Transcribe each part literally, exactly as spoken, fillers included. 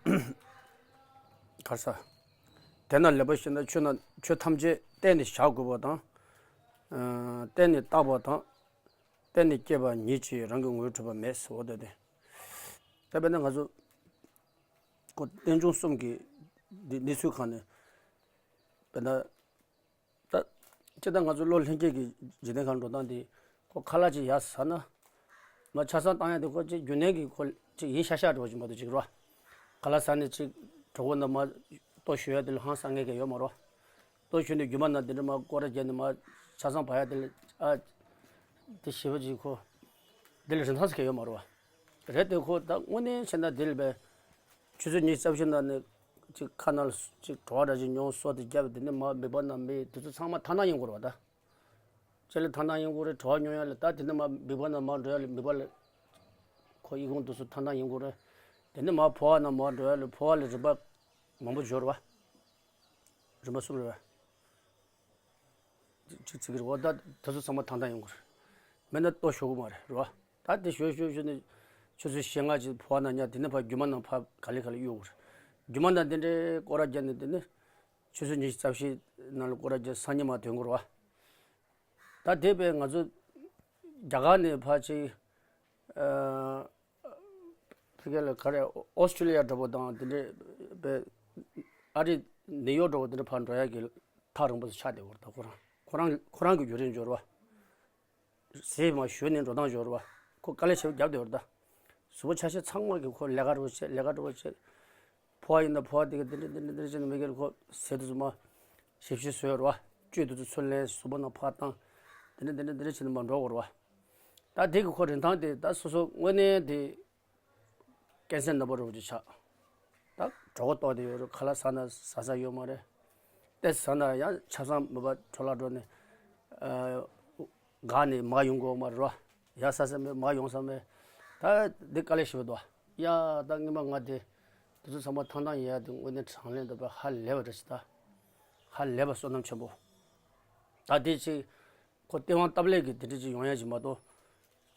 གར་ས། དེ་ན་ལེགས་པར་ཤེས་ན་ཆོས་རྣམས་ཆོས་ཐམས་ཅད་བརྟེན་ནས་བཞག་དགོས་པ་དང་། ཨ། བརྟེན་ནས་བཏགས་པ་དང་། བརྟེན་ནས་སྐྱེས་པ་ཉིད་ཀྱིས་རང་གི་ངོ་བོས་གྲུབ་པ་མེད་ཟེར་བ་དེ་སྟེ། ད་དཔེར་ན་ང་ཚོ་ཁོ་རྟེན་འབྱུང་གསུམ་གྱི་འདི་གནས་ཚུལ་གང་ནས་དཔེར་ན། ད་སྤྱིར་བཏང་ང་ཚོ་བློ་ལྷན་སྐྱེས་ཀྱི་འཇིག་རྟེན་ཁམས་འགྲོ་སྟངས་དེ་ཁོ་ཁ་ལག་ཅིག་ཡར་ཟ་ན། མར་ཆ་ཚང་བཏང་ཡ་དེ་ཁོ་ཅིག་རྒྱུ་ནན་གྱི་ཁོ་ཅིག་ཡིན་ཤག་ཤག་འགྲོ་བཞིན་པ་དེ་ཅིག་རོ། ཁ་ལག་ཟ་ནས་ཅིག་གྲོད་ཁོག་ནང་མར་ལྟོ་ཞོ་ཡ་དེ་ལ་ཧང་སང་ངེས་ཀྱི་ཡོད་མ་རོ། ལྟོ་ཞོ་ནས་རྒྱུ་མ་ནང་དེ་འདྲ་མར་སྐོར་ར་བརྒྱབ་ནས་མར་ཆ་ཚང་བབས་ཡ་དེ་ལ་ཨ། དེ་ཞེ་པོ་ཅིག་ཁོ། དེ་ལ་རིན་ཐང་ཟེར་མཁན་ཡོད་མ་རེད་བ། རེད་དེ་ཁོ་ད་དངོས་གནས་བྱས་ན་དེ་ལ་བས། ཆུ་ཚོད་ཉི་ཤུ་རྩ་བཞི་ནང་ནས་ཅིག་ཁ་ནང་ལ་ཅིག་བྲོ་བ་འདྲ་ཅིག་མྱོང་སོ་དེ་བརྒྱབ་དེ་ནས་མར་སྦུག་པ་ནང་མེད་དེ་ཚོ་ཚང་མ་ཐང་ཐང་ཡིན་དགོས་རེད་བ་ད། ཅེ་ལ་ཐང་ཐང་ཡིན་དགོས་རེད། བྲོ་བ་མྱོང་ཡ་ལ་ད་དེ་ནས་མར་སྦུག་པ་ནང་མར་འགྲོ་ཡ་ལ་སྦུག་པ་ལ་ཁོ་ཨི་ཁུང་དེ་ཚོ་ཐང་ཐང་ཡིན་དགོས་རེད། དེ་ནས་མར་ཕོ་བ་ནང་མར་འགྲོ་ཡ་ལ་ཕོ་བ་ལ་རིམ་པ་མང་པོ་འབྱོར་བ། རིམ་པ་གསུམ་རེད་བ། ཅིག་ཅིག་རེད་བ། ད་དེ་ཚོ་ཚང་མ་ཐང་ཐང་ཡོང་གི་རེད། མེད་ན་ལྟོ་ཞོ་གི་མ་རེད་རེད་བ། ད་དེ་ཞོ་ཞོ་ཞོ་ནས་ཆུ་ཚོད་ཞེ་ལྔ་ཅིག་ཕོ་བ་ནང་ཉལ། དེ་ནས་ཕར་རྒྱུ་མ་ནང་ཕར་ག་ལེ་ག་ལེ་གཡུག་གི་རེད། རྒྱུ་མ་ནང་དེ་འདྲའི་སྐོར་ར་བརྒྱབ་ནས་དེ་ནས་ཆུ་ཚོད་ཉི་ཤུ་རྩ་བཞི་ནང་ལ་སྐོར་ར་བརྒྱབ་སང་ཉིན་མར་ཐོན་གི་རེད་བ། ད་དེ་བས་ང་ཚོ་རྒྱ་གར་ནས་ཕར་ཅིག་ཨ། ཕ་གི་ལ་ག་རེ་ཨོ་སི་ཀྲི་ལི་ཡ་འདྲ་པོ་དང་དེ་འདྲའི་པའི་ཨ་རི་ནིའུ་ཡོག་འདྲ་པོ་དེ་འདྲ་ཕར་འགྲོ་ཡ་གི་ཐག་རིང་པོ་ཞིག་ཆགས་བསྡད་ཡོད་རེད། ད་ཁོ་རང་ཁོ་རང་ཁོ་རང་གི་བརྒྱུད་རིམ་འབྱོར་བ། ཟས་མར་ཞོན་ནས་འགྲོ་སྟངས་འབྱོར་བ། ཁོ་དཀའ་ལས་ཆེན་པོ་བརྒྱབ་བསྡད་ཡོད་རེད་ད། གཟུགས་པོ་ཆ་ཤས་ཚང་མ་གི་ཁོ་ལས་ཀ་འདྲ་པོ་བྱེད། ལས་ཀ་འདྲ་པོ་བྱེད། ཕོ་བ་ཡིན་ན་ཕོ་བ་དེ་ག་དེ་འདྲ་དེ་འདྲ་དེ་འདྲ་བྱས་ནས་མི་སྒེར་ཁོ་ཟས་དེ་ཚོ་མར་ཞིབ་ཞིབ་བཟོས་ཡོད་རེད་བ། བཅུད་དེ་ཚོ་ཚུར་ལེན། གཟུགས་པོ་ནང་ཕར་བཏང་། དེ་འདྲ་དེ་འདྲ་དེ་འདྲ་བྱས་ནས་མར་འགྲོ་དགོས་རེད་བ། ད་དེ་གི་ཁོ་རིན་ཐང་དེ་ད་སོ་སོ་དངོས་གནས་དེ་ཀན་སར་ནད་པ་རོ་ཅིག་ཆགས། ད་གྲོད་ཁོག་ལྟོགས་བསྡད་ཡོད་རེད། ཁ་ལག་ཟ་ན་ཟ་ས་ཡོད་མ་རེད། ཏོག་ཙམ་ཟ་ན་ཡང་ཆབ་གསང་མོ་པ་འཕྲོ་བརླག་འགྲོ་ནས་ཨ་འགག་ནས་མར་ཡོང་དགོས་མ་རེད་རོ། ཡར་ཟ་ས་མེད། མར་ཡོང་ས་མེད། ད་འདི་དཀའ་ལས་ཞེ་པོ་འདུག་ཡ། ད་སྔོན་མ་ང་དེ་དེ་ཚོ་ཚང་མ་ཐང་ཐང་ཡིན་ཡ། དེ་དངོས་གནས་དྲང་གནས་འདུག་པ། ཧ་ལས་པ་རེད་ཟེར། ད་ཧ་ལས་པ་བསོད་ནམས་ཆེན་པོ། ད་དེ་ཅིག་ཁོ་སྟེས་དབང་སྟབས་ལེགས་ཀྱིས་དེ་འདྲ་ཅིག་ཡོང་ཡ་ཅིག་མ་གཏོགས།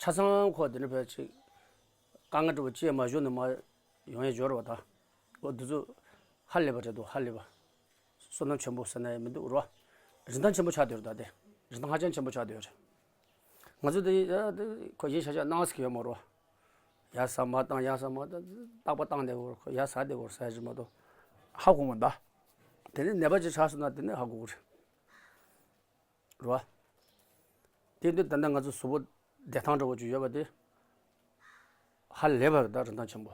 ཆ་ཚང་ཁོ་དེ་འདྲ་བས་ཅིག་དཀའ་ངལ་འདྲ་པོ་ཅིག་མ་བྱུང་ནས་མར་ཡོང་ཡ་འབྱོར་བ། ད་ཁོ་དེ་ཚོ་ཧ་ལས་པ་རེད་འདུག་ཧ་ལས་པ། བསོད་ནམས་ཆེན་པོ་ཟེར་ན་ཡང་མི་འདུག་རོ། རིན་ཐང་ཆེན་པོ་ཆགས་བསྡད་ཡོད་རེད། ད་དེ་རིན་ཐང་ཧ་ཅང་ཆེན་པོ་ཆགས་བསྡད་ཡོད་རེད། ང་ཚོ་དེ་ཡ་དེ་ཁོ་ཡིན་ཤག་ཤག་གནང་ཟེར་གྱི་ཡོད་མ་རོ། ཡར་ཟ་མར་བཏང་། ཡར་ཟ་མར་བཏང་། རྟག་པར་བཏང་བསྡད་ཡོད་རེད། ཁོ་ཡར་ཟ་བསྡད་ཡོད་རེད་ཟེར་ཡ་ཅིག་མ་གཏོགས་ཧ་གོ་མ་ད། དེ་ནས་ནད་པ་ཅིག་ཆགས་སོང་ན་དེ་ནས་ཧ་གོ་གི་རེད། རེད་བ། དེ་དུས་ད་ལྟ་ང་ཚོ་གཟུགས་པོ་བདེ་ཐང་འདྲ་པོ་ཅིག་ཡོད་པ་དེ་ཧ་ལས་པ་རེད། ད་རིན་ཐང་ཆེན་པོ།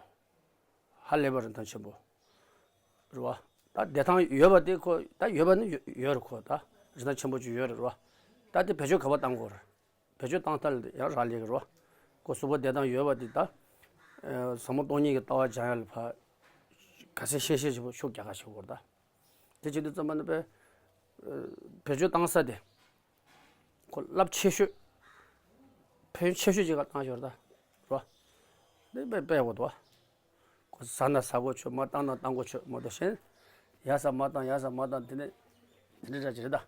ཧ་ལས་པ་རིན་ཐང་ཆེན་པོ་རེད་བ། ད་བདེ་ཐང་ཡོད་པ་དེ་ཁོ་ད་ཡོད་པ་ནི་ཡོད་ཡོད་རེད། ཁོ་ད་རིན་ཐང་ཆེན་པོ་ཅིག་ཡོད་རེད། རེད་བ། ད་དེ་བེད་སྤྱོད་ག་པར་བཏང་དགོས་རེད། བེད་སྤྱོད་བཏང་ཐབས་ལ་ཡང་རག་ལས་ཀྱི་རེད་བ། ཁོ་གཟུགས་པོ་བདེ་ཐང་ཡོད་པ་དེ་ད་ཟབ་མོ་སྟོང་ཉིད་ཀྱི་ལྟ་བ་སྦྱང་ཡ་ལ་ཕར་ག་ཚད་ཤེས་ཤེས་ཆེན་པོ་ཤུགས་རྒྱག་ག་བྱེད་དགོས་རེད་ད། དེ་བྱེད་དུས་ཙམ་པ་ནི་དཔེ་བེད་སྤྱོད་བཏང་ས་དེ་ཁོ་རླབས་ཆེ་ཤོས་ཕན་ཡོན་ཆེ་ཤོས་ཅིག་ག་བཏང་ཤོར་ད་རོ། དེ་དཔེ་དཔེ་འོ་དོ། ཁོ་ཟ་ན་ཟ་གོ་ཆོད། མར་བཏང་ན་བཏང་གོ་ཆོད་མ་གཏོགས་གཞན་ཡར་ཟ་མར་བཏང་། ཡར་ཟ་མར་བཏང་། དེ་ནས་དེ་འདྲ་འདྲ་ཅིག་རེད་ད་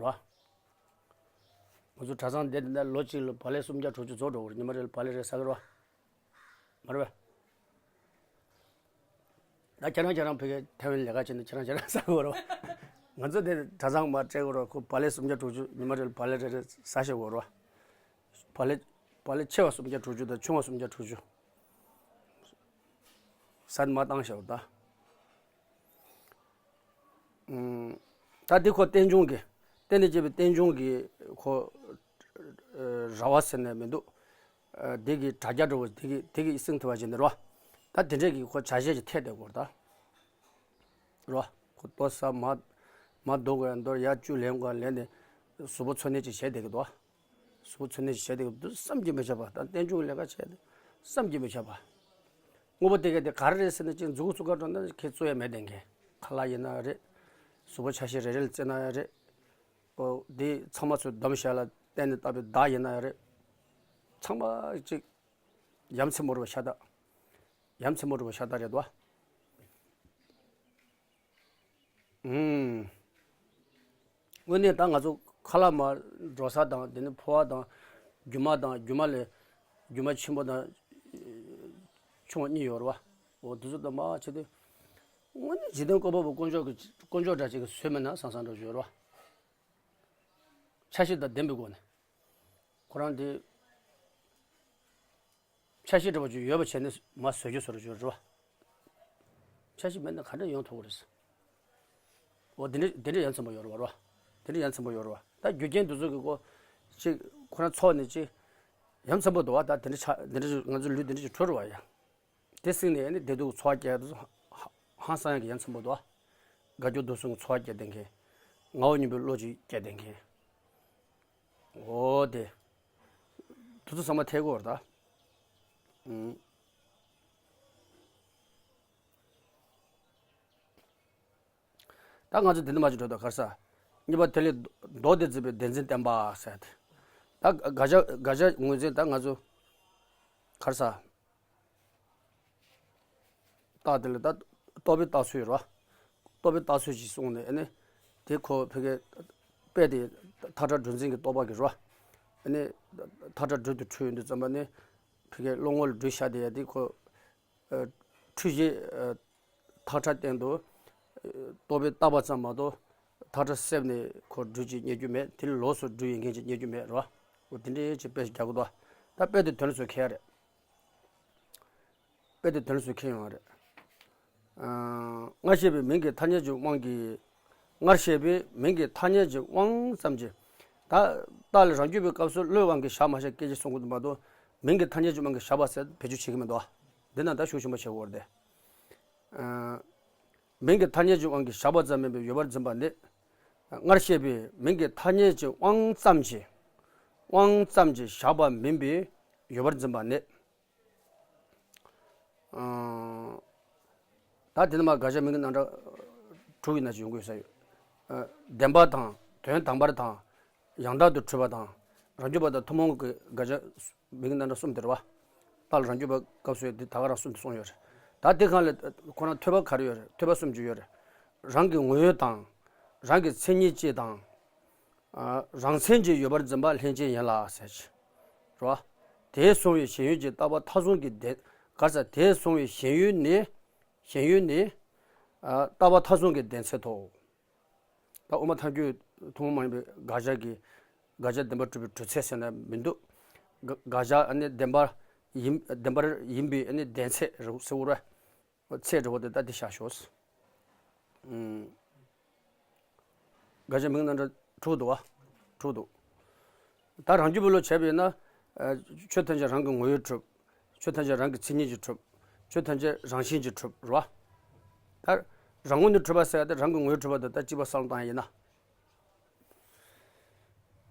རོ། ང་ཚོ་གྲྭ་ཚང་བསྡད་དེ་ན་ལོ་གཅིག་ལ་བག་ལེབ་སུམ་བརྒྱ་དྲུག་ཅུ་རྫོགས་འགྲོ་གི་རེད། ཉི་མ་རེ་ལ་བག་ལེབ་རེ་ཟ་གི་རེད་བ། མ་རེད་པས། ད་ཁྱེད་རང་ཁྱེད་རང་ཕ་གིར་ཐེ་ཝན་ལས་ཀ་བྱས་ནས་ཁྱེད་རང་ཁྱེད་རང་ཟ་གི་ཡོད་རེད་པ། ང་ཚོ་དེ་གྲྭ་ཚང་མར་སྤྲད་ཀྱི་ཡོད་རེད། ཁོ་བག་ལེབ་སུམ་བརྒྱ་དྲུག་ཅུ། ཉི་མ་རེ་ལ་བག་ལེབ་རེ་རེ་ཟ་བཞག་གི་ཡོད་རེད་པ། བག་ལེབ་བག་ལེབ་ཆེ་བ་སུམ་བརྒྱ་དྲུག་ཅུ་དང་ཆུང་བ་སུམ་བརྒྱ་དྲུག་ཅུ། ཟ་ནས་མར་བཏང་བཞག་ཡོད་རེད་ད། ཨུམ། ད་འདི་ཁོ་རྟེན་འབྱུང་གི། རྟེན་ལས་སྐྱེས་པའི་རྟེན་འབྱུང་གི་ཁོ་ཨ་ར་བ་ཟེར་ནས་མི་འདུག་ཨ་འདི་གི་དྲ་རྒྱ་འདྲ་པོ་འདི་གི་འདི་གི་སྲིང་ཐུབ་པ་བྱས་ནས་རོ། ད་དེ་འདྲས་ཀྱི་ཁོ་བྱ་བྱེད་ཀྱི་ཐད་དེ་སྐོར་ད་རོ། ཁོ་ལྟོ་ཟ་མ་མ་འདུག་ག་འདོར་ཡ་བཅུད་ལེན་དགོས་ལེན་ནས་གཟུགས་པོ་འཚོ་གནས་ཅིག་བྱས་བསྡད་ཀྱི་འདུག་གཟུགས་པོ་འཚོ་གནས་ཅིག་བྱས་བསྡད་ཀྱི་འདུག་བསམ་གྱིས་མི་ཁྱབ་པ། ད་རྟེན་འབྱུང་ལས་ཀ་བྱས་ཏེ་བསམ་གྱིས་མི་ཁྱབ་པ། དངོས་པོ་དེ་ག་དེ་ག་རེ་རེད་ཟེར་ན་ཅིག་མཛུ་གུ་བཙུགས་ག་འགྲོ་ན་ཁྱེད་བཙུགས་ཡ་མེད་དེ་མཁན། ཁ་ལག་ཡིན་ན་རེད། གཟུགས་པོ་ཆ་ཤས་རེ་རེ་ལ་བརྩིས་ན་ཡང་རེད། ཨོ་དེ་ཚང་མ་ཚོས་སྡོམ་བཞག་ལ་བརྟེན་ནས་བཏགས་པའི་བདག་ཡིན་ན་ཡང་རེད། ཚང་མ་ཅིག་ཡ་མཚན་མོ་རུ་བ་ཤ་སྟག་ཡ་མཚན་མོ་རུ་བ་ཤ་སྟག་རེད་དོ། ཨུམ། དངོས་གནས་ད་ང་ཚོ་ཁ་ལག་མར་འགྲོ་ས་དང་དེ་ནས་ཕོ་བ་དང་རྒྱུ་མ་དང་རྒྱུ་མ་ལས་རྒྱུ་མ་ཆེན་པོ་དང་ཆུང་བ་གཉིས་ཡོད་རེད་བ། འོ་དེ་ཚོ་ད་མ་བྱེད་དུས། དངོས་གནས་འཇིག་རྟེན་བཀོད་པ་པོ་དཀོན་མཆོག་གི་དཀོན་མཆོག་འདྲ་ཅིག་གིས་བཟོས་མེད་ན་བསམ་བསམ་འདྲ་ཅིག་ཡོད་རེད་བ། འཆར་གཞི་དང་ལྡན་པའི་སྒོ་ནས། ཁོ་རང་དེ། འཆར་གཞི་འདྲ་པོ་ཅིག་ཡོད་པ་བྱས་ནས་མར་བཟོ་རྒྱུ་བཟོ་འདྲ་ཅིག་ཡོད་རེད་བ། འཆར་གཞི་མེད་ན་ག་འདྲ་ཡོང་ཐུབ་ཀྱི་རེད། འོ་དེ་འདྲ་དེ་འདྲ་ཡ་མཚན་པོ་ཡོད་རེད་བ། དེ་འདྲ་ཡ་མཚན་པོ་ཡོད་རེད་བ། ད་རྒྱུ་རྐྱེན་དེ་ཚོ་གི་སྒོ། ཅིག་ཁོ་རང་ཚོགས་ནས་ཅིག་ཡ་མཚན་པོ་འདུག་བ། ད་དེ་འདྲ་ཆགས་དེ་འདྲ་ང་ཚོ་ལུས་དེ་འདྲ་ཅིག་གྲུབ་རེད་བ་ཡ། དེ་བསྲིངས་ནས་ཨ་ནི་བདེ་སྡུག་གི་ཚོར་བ་སྐྱེ་དུས། ཧ་ཧང་སང་ཡག་གི་ཡ་མཚན་པོ་འདུག་བ། དགའ་སྐྱོ་སྡུག་གསུམ་གྱི་ཚོར་བ་སྐྱེ་བསྡད་མཁན། ངའོ་སྙམ་པའི་བློ་ཅིག་སྐྱེ་བསྡད་མཁན། འོ་དེ། དེ་ཚོ་ཚང་མ་ཐེག་གོ་རེད་ད། ཨུམ། ད་ང་ཚོ་འདི་འདྲ་མ་ཅིག་འགྲོ་ད་གར་ས། གཉིས་པ་དེ་ལས་མདོ་སྡེ་མཛེས་པའི་སྡེ་ཚན་བསྟན་པ་ཟེར་ཏེ། ད་དགག་བྱ་དགག་བྱ་ངོས་འཛིན་ད་ང་ཚོ། གར་ས། རྟགས་དེ་ལ་ད་རྟོག་པའི་རྟགས་ཚུལ་རེད་བ། རྟོག་པའི་རྟགས་ཚུལ་ཞིག་གསུངས་ནས་ཨ་ནི། དེ་ཁོ་ཕ་གི། དཔེ་དེ། མཐའ་བྲལ་སྒྲོ་འཛིན་གྱི་རྟོག་པ་གི་རེད་བ། ཨ་ནི། མཐའ་བྲལ་སྒྲོ་དེ་འཁྲུལ་ཡོང་དུས་ཙམ་པ་ནི། ཕ་གི་བློ་ངོ་ལ་སྒྲོ་བཞག་དེ་ཡ་དེ་ཁོ། ཨ། འཁྲུལ་གཞི། ཨ། མཐའ་བྲལ་སྟེང་དུ། ཨ། རྟོག་པས་བཏགས་པ་ཙམ་མ་གཏོགས། མཐའ་བྲལ་སེལ་ནས་ཁོ་སྒྲོ་ཅིག་རྙེད་རྒྱུ་མེད། དེ་ལས་ལོགས་སུ་སྒྲོ་ཡོད་མཁན་ཅིག་རྙེད་རྒྱུ་མེད་རེད་བ། འོ་དེ་འདྲའི་ཅིག་དཔེ་ཞིག་རྒྱག་གི་འདུག་ད་དཔེ་དེ་དོན་ལ་སུ་མཁས་ཡ་རེད། དཔེ་དེ་དོན་ལ་སུ་མཁས་ཡོང་བ་རེད། ཨ། སྔར་བཤད་པའི་མིང་གི་ཐ་སྙད་ཀྱི་དབང་གིས། སྔར་བཤད་པའི་མིང་གི་ཐ་སྙད་ཀྱི་དབང་ཙམ་གྱིས། ད་རྟགས་ལ་རང་རྒྱུད་པའི་སྐབས་སུ་བློའི་དབང་གིས་བཞག་མ་བཞག་སྐད་ཆ་གསུང་གི་འདུག་མ་གཏོགས། མིང་གི་ཐ་སྙད་ཀྱི་དབང་གིས་བཞག་པ་ཟེར་བེད་སྤྱོད་བྱེད་ཀྱི་མི་འདུག་འདི་ན་ད་ཤུགས་ཆེན་པོ་བྱེད་དགོས་རེད་དེ། ཨ། མིང་གི་ཐ་སྙད་ཀྱི་དབང་གིས་བཞག་པ་ཙམ་མིན་པའི་ཡོད་པར་འཛིན་པ་ནི། སྔར་བཤད་པའི་མིང་གི་ཐ་སྙད་ཀྱི་དབང་ཙམ་གྱིས། དབང་ཙམ་གྱིས་བཞག་པ་མིན་པའི་ཡོད་པར་འཛིན་པ་ནི། ཨང་། ད་དེ་ནི་མ་དགག་བྱ་མིང་གི་རྣམ་གྲངས་དྲུག་ཡིན་ན་ཅི་ཡོང་དགོས་ས་ཡོད། ཨ། བདེན་པ་དང་དོན་དམ་པར་དང་། ཡང་དག་ཏུ་གྲུབ་པ་དང་། རང་རྒྱུད་པ་དང་ཐུན་མོང་གི་དགག་བྱ་མིང་གི་རྣམ་གྲངས་གསུམ་དེ་རེད་བ། རྟགས་ལ་རང་རྒྱུད་པ་སྐབས་སུ་ཡོད་དེ་ད་ག་རང་གསུམ་དུ་གསུངས་ཡོད་རེད། ད་དེ་གང་ལས་ཁོ་རང་ཐོས་པ་ག་རེ་ཡོད་རེད། ཐོས་པ་གསུམ་ཅིག་ཡོད་རེད། རང་གི་ངོ་བོ་དང་། རང་གི་མཚན་ཉིད་ཅེས་དང་། ཨ། རང་མཚན་གྱིས་ཡོད་པར་འཛིན་པ་ལྷན་སྐྱེས་ཡིན་ལ་ཟེར་གྱི། རེད་བ། དེས་གཟུང་བའི་ཞེན་ཡུལ་གྱི་རྟག་པ་མཐའ་བཟུང་གི་བདེན། ག་རེ་ཟེར། དེས་གཟུང་བའི་ཞེན་ཡུལ་ནི། ཞེན་ཡུལ་ནི། ཨ། རྟག་པ་མཐའ་བཟུང་གི་བདེན་ཚད་དོ། ད་དབུ་མ་ཐལ་འགྱུར་ཐུན་མོང་མ་ཡིན་པའི་དགག་བྱ་གི། དགག་བྱ་བདེན་པར་གྲུབ་པའི་གྲུབ་ཚད་ཟེར་ན་མི་འདུག་དགག་དགག་བྱ་ཨ་ནི་བདེན་པར་ཡིན། བདེན་པར་ཡིན་པའི་ཨ་ནི་བདེན་ཚད་རེད་ཟེར་བ་རེད། ཚད་འདྲ་བོ་དེ་ད་དེ་བཞག་ཤོག་ཨུམ། དགག་བྱ་མིང་རྣམ་གྲངས་དྲུག་འདུག་བ། དྲུག་འདུག་ད་རང་རྒྱུད་པའི་བློ་བྱས་པས་ན། ཨ། ཆོས་ཐམས་ཅད་རང་གི་ངོ་བོས་གྲུབ། ཆོས་ཐམས་ཅད་རང་གི་མཚན་ཉིད་ཀྱིས་གྲུབ། ཆོས་ཐམས་ཅད་རང་བཞིན་གྱིས་གྲུབ་རེད་བ། ད་རང་ངོས་ནས་གྲུབ་པ་ཟེར་ཡ་དེ་རང་གི་ངོ་བོས་གྲུབ་པ་དེ་ད་གཅིག་པ་བསམ་བློ་བཏང་ཡ་ཡིན་ན།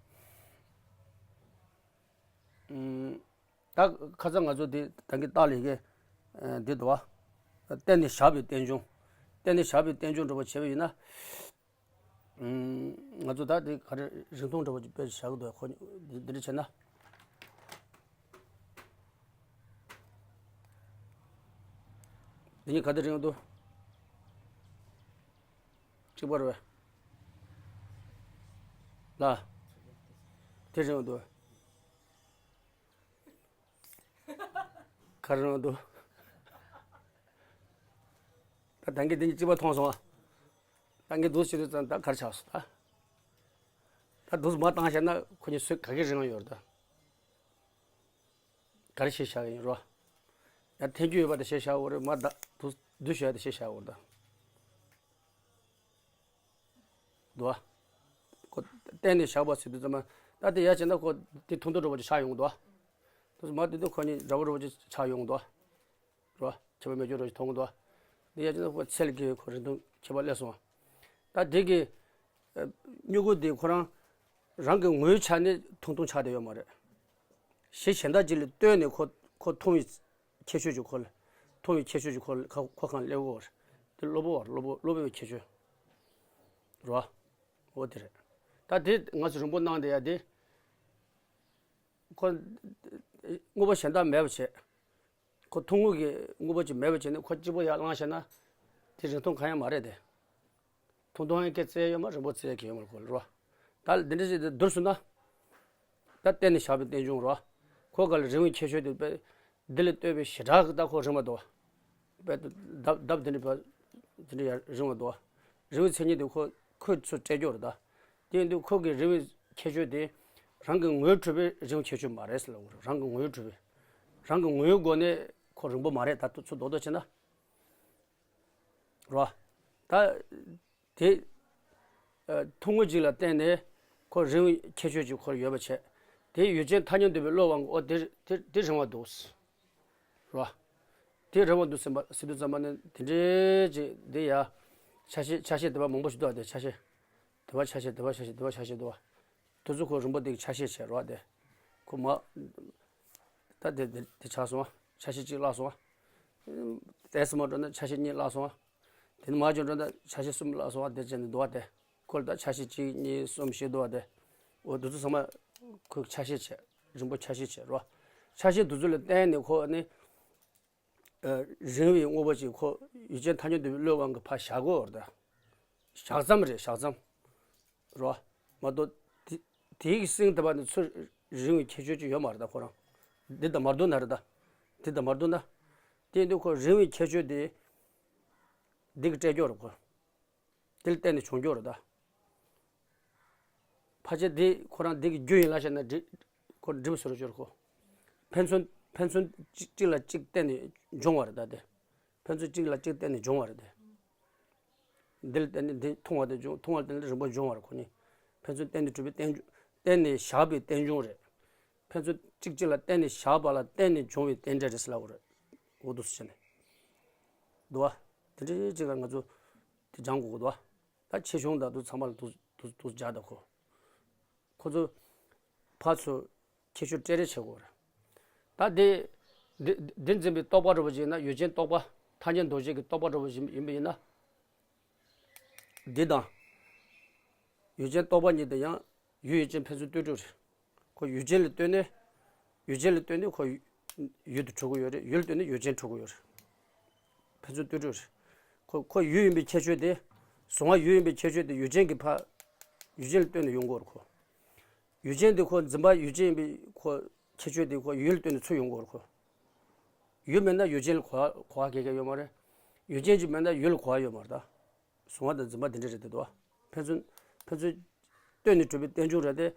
ཨུམ། ད་ཁ་སང་ང་ཚོ་འདི་ད་གིན་རྟགས་ལས་ཀའི། ཨ། འདི་འདུག་བ། བརྟེན་ནས་བཞག་པའི་རྟེན་འབྱུང་། བརྟེན་ནས་བཞག་པའི་རྟེན་འབྱུང་འགྲོ་བ་བྱས་པ་ཡིན་ན། ཨུམ། ང་ཚོ་ད་འདི་ག་རེ་རིང་ཐུང་འགྲོ་བ་བྱས་པའི་བཞག་གི་འདུག་ཁོ་འདི་འདི་འདྲ་བྱས་ན། འདི་གཉིས་ག་དེ་རིང་འདུག་གཅིག་པ་རེད་པས། ལ། དེ་རིང་འདུག་ག་རེ་རང་འདུག་ད་ད་གིན་འདི་གཉིས་གཅིག་པ་མཐོང་སོང་ཨ། ད་ངས་འདུག་བྱེད་དུས་ཙམ་ད་ག་རེ་ཆགས་སོང་ད། ད་འདུག་མ་བཏང་བཞག་ན་ཁོ་གཉིས་སུ་ག་གི་རིང་ཡོད་རེད་ད། ག་རེ་བྱས་བཞག་གི་ཡིན་རོ། ཡང་འཐེན་རྒྱུ་ཡོད་པ་དེ་བྱས་བཞག་འོ་རེད་མ་ད་འདུག་བསྡུས་བཞག་དེ་བྱས་བཞག་འོ་ད། འདུག་ཨ། ཁོ་གཏན་ནས་བཞག་པ་ཟེར་དུས་ཙམ་པ། ད་དེ་ཡ་བྱས་ན་ཁོ་དེ་ཐུང་ཐུང་འགྲོ་བ་ཅིག་ཆགས་ཡོང་གི་འདུག་ཨ། དུས་མ་དེ་དུས་ཁོ་གཉིས་འདྲ་བོ་འགྲོ་བ་ཅིག་ཆགས་ཡོང་གི་འདུག་ཨ། རོ། ཁྱད་པར་མེད་རྒྱུ་འགྲོ་ཅིག་མཐོང་གི་འདུག་ཨ། དེ་ཡ་བྱས་ན་ཁོ་ཚད་ལ་བརྒལ་བའི་ཁོ་རིང་ཐུང་ཁྱད་པར་སླེབས་སོང་ཨ། ད་དེ་གི། ཨ། མྱུ་གུ་དེ་ཁོ་རང་། རང་གི་ངོའི་ཆ་ནས་ཐུང་ཐུང་ཆགས་བསྡད་ཡོད་མ་རེད། གཞི་གཞན་དག་ཅིག་ལ་ལྟོས་ནས་ཁོ་ཁོ་མཐོང་བའི་ཁྱད་ཆོས་ཅིག་ཁོ་ལ། མཐོང་བའི་ཁྱད་ཆོས་ཅིག་ཁོ་ལ་ཁ་ཁོ་གང་སླེབས་ཡོད་རེད། དེ་གློ་བུར་བ་རེད། གློ་བུར་གློ་བུར་བའི་ཁྱད་ཆོས། རེད་བ། འོ་དེ་རེད། ད་དེ་ང་ཚོ་རིང་པོ་གནང་བསྡད་ཡ་དེ། ཁོ་དངོས་པོ་གཞན་དག་མེད་པ་བྱས། ཁོ་ཐུང་ངུ་གི་དངོས་པོ་ཅིག་མེད་པ་བྱས་ནས་ཁོ་གཅིག་པོ་ཡར་བླངས་བྱས་ན། དེ་རིང་ཐུང་གང་ཡང་མ་རེད་དེ། ཐུང་ཐུང་ཡང་སྐད་བཙལ་ཡོད་མ་རེད། རིང་པོ་བཙལ་གི་ཡོད་མ་རེད་ཁོ་ལ་རོ། ད་འདི་འདྲ་ཞིག་ཏུ་བསྡུར་སོང་ན། ད་གཏན་ནས་བཞག་པའི་རྟེན་འབྱུང་རོ། ཁོ་ག་ལ་རིང་བའི་ཁྱད་ཆོས་དེ་དཔེ། འདི་ལ་ལྟོས་པའི་ཞེ་དྲག་གི་ད་ཁོ་རིང་བ་འདུག་དཔེ་ལྡབ་ལྡབ་དེ་འདྲ་བ་དེ་འདྲ་ཡང་རིང་བ་འདུག་རིང་བའི་མཚན་ཉིད་དེ་ཁོ་ཁོས་ཚུར་སྤྲད་རྒྱུ་རེད་ད། དེ་ཡིན་དུས་ཁོ་གི་རིང་བའི་ཁྱད་ཆོས་དེ་རང་གི་ངོས་གྲུབ་པའི་རིང་བའི་ཁྱད་ཆོས་མ་རེད་ཟེར་ལབ་དགོས་རེད། རང་གི་ངོས་གྲུབ་པའི། རང་གི་ངོས་སྒོ་ནས་ཁོ་རིང་པོ་མ་རེད་ད། ཚུར་རྡོག་རྡོག་བྱས་ན། རོ། ད། དེ། ཨ། ཐུང་ངུ་ཅིག་ལ་བརྟེན་ནས་ཁོ་རིང་བའི་ཁྱད་ཆོས་ཅིག་ཁོར་ཡོད་པ་བྱས། དེ་ཡུལ་ཅན་ཐ་སྙད་འདོད་པའི་བློའི་དབང་གིས་ཨོ་དེ་དེ་དེ་རིང་བ་འདུག་རོ། དེ་རིང་བ་འདུག་ཟེར་བ་ཟེར་དུས་ཙམ་པ་ནི་དེ་འདྲའི་ཅིག་འདི་ཡ། ཆ་ཤས་ཆ་ཤས་དེ་བ་མང་པོ་ཞིག་འདུག་བ། དེ་ཆ་ཤས། དེ་བ་ཆ་ཤས། དེ་བ་ཆ་ཤས། དེ་བ་ཆ་ཤས་འདུག་བ། དེ་ཚོ་ཁོ་རིང་པོ་དེ་གི་ཆ་ཤས་བྱས་རོ་དེ། ཁོ་མ། ད་དེ་དེ་དེ་ཆགས་སོང་བ། ཆ་ཤས་གཅིག་བརླག་སོང་བ། ཏོག་ཙམ་མ་འགྲོ་ན་ཆ་ཤས་གཉིས་བརླག་སོང་བ། དེ་ནས་མར་ཅིག་འགྲོ་ན་ཆ་ཤས་གསུམ་བརླག་སོང་བ། དེ་བྱས་ནས་འདུག་བ་དེ། ཁོ་ལ་ད་ཆ་ཤས་གཅིག་གཉིས་གསུམ་བཞི་འདུག་བ་དེ། འོ་དེ་ཚོ་ཚང་མ་ཁོས་ཆ་ཤས་བྱས། རིང་པོ་ཆ་ཤས་བྱས་རོ། ཆ་ཤས་དེ་ཚོ་ལ་བརྟེན་ནས་ཁོ་ནི། ཨ། རིང་བའི་དངོས་པོ་ཅིག་ཁོ་ཡུལ་ཅན་ཐ་སྙད་འདོད་པའི་བློའི་དབང་གིས་ཕར་བཞག་གོ་རེད་ད། བཞག་མཚམས་རེད། བཞག་མཚམས། རོ། མ་གཏོགས་དེ་དེའི་གི་སྟེང་དེ་བ་ནི་ཚུར་རིང་བའི་ཁྱད་ཆོས་ཅིག་ཡོད་མ་རེད་ད་ཁོ་རང་། འདི་དང་མ་བསྡུར་ན་རེད་ད། འདི་དང་མ་བསྡུར་ན། དེ་ཡིན་དུས་ཁོ་རིང་བའི་ཁྱད་ཆོས་དེ་འདི་གིས་སྤྲད་རྒྱུ་རེད་ཁོ། དེ་ལ་བརྟེན་ནས་བྱུང་རྒྱུ་རེད་ད། ཕལ་ཆེར་འདི་ཁོ་རང་འདི་གི་རྒྱུ་ཡིན་ལབ་བྱས་ན་འགྲིག་ཁོ་འགྲིག་པ་བཟོ་འདྲ་ཅིག་ཡོད་རེད་ཁོ། ཕན་ཚུན་ཕན་ཚུན་གཅིག་གཅིག་ལ་གཅིག་བརྟེན་ནས་འབྱུང་བ་རེད་ད་དེ། ཕན་ཚུན་གཅིག་ལ་གཅིག་བརྟེན་ནས་འབྱུང་བ་རེད་དེ། འདི་ལ་བརྟེན་ནས་འདི་ཐུང་བ་དེ་འབྱུང་། ཐུང་བ་ལ་བརྟེན་ནས་རིང་པོ་འབྱུང་བ་རེད་ཁོ་གཉིས། ཕན་ཚུན་བརྟེན་ནས་གྲུབ་པའི་རྟེན་འབྱུང་། བརྟེན་ནས་བཞག་པའི་རྟེན་འབྱུང་རེད། ཕན་ཚུན་གཅིག་གཅིག་ལ་བརྟེན་ནས་བཞག་པ་ལ་བརྟེན་ནས་འབྱུང་བའི་རྟེན་འབྲེལ་རེད་ཟེར་ལབ་དགོས་རེད། འོ་འདུག་སེ་བྱས་ནས། འདུག་བ། དེ་འདྲའི་ཅིག་ལ་ང་ཚོ་དེ་སྦྱང་དགོས་ཀྱི་འདུག་བ། ད་ཆེ་ཆུང་དང་དུ་ཚང་མ་ལ་དུ་དུ་དུ་སྦྱར་ད་ཁོ། ཁོ་ཚོ་ཕར་ཚུར་ཁྱད་ཆོས་སྤྲད་རེས་བྱེད་དགོས་རེད། ད་དེ་དེ་དེ་འཛིན་པའི་རྟོག་པ་འདྲ་པོ་ཅིག་ཡིན་ན་ཡུལ་ཅན་རྟོག་པ། ཐ་སྙད་འདུ་བྱེད་ཀྱི་རྟོག་པ་འདྲ་པོ་ཞིག་ཡིན་པ་ཡིན་ན། འདི་དང་། ཡུལ་ཅན་རྟོག་པ་གཉིས་དེ་ཡང་ཡུལ་ཡུལ་ཅན་ཕན་ཚུན་ལྟོས་གྲུབ་རེད། ཁོ་ཡུལ་ཅན་ལ་ལྟོས་ནས། ཡུལ་ཅན་ལ་ལྟོས་ནས་ཁོ་ཡུལ་དུ་གྲུབ་ཀྱི་ཡོད་རེད། ཡུལ་ལ་ལྟོས་ནས་ཡུལ་ཅན་གྲུབ་ཀྱི་ཡོད་རེད། ཕན་ཚུན་ལྟོས་གྲུབ་རེད། ཁོ་ཁོ་ཡུལ་ཡིན་པའི་ཁྱད་ཆོས་དེ། གཟུང་བ་ཡུལ་ཡིན་པའི་ཁྱད་ཆོས་དེ་ཡུལ་ཅན་གྱི་ཕ། ཡུལ་ཅན་ལ་ལྟོས་ནས་ཡོང་གི་ཡོད་རེད་ཁོ། ཡུལ་ཅན་དེ་ཁོ་འཛིན་པ་ཡུལ་ཅན་ཡིན་པའི་ཁོ་ཁྱད་ཆོས་དེ་ཁོ་ཡུལ་ལ་ལྟོས་ནས་ཚུར་ཡོང་གི་ཡོད་རེད་ཁོ། ཡུལ་མེད་ན་ཡུལ་ཅན་ལ་གོ་བ་གོ་བ་ག་གེ་ཡོད་མ་རེད། ཡུལ་ཅན་ཅིག་མེད་ན་ཡུལ་ལ་གོ་བ་ཡོད་མ་རེད་ད། གཟུང་བ་དང་འཛིན་པ་འདི་འདྲ་རེད་དེ་འདུག་བ། ཕན་ཚུན་ཕན་ཚུན་ལྟོས་ནས་གྲུབ་པའི་རྟེན་འབྱུང་རེད་དེ།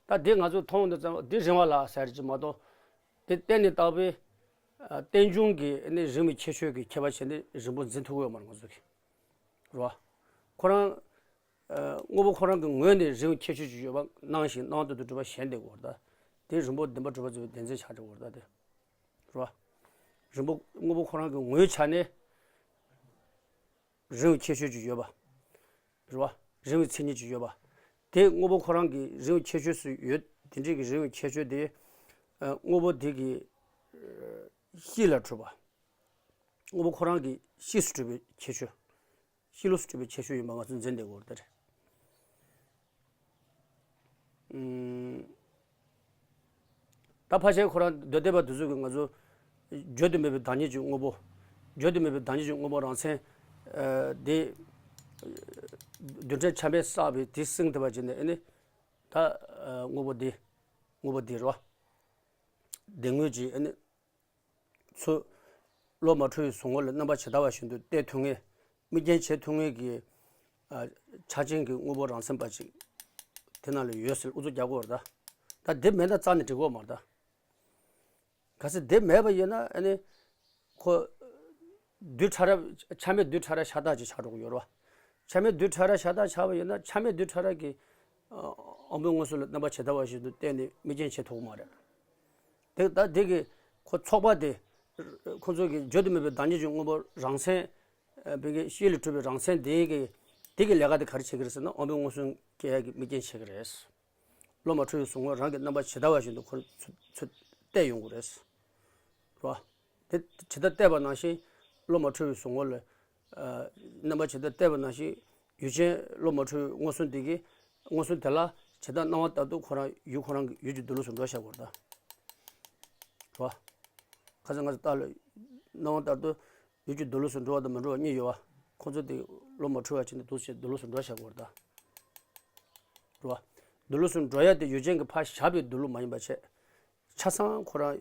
ད་འདི་ང་ཚོ་མཐོང་འདི་ཙམ་འདི་རིང་བ་ལ་ཟེར་གྱི་མ་གཏོགས། དེ་བརྟེན་ནས་བཏགས་པའི་ཨ་རྟེན་འབྱུང་གི་ནི་རིང་བའི་ཁྱད་ཆོས་ཀྱི་ཁྱད་པར་བྱས་ནས་རིང་པོ་འཛིན་ཐུབ་ཀྱི་ཡོད་མ་རེད་ང་ཚོ་གིས། རེད་བ། ཁོ་རང་ཨ་དངོས་པོ་ཁོ་རང་གི་ངོས་ནས་རིང་བའི་ཁྱད་ཆོས་ཅིག་ཡོད་པ་སྣང་ཞིང་སྣང་དུ་དུ་གྲུབ་པ་གཞན་དེ་གོ་རེད་ད། དེ་རིང་པོ་བདེན་པར་གྲུབ་པ་ཚོའི་བདེན་འཛིན་ཆགས་འགྲོ་གོ་རེད་ད་དེ། རེད་བ། རིང་པོ་དངོས་པོ་ཁོ་རང་གི་ངོའི་ཆ་ནས། རིང་བའི་ཁྱད་ཆོས་ཅིག་ཡོད་པ། རེད་བ། རིང་བའི་མཚན་ཉིད་ཅིག་ཡོད་པ། དེ་དངོས་པོ་ཁོ་རང་གི་རིང་བའི་ཁྱད་ཆོས་སུ་ཡོད། དེ་འདྲའི་གི་རིང་བའི་ཁྱད་ཆོས་དེ། ཨ་དངོས་པོ་དེ་གི་ཨ་གཤིས་ལ་གྲུབ་པ། དངོས་པོ་ཁོ་རང་གི་གཤིས་སུ་གྲུབ་པའི་ཁྱད་ཆོས། གཤིས་ལུགས་སུ་གྲུབ་པའི་ཁྱད་ཆོས་ཡིན་པ་ང་ཚོས་འཛིན་བསྡད་དགོས་རེད་ད། ཨུམ། ད་ཕལ་ཆེར་ཁོ་རང་མདོ་སྡེ་པ་དེ་ཚོ་གིས་ང་ཚོ་བརྗོད་དུ་མེད་པའི་བདག་ཉིད་ཀྱི་དངོས་པོ། བརྗོད་དུ་མེད་པའི་བདག་ཉིད་ཀྱི་དངོས་པོ་རང་མཚན། ཨ་དེ། རྡུལ་ཕྲན་ཆ་མེད་བསགས་པའི་དེའི་སྟེང་དེ་བ་བྱས་ནས་ཨ་ནི། ད་ཨ་དངོས་པོ་འདི། དངོས་པོ་འདི་རེད་བ། བདེན་དངོས་ཀྱི་ཨ་ནི། ཚུར་བློ་མ་འཁྲུལ་བའི་གཟུང་ངོ་ལ་རྣམ་པ་ཇི་ལྟ་བ་བཞིན་དུ་གཏད་ཐུབ་མཁན། དམིགས་རྐྱེན་བྱེད་ཐུབ་མཁན་གྱི་ཨ་ཆ་ཅན་གྱི་དངོས་པོ་རང་མཚན་པ་ཅིག་དེ་ནང་ལ་ཡོད་ཟེར་ཨུ་ཚུགས་རྒྱག་དགོས་རེད་ད། ད་དེ་མེད་ན་རྩ་ནས་འགྲིག་གི་ཡོད་མ་རེད་ད། གལ་སྲིད་དེ་མེད་པ་ཡིན་ན་ཨ་ནི། ཁོ། རྡུལ་ཕྲ་རབ། ཆ་མེད་རྡུལ་ཕྲ་རབ་ཤ་སྟག་ཅིག་ཆགས་འགྲོ་གི་ཡོད་རེད་བ། ཆ་མེད་རྡུལ་ཕྲ་རབ་ཤ་སྟག་ཆགས་པ་ཡིན་ན་ཆ་མེད་རྡུལ་ཕྲ་རབ་ཀྱི་ཨ་དབང་པོའི་མངོན་སུམ་ལ་རྣམ་པ་ཇི་ལྟ་བ་བཞིན་དུ་བལྟས་ནས་དམིགས་རྐྱེན་བྱེད་ཐུབ་ཀྱི་མ་རེད། དེ་ད་དེ་གི་ཁོ་ཚོགས་པ་དེ། ཁོ་ཚོ་གི་བརྗོད་དུ་མེད་པའི་བདག་ཉིད་ཀྱི་དངོས་པོ་རང་མཚན། ཨ་བོད་ཀྱི་གཤིས་ལས་གྲུབ་པའི་རང་མཚན་དེ་གི་དེ་གི་ལས་ཀ་དེ་ག་རེ་བྱེད་ཀྱི་རེད་ཟེར་ན་དབང་པོའི་མངོན་སུམ་སྐྱེ་ཡག་གི་དམིགས་རྐྱེན་བྱེད་ཀྱི་རེད། བློ་མ་འཁྲུལ་བའི་གཟུང་ངོ་རང་གི་རྣམ་པ་ཇི་ལྟ་བ་བཞིན་དུ་ཁོ་ཚུར་ཚུར་གཏད་ཡོང་གི་རེད། རེད་བ། དེ་ཇི་ལྟར་གཏད་པ་ནང་བཞིན་བློ་མ་འཁྲུལ་བའི་གཟུང་ངོ་ལ། ཨ་རྣམ་པ་ཇི་ལྟར་གཏད་པ་ནང་བཞིན་ཡུལ་ཅན་བློ་མ་འཁྲུལ་བའི་མངོན་སུམ་དེ་གིས་མངོན་སུམ་དེ་ལ་ཇི་ལྟར་སྣང་བ་ལྟར་དུ་ཁོ་རང་ཡུལ་ཁོ་རང་གི་ཡུལ་གྱི་མདོ་ལུགས་སུ་འགྲོ་བཞག་དགོས་རེད་ད། རེད་བ། ཁ་སང་ང་ཚོ་ལྟ་ལ་སྣང་བ་ལྟར་དུ། ཡུལ་གྱི་མདོ་ལུགས་སུ་འགྲོ་བ་དང་མི་འགྲོ་བ་གཉིས་ཡོད་བ། ཁོང་ཚོ་དེ་བློ་མ་འཁྲུལ་བ་བྱས་ནས་འདུག་སེ་མདོ་ལུགས་སུ་འགྲོ་བཞག་དགོས་རེད་ད། རེད་བ། མདོ་ལུགས་སུ་འགྲོ་ཡ་དེ་ཡུལ་ཅན་གྱི་ཕར་བཞག་པའི་མདོ་ལུགས་མ་ཡིན་པ་བྱས། ཆ་ཚང་ཁོ་རང་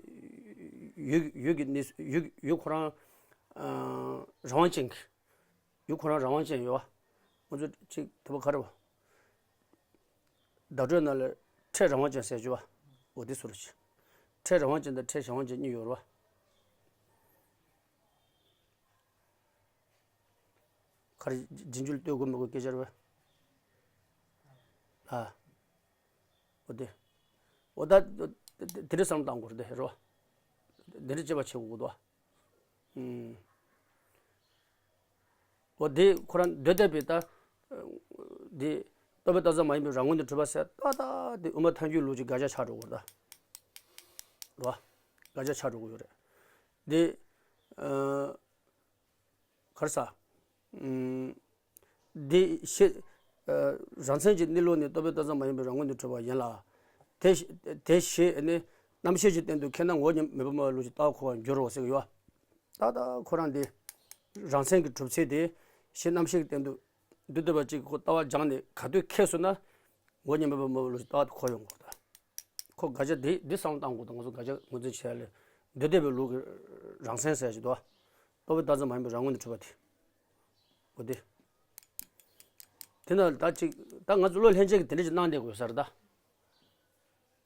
ཡུལ་ཡུལ་གྱི་གནས་ཡུལ་ཡུལ་ཁོ་རང་ རང་དབང་ཅན་གྱི། ཡུལ་ཁོ་རང་རང་དབང་ཅན་ཡོད་བ། ང་ཚོ་ཅིག་དེ་པ་ག་རེ་བ། བརྡ་སྤྲོད་ནང་ལ་ཕྲད་རང་དབང་ཅན་ཟེར་རྒྱུ་བ། འོ་དེ་སུ་རུ་ཆེ། ཕྲད་རང་དབང་ཅན་དང་ཕྲད་གཞན་དབང་ཅན་གཉིས་ཡོད་རེད་བ། ག་རེ་རྗེས་འཇུག་ལ་ལྟོས་དགོས་མི་དགོས་སྐད་ཆ་རེད་བ། ཨ། འོ་དེ། འོ་ད། དེ་འདྲ་བསམ་བློ་བཏང་དགོས་རེད་དེ་རེད་བ། དེ་འདྲ་དཔྱད་པ་བྱེད་དགོས་འདུག་བ། ཨུམ། འོ་དེ་ཁོ་རང་འདོད་བདེ་བའི་ད། དེ། རྟོག་པས་བཏགས་ཙམ་མ་ཡིན་པའི་རང་ངོས་ནས་གྲུབ་པ་ཟེར་ཏག་ཏག་དེ་དབུ་མ་ཐལ་འགྱུར་ལུགས་ཀྱི་དགག་བྱ་ཆགས་འགྲོ་གི་རེད་ད། རེད་བ། དགག་བྱ་ཆགས་འགྲོ་གི་ཡོད་རེད། དེ། ཨ། ག་རེ་ཟ། ཨུམ། འདི་ཤེས། ཨ། རང་མཚན་གྱི་གནས་ལུགས་ནི་རྟོག་པས་བཏགས་ཙམ་མ་ཡིན་པའི་རང་ངོས་ནས་གྲུབ་པ་ཡིན་ལ། དེ་དེ་ཞེས་ནི་རྣམ་ཤེས་ཀྱི་སྟེང་དུ་ཁས་ན་ངོ་བོ་ཉིད་མེད་པར་སྨྲ་བའི་ལུགས་ཀྱི་ལྟ་བ་འཁོར་བར་འགྱུར་རོ་ཟེར་གྱི་ཡོད། ཏག་ཏག་ཁོ་རང་འདི། རང་མཚན་གྱི་གྲུབ་ཚུལ་དེ། ཞེས་རྣམ་ཤེས་ཀྱི་སྟེང་དུ། འདུས་སྡོད་པ་གཅིག་གིས་ཁོ་ལྟ་བ་སྦྱངས་ནས་ག་དུས་ཁེལ་སོང་ན། ངོ་བོ་ཉིད་མེད་པར་སྨྲ་བའི་ལུགས་ཀྱི་ལྟ་བ་དེ་འཁོར་ཡོང་གི་རེད། ཁོ་དགག་བྱ་འདི་འདི་བསམ་བློ་བཏང་དགོས་འདུག་ང་ཚོ་དགག་བྱ་ངོས་འཛིན་བྱེད་ཡ་ལས། འདོད་བདེ་བའི་ལུགས་ཀྱི་རང་མཚན་ཟེར་ཞིག་འདུག་རྟོག་པས་བཏགས་ཙམ་མ་ཡིན་པའི་རང་ངོས་ནས་གྲུབ་པ་དེ། འོ་དེ། དེ་ན་ད་ཅིག་ད་ང་ཚོ་བློ་ལྷན་སྐྱེས་ཀྱིས་དེ་འདྲ་ཅིག་གནང་བསྡད་དགོས་ས་རེད་ད།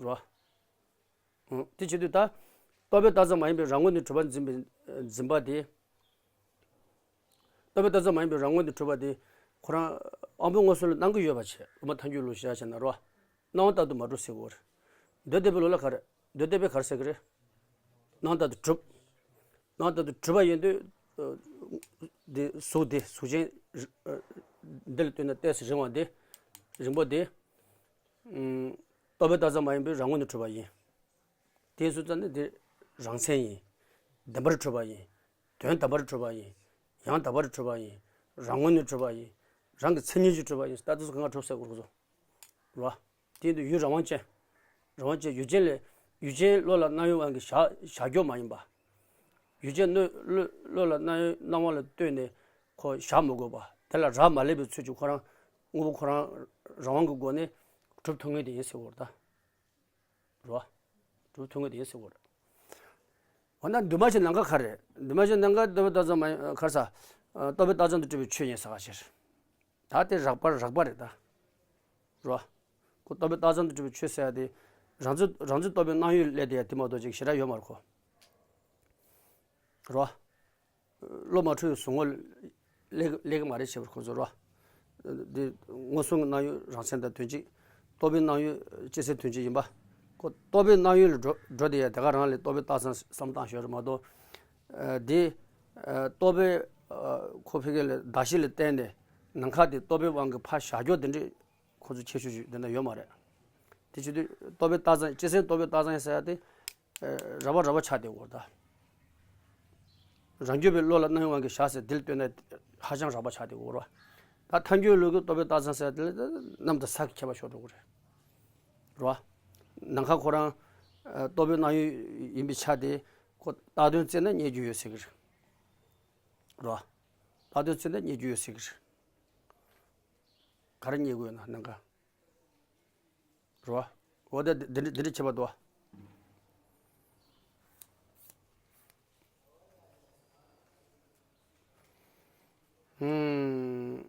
རོ། ཨང་། དེ་བྱེད་དུས་ད། རྟོག་པས་བཏགས་ཙམ་མ་ཡིན་པའི་རང་ངོས་ནས་གྲུབ་པ་འཛིན་པའི་འཛིན་པ་དེ། རྟོག་པས་བཏགས་ཙམ་མ་ཡིན་པའི་རང་ངོས་ནས་གྲུབ་པ་དེ། ཁོ་རང་། དབང་པོའི་མངོན་སུམ་ལ་སྣང་གི་ཡོད་པ་བྱས་དབུ་མ་ཐལ་འགྱུར་ལུགས་བཞག་བྱས་ན་རོ། སྣང་བ་ལྟར་དུ་མ་གྲུབ་ཟེར་གྱི་ཡོད་རེད། འདོད་བདེ་བའི་ལུགས་ལ་ག་རེ། འདོད་བདེ་བས་ག་རེ་ཟེར་གྱི་རེད། སྣང་བ་ལྟར་དུ་གྲུབ། སྣང་བ་ལྟར་དུ་གྲུབ་པ་ཡིན་དུས། ཨ། འདི་གཟུགས་དེ་གཟུགས་ཅན། ཨ། འདི་ལ་ལྟོས་ན་ཏོག་ཙམ་རིང་བ་འདི། རིང་པོ་འདི། ཨུམ། རྟོག་པས་བཏགས་ཙམ་མ་ཡིན་པའི་རང་ངོས་ནས་གྲུབ་པ་ཡིན། དེ་སུ་ཙམ་ནི་འདི་རང་མཚན་ཡིན། བདེན་པར་གྲུབ་པ་ཡིན། དོན་དམ་པར་གྲུབ་པ་ཡིན། ཡང་དག་པར་གྲུབ་པ་ཡིན། རང་ངོས་ནས་གྲུབ་པ་ཡིན། རང་གི་མཚན་ཉིད་ཀྱིས་གྲུབ་པ་ཡིན། ད་དེ་ཚོ་གང་ག་གྲུབ་ཟེར་དགོས་རེད་ཁོ་ཚོ། རེད་བ། དེ་ཡིན་དུས་ཡུལ་རང་དབང་ཅན། རང་དབང་ཅན་ཡུལ་ཅན་ལས། ཡུལ་ཅན་བློ་ལ་སྣང་ཡུལ་དབང་གིས་བཞག་བཞག་རྒྱུ་མ་ཡིན་པ། ཡུལ་ཅན་གནས་བློ་བློ་ལ་སྣང་ཡུལ་སྣང་བ་ལ་ལྟོས་ནས་ཁོ་བཞག་མི་དགོས་པ་དེ་ལ་རག་མ་ལས་པའི་ཚུལ་གྱིས་ཁོ་རང་དངོས་པོ་ཁོ་རང་རང་དབང་གི་སྒོ་ནས་གྲུབ་ཐུབ་ངེས་དེ་ཡིན་ཟེར་བ་རེད་ད། རེད་བ། གྲུབ་ཐུབ་ངེས་དེ་ཡིན་ཟེར་བ་རེད། འོ་ན་འདུས་མ་བྱས་ནམ་མཁའ་ག་རེ་རེད། འདུས་མ་བྱས་ནམ་མཁའ་རྟོག་པས་བཏགས་ཙམ་མ་ཡིན་ག་རེ་ཟ། རྟོག་པས་བཏགས་ཙམ་དུ་གྲུབ་པའི་ཆོས་ཡིན་ཟེར་བ་ཞིག་ད་དེ་རགས་པ་རགས་པ་རེད་ད། རོ། ཁོ་རྟོག་པས་བཏགས་ཙམ་དུ་གྲུབ་པའི་ཆོས་ཟེར་ཡ་དེ། རང་རྫས་རང་རྫས་རྟོག་པའི་སྣང་ཡུལ་སླེབས་དེ་ཡ་དེ་མ་གཏོགས་ཅིག་ཞེ་དྲག་ཡོད་མ་རེད་ཁོ། རོ། བློ་མ་འཁྲུལ་བའི་གཟུང་ངོ་ལ་སླེབས་སླེབས་ཀྱི་མ་རེད་བྱས་པར་ཁོ་ཚོ་རོ། འདི་མངོན་སུམ་གྱི་སྣང་ཡུལ་རང་མཚན་དང་དོན་གཅིག་རྟོག་པའི་སྣང་ཡུལ་སྤྱི་སེལ་དོན་གཅིག་ཡིན་པ། ཁོ་རྟོག་པའི་སྣང་ཡུལ་ལ་འགྲོ་འགྲོ་དེ་ཡ་དེ་ག་རང་ལས་རྟོག་པས་བཏགས་ཙམ་བསམ་བཏང་ཞོར་མ་གཏོགས། ཨ། འདི། ཨ། རྟོག་པའི། ཨ། ཁོ་ཕ་གི་ལ་གདགས་གཞི་ལ་བརྟེན་ནས་ནམ་མཁའ་དེ་རྟོག་པའི་དབང་གིས་ཕར་བཞག་རྒྱུ་དེ་འདྲས་ཁོ་ཚོ་ཁྱད་ཆོས་ཅིག་དེ་འདྲ་ཡོད་མ་རེད། དེ་བྱེད་དུས་རྟོག་པས་བཏགས་ཙམ་སྤྱི་སེལ་རྟོག་པས་བཏགས་ཙམ་ཟེར་ཡ་དེ། ཨ། རགས་པ་རགས་པ་ཆགས་བསྡད་ཡོད་རེད་ད། རང་རྒྱུད་པའི་བློ་ལ་སྣང་ཡུལ་དབང་གིས་བཞག་ཟེར་དེ་ལ་ལྟོས་ན་ཧ་ཅང་རགས་པ་ཆགས་བསྡད་ཡོད་རེད། ད་ཐལ་འགྱུར་ལུགས་ཀྱི་རྟོག་པས་བཏགས་ཙམ་ཟེར་ཡ་དེ་ལ་གནམ་དང་ས་གི་ཁྱད་པར་ཤོར་འགྲོ་གི་རེད། རེད་བ། ནམ་མཁའ་ཁོ་རང་། ཨ། རྟོག་པའི་སྣང་ཡུལ་ཡིན་པའི་ཆ་དེ་ཁོ་བཏགས་དོན་བཙལ་ན་རྙེད་རྒྱུ་ཡོད་ཟེར་གི་རེད། རེད་བ། བཏགས་དོན་བཙལ་ན་རྙེད་རྒྱུ་ཡོད་ཟེར་གི་རེད། ག་རེ་རྙེད་དགོས་ཡོད་ན་ནམ་མཁའ། རེད་བ། འོ་ད་འདི་འདི་འདི་འདྲ་བྱེད་པ་འདུག་བ། ཧུམ།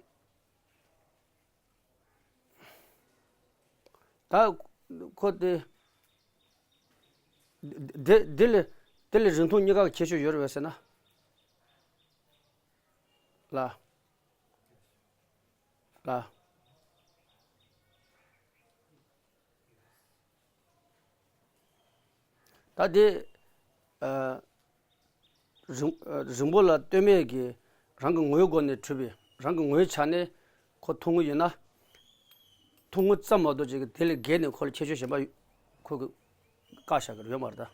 ད་ཁོ་དེ། དེ་དེ་ལས་དེ་ལས་རིང་ཐུང་གཉིས་ཀ་གི་ཁྱད་ཆོས་ཡོད་རེད་བས་ཟེར་ན། ལ། ལ། ད་དེ། ཨ། རིང་། ཨ། རིང་པོ་ལ་ལྟོས་མེད་ཀྱི་རང་གི་ངོ་བོའི་སྒོ་ནས་གྲུབ་པའི་རང་གི་ངོ་བོའི་ཆ་ནས་ཁོ་ཐུང་ངུ་ཡིན་ན། ཐུང་ངུ་ཙམ་མ་གཏོགས་ཅིག་གི་དེ་ལས་བརྒལ་ནས་ཁོ་ལ་ཁྱད་ཆོས་གཞན་པ་ཁོ་གི་བཀག་བཞག་གི་ཡོད་མ་རེད་ད།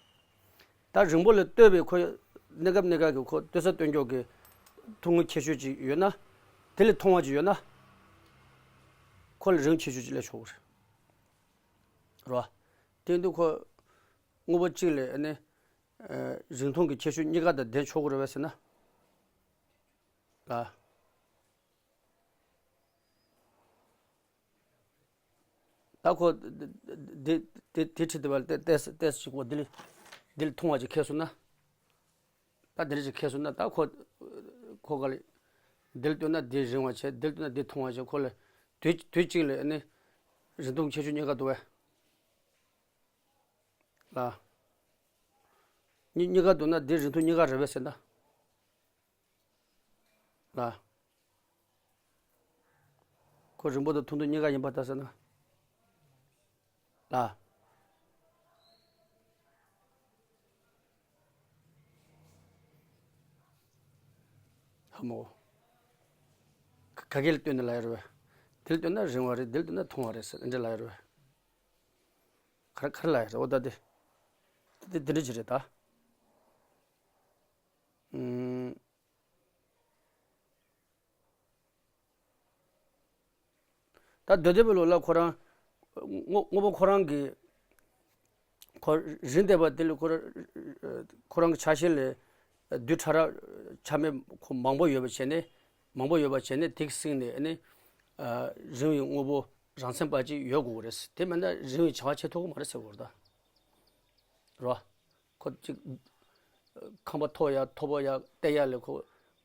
ད་རིང་པོ་ལ་ལྟོས་པའི་ཁོ་གནས་སྐབས་གནས་སྐབས་ཀྱི་ཁོ་ལྟོས་ས་ལྟོས་འཇོག་གི་ཐུང་ངུ་ཁྱད་ཆོས་ཅིག་ཡོད་ན། དེ་ལས་ཐུང་བ་ཅིག་ཡོད་ན། ཁོ་ལ་རིང་ཁྱད་ཆོས་ཅིག་སླེབས་ཆོག་གི་རེད། རེད་བ། དེ་ཡིན་དུས་ཁོ་དངོས་པོ་གཅིག་ལས་ཨ་ནི། ཨ། རིང་ཐུང་གི་ཁྱད་ཆོས་གཉིས་ཀ་དང་ལྡན་ཆོག་གི་རེད་བས་ཟེར་ན། ལ། ད་ཁོ་དེ་དེ་དེ་ཁྲིད་དེ་བ་ལ་ཏེ་ཏེས་ཏེས་ཞིག་པོ་འདི་ལ་འདི་ལ་ཐུང་བ་ཅིག་ཁེལ་སོང་ན། ད་དེ་འདྲ་ཞིག་ཁེལ་སོང་ན་ད་ཁོ་ཁོ་ག་ལ་འདི་ལ་ལྟོས་ན་འདི་རིང་བ་བྱས། འདི་ལ་ལྟོས་ན་འདི་ཐུང་བ་བྱས། ཁོ་ལ་དུས་དུས་གཅིག་ལ་ཨ་ནི་རིང་ཐུང་ཁྱད་ཆོས་གཉིས་ཀ་འདུག་བས། ལ། གཉིས་གཉིས་ཀ་འདུག་ན་འདི་རིང་ཐུང་གཉིས་ཀ་རེད་པས་ཟེར་ན། ལ། ཁོ་རིང་པོ་དང་ཐུང་ཐུང་གཉིས་ཀ་ཡིན་པ་ལྟ་ཟེར་ན། ལ། ཧ་མོ། ག་ག་གེ་ལ་ལྟོས་ནས་ལབ་ཡོད་རེད་པས། དེ་ལ་ལྟོས་ན་རིང་བ་རེད། དེ་ལ་ལྟོས་ན་ཐུང་བ་རེད་ཟེར་འདྲ་ལབ་ཡོད་རེད་པས། ག་ག་རེ་ལབ་ཡོད་རེད། འོ་ད་དེ་དེ་དེ་འདྲ་ཅིག་རེད་ད། ཨུམ། ད་སྡོད་སྡོད་པའི་ལོ་ལ་ཁོ་རང་དངོས་དངོས་པོ་ཁོ་རང་གི་ཁོ་རིང་བསྡད་པ་དེ་ལ་ཁོ་རང་ཁོ་རང་གི་ཆ་ཤས་ལས་རྡུལ་ཕྲ་རབ་ཆ་མེད་ཁོ་མང་པོ་ཡོད་པ་བྱས་ནས། མང་པོ་ཡོད་པ་བྱས་ནས་དེ་གི་སྟེང་ནས་ཨ་ནི་རིང་བའི་དངོས་པོ་རང་མཚན་པ་ཅིག་ཡོད་དགོས་ཀྱི་རེད། དེ་མིན་ན་རིང་བའི་བྱ་བ་བྱེད་ཐུབ་ཀྱི་མ་རེད་ཟེར་དགོས་རེད་ད། རེད་བ། ཁོ་གཅིག་ཁང་པ་མཐོ་ཡ་མཐོ་པོ་ཡ་བལྟ་ཡ་ལ་ཁོ་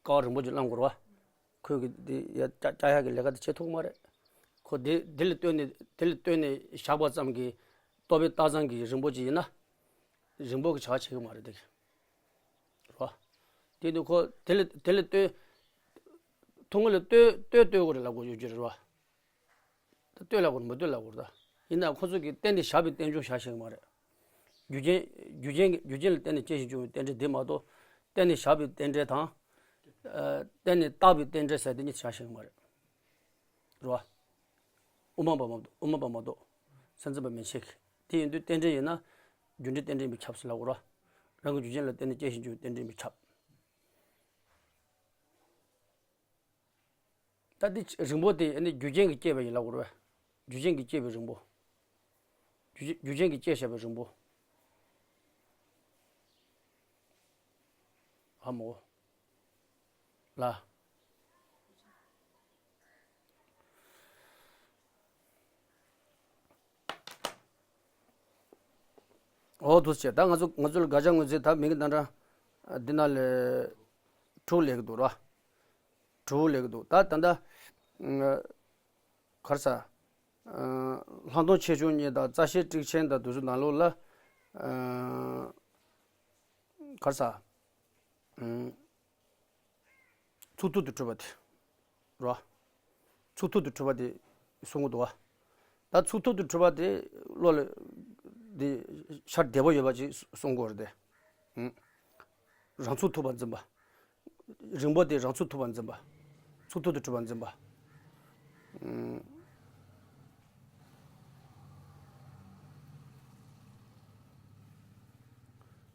ཀ་བ་རིང་པོ་ཅིག་བླང་དགོས་རེད་བ། ཁོས་གི་འདི་ཡ་བཀྱག་བཀྱག་ཡག་གི་ལས་ཀ་དེ་བྱེད་ཐུབ་ཀྱི་མ་རེད། ཁོ་འདི་འདི་ལ་ལྟོས་ནས་འདི་ལ་ལྟོས་ནས་བཞག་པ་ཙམ་གྱིས། ལྟོ་ཕད་བཏགས་ཙམ་གྱིས་རིང་པོ་ཅིག་ཡིན་ན་རིང་པོ་གི་བྱ་བ་བྱེད་ཀྱི་མ་རེད་དེ་གི། རེད་བ། དེ་ནི་ཁོ་དེ་ལ་དེ་ལ་ལྟོས། ཐུང་ངུ་ལ་ལྟོས་ལྟོས་ལྟོས་དགོས་རེད་ལབ་དགོས་ཡོད་རྒྱུ་རེད་བ། ད་ལྟོས་ལབ་དགོས་རེད། མི་ལྟོས་ལབ་དགོས་རེད་ད། ཡིན་ན་ཁོ་ཚོ་གིས་གཏན་ནས་བཞག་པའི་རྟེན་འབྱུང་བཞག་ཤེས་ཀྱི་མ་རེད། རྒྱུ་རྐྱེན་རྒྱུ་རྐྱེན་རྒྱུ་རྐྱེན་ལ་བརྟེན་ནས་སྐྱེ་ཞིང་འབྱུང་བའི་རྟེན་འབྲེལ་འདི་མ་གཏོགས། གཏན་ནས་བཞག་པའི་རྟེན་འབྲེལ་དང་། ཨ། གཏན་ནས་བཏགས་པའི་རྟེན་འབྲེལ་ཟེར་དེ་གཉིས་བཞག་ཤེས་ཀྱི་མ་རེད། རེད་བ། དབུ་མ་པ་མ་གཏོགས། དབུ་མ་པ་མ་གཏོགས། སེམས་ཙམ་པ་མན་ཆད་ཀྱི། དེ་ཡིན་དུས་རྟེན་འབྲེལ་ཡིན་ན་རྒྱུ་འབྲས་རྟེན་འབྲེལ་ཡིན་པས་ཁྱབ་ཟེར་ལབ་དགོས་རེད་བ། རང་གི་རྒྱུ་རྐྱེན་ལ་བརྟེན་ནས་སྐྱེ་ཞིང་འབྱུང་བའི་རྟེན་འབྲེལ་ཡིན་པས་ཁྱབ། ད་འདི་རིང་པོ་དེ་ནི་རྒྱུ་རྐྱེན་གྱིས་བསྐྱེད་པ་ཡིན་ལབ་དགོས་རེད་པས། རྒྱུ་རྐྱེན་གྱིས་བསྐྱེད་པའི་རིང་པོ། རྒྱུ་རྒྱུ་རྐྱེན་གྱིས་བསྐྱེད་བཞག་པའི་རིང་པོ། ཨ་མོ། ལ། འོ་འདུག་སེ་བྱས། ད་ང་ཚོ་ང་ཚོ་ལ་དགག་བྱ་དངོས་རྫས་ད་མིང་གི་རྣམ་གྲངས་འདི་ན་ལས་དྲུག་སླེབས་ཀྱི་འདུག་ར། དྲུག་སླེབས་ཀྱི་འདུག་ད་ད་ལྟ་ག་རེ་ཟ། ལྷག་མཐོང་ཆེ་ཆུང་གཉིས་དང་རྩ་ཤེ་ཊིག་ཆེན་དང་དེ་ཚོ་ནང་ལོགས་ལ་ག་རེ་ཟ། ཚུགས་ཐུབ་ཏུ་གྲུབ་པ་དེ་རོ། ཚུགས་ཐུབ་ཏུ་གྲུབ་པ་དེ་གསུང་གི་འདུག་བ། ད་ཚུགས་ཐུབ་ཏུ་གྲུབ་པ་དེ་བློ་ལ་དེ་ཤར་བདེ་པོ་ཡོད་པ་ཅིག་གསུང་དགོས་རེད་དེ། རང་ཚུགས་ཐུབ་པ་འཛིན་པ། རིང་པོ་དེ་རང་ཚུགས་ཐུབ་པ་འཛིན་པ། ཚུགས་ཐུབ་ཏུ་གྲུབ་པ་འཛིན་པ།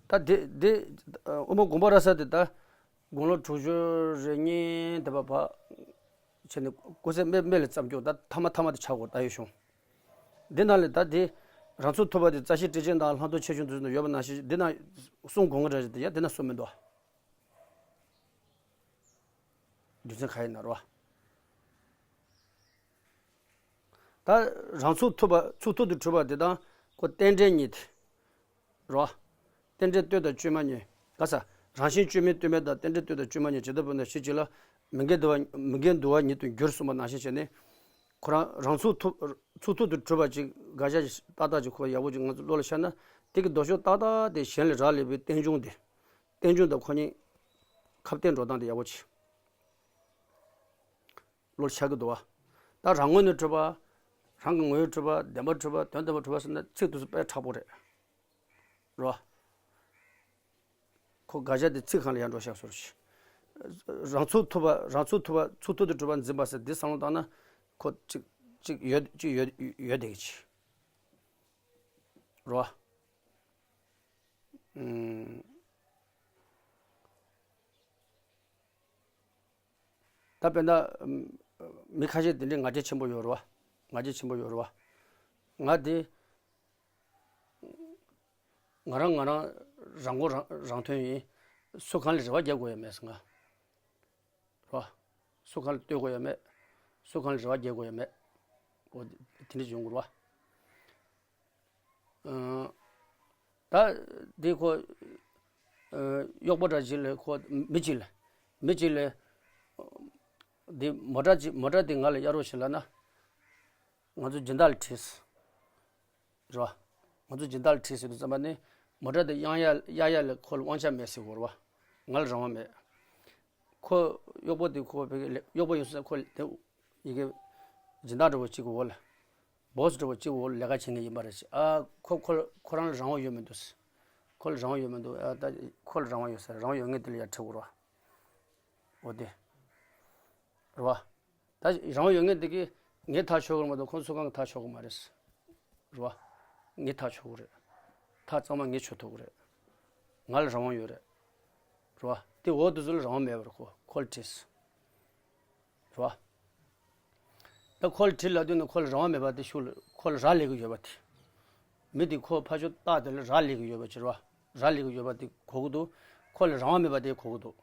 ད་དེ་དེ་དབུ་མ་དགོངས་པ་རབ་གསལ་དེ་ད་དགུང་ལོ་དྲུག་ཅུ་རེ་གཉིས་དེ་བ་བ་བྱས་ནས་ཀུན་གསལ་སྨད་སྨད་ལ་བརྩམས་རྒྱུ་ད་ཐ་མ་ཐ་མ་དེ་ཆགས་དགོས་ད་ཡོད་བྱུང་། འདི་ནང་ལས་ད་དེ་རང་ཚུགས་ཐུབ་པ་དེ་རྩ་ཤེ་ཊིག་ཆེན་དང་ལྷག་མཐོང་ཆེ་ཆུང་དུ་ཡོད་པ་ནང་བཞིན་འདི་ན་གསུང་དགོས་ངེས་རེད་དེ་ཡ་འདི་ན་གསུང་མི་འདུག་རྒྱུ་མཚན་ག་ཡིན་ན་རོ། ད་རང་ཚུགས་ཐུབ་པ་ཚུགས་ཐུབ་ཏུ་གྲུབ་པ་དེ་དང་ཁོ་རྟེན་འབྲེལ་གཉིས་དེ། རོ། རྟེན་འབྲེལ་ལྟོས་དང་བཅོས་མ་གཉིས། ག་ས། རང་བཞིན་བཅོས་མིན་ལྟོས་མེད་དང་རྟེན་འབྲེལ་ལྟོས་དང་བཅོས་མ་གཉིས། ཇི་ལྟ་བུ་ན་ཞེས་བྱ་ལ། མི་འགལ་འདུ་བ་མི་འགལ་འདུ་བ་ཉིད་དུ་འགྱུར་གསུངས་པ་ནང་བཞིན་བྱས་ནས། ཁོ་རང་རང་ཚུགས་ཐུབ་ཚུགས་ཐུབ་ཏུ་གྲུབ་པ་ཅིག་དགག་བྱ་ཏག་ཏག་ཅིག་ཁོ་ཡག་པོ་ཅིག་ང་ཚོ་བློ་ལ་ཤར་ན་དེ་གི་ལྡོག་ཕྱོགས་ཏག་ཏག་དེ་གཞན་ལས་རག་ལས་པའི་རྟེན་འབྱུང་དེ། རྟེན་འབྱུང་དང་ཁོ་གཉིས་ཁ་གཏད་འགྲོ་སྟངས་དེ་ཡག་པོ་ཅིག་བློར་ཤར་གི་འདུག་བ། ད་རང་ངོས་ནས་གྲུབ་པ། རང་གི་ངོས་གྲུབ་པ། བདེན་པར་གྲུབ་པ། དོན་དམ་པར་གྲུབ་པ་ཟེར་ན་ཚིག་དེ་ཚོ་དཔེ་མཁྲེགས་པོ་རེད། རོ། ཁོ་དགག་བྱ་དེ་ཚིག་སྒང་ལ་ཡར་འགྲོ་ཤག་སོར་ཞིག་རང་ཚུགས་ཐུབ་པ་རང་ཚུགས་ཐུབ་པ་ཚུགས་ཐུབ་ཏུ་གྲུབ་པ་འཛིན་པ་ཟེར་འདི་བསམ་བློ་བཏང་ན་ཁོ་གཅིག་གཅིག་ཡོད་གཅིག་ཡོད་ཡོད་བསྡད་ཀྱི་རོ། ཨུམ། ད་དཔེར་ན། མི་ཁ་ཤས་དེ་འདྲའི་ང་རྒྱལ་ཆེན་པོ་ཡོད་རེད་བ། ང་རྒྱལ་ཆེན་པོ་ཡོད་རེད་བ། ང་དེ། ང་རང་ང་རང་རང་མགོ་རང་རང་ཐོན་ཡིན། སུ་གང་ལ་རེ་བ་རྒྱག་དགོས་ཡ་མེད་ཟེར་ང་། རེད་བ། སུ་གང་ལ་ལྟོས་དགོས་ཡ་མེད། སུ་གང་ལ་རེ་བ་རྒྱག་དགོས་ཡ་མེད། འོ་དེ་འདྲ་ཡོང་དགོས་རེད་བ། ཨང་། ད་འདི་ཁོ་ གཡོག་པོ་འདྲ་ཅིག་ལ་ཁོ་མི་གཅིག་ལ་མི་གཅིག་ལ་འདི་མོ་ཊ་ཅིག་མོ་ཊ་འདི་ང་ལ་གཡར་རོགས་བྱེད་ལབ་ན། ང་ཚོ་སྦྱིན་བདག་ལ་དྲིས། རེད་བ། ང་ཚོ་སྦྱིན་བདག་ལ་དྲིས་ཟེར་དུས་ཙམ་པ་ནི་མོ་ཊ་དེ་གཡར་ཡ་གཡར་ཡ་ལ་ཁོ་ལ་དབང་ཆ་མེད་ཟེར་གོ་རེད་བ། ང་ལ་རང་དབང་མེད། ཁོ་གཡོག་པོ་དེ་ཁོ་བོད་ཀྱི་གཡོག་པོ་ཡིན་ཟེར་ཁོ་དེ་ཡི་གེ་སྦྱིན་བདག་འདྲ་བོ་གཅིག་གི་འོག་ལ་སྦོ་སི་འདྲ་བོ་གཅིག་གི་འོག་ལ་ལས་ཀ་བྱེད་མཁན་ཡིན་པ་རེད་ཟེར། ཨ་ཁོ་ཁོ་ཁོ་རང་ལ་རང་དབང་ཡོད་མི་འདུག་ཟེར། ཁོ་ལ་རང་དབང་ཡོད་མི་འདུག་ཨ་ད་ཁོ་ལ་རང་དབང་ཡོད་ཟེར། རང་དབང་ཡོད་མཁན་དེ་ལ་ཡར་དྲི་དགོས་རེད་བ། འོ་དེ། རེད་བ། ད་རང་དབང་ཡོད་མཁན་དེ་གིས་ངའི་ཐག་ཆོད་ཀྱི་མ་གཏོགས་ཁོང་ཚོ་གང་གི་ཐག་ཆོད་ཀྱི་མ་རེད། རེད་བ། ངའི་ཐག་ཆོད་ཀྱི་རེད། ཐག་གཙང་མ་ངས་ཆོད་ཐུབ་ཀྱི་རེད། ང་ལ་རང་དབང་ཡོད་རེད། རེད་བ། དེ་འོག་དེ་ཚོ་ལ་རང་དབང་མེད་པར་ཁོ་ཁོ་ལ་དྲིས། རེད་བ། ད་ཁོ་ལ་དྲིས་ལབ་དུས་ནི་ཁོ་ལ་རང་དབང་མེད་པ་དེ་ཤུགས་ལ་ཁོ་ལ་རག་ལས་ཀྱི་ཡོད་པ་དེ། མི་དེ་ཁོ་ཕར་ཕྱོགས་རྟགས་དེ་ལ་རག་ལས་ཀྱི་ཡོད་པ་ཅིག་རེད་བ། རག་ལས་ཀྱི་ཡོད་པ་དེ་གོ་གི་འདུག་ཁོ་ལ་རང་དབང་མེད་པ་དེ་གོ་གི་འདུག་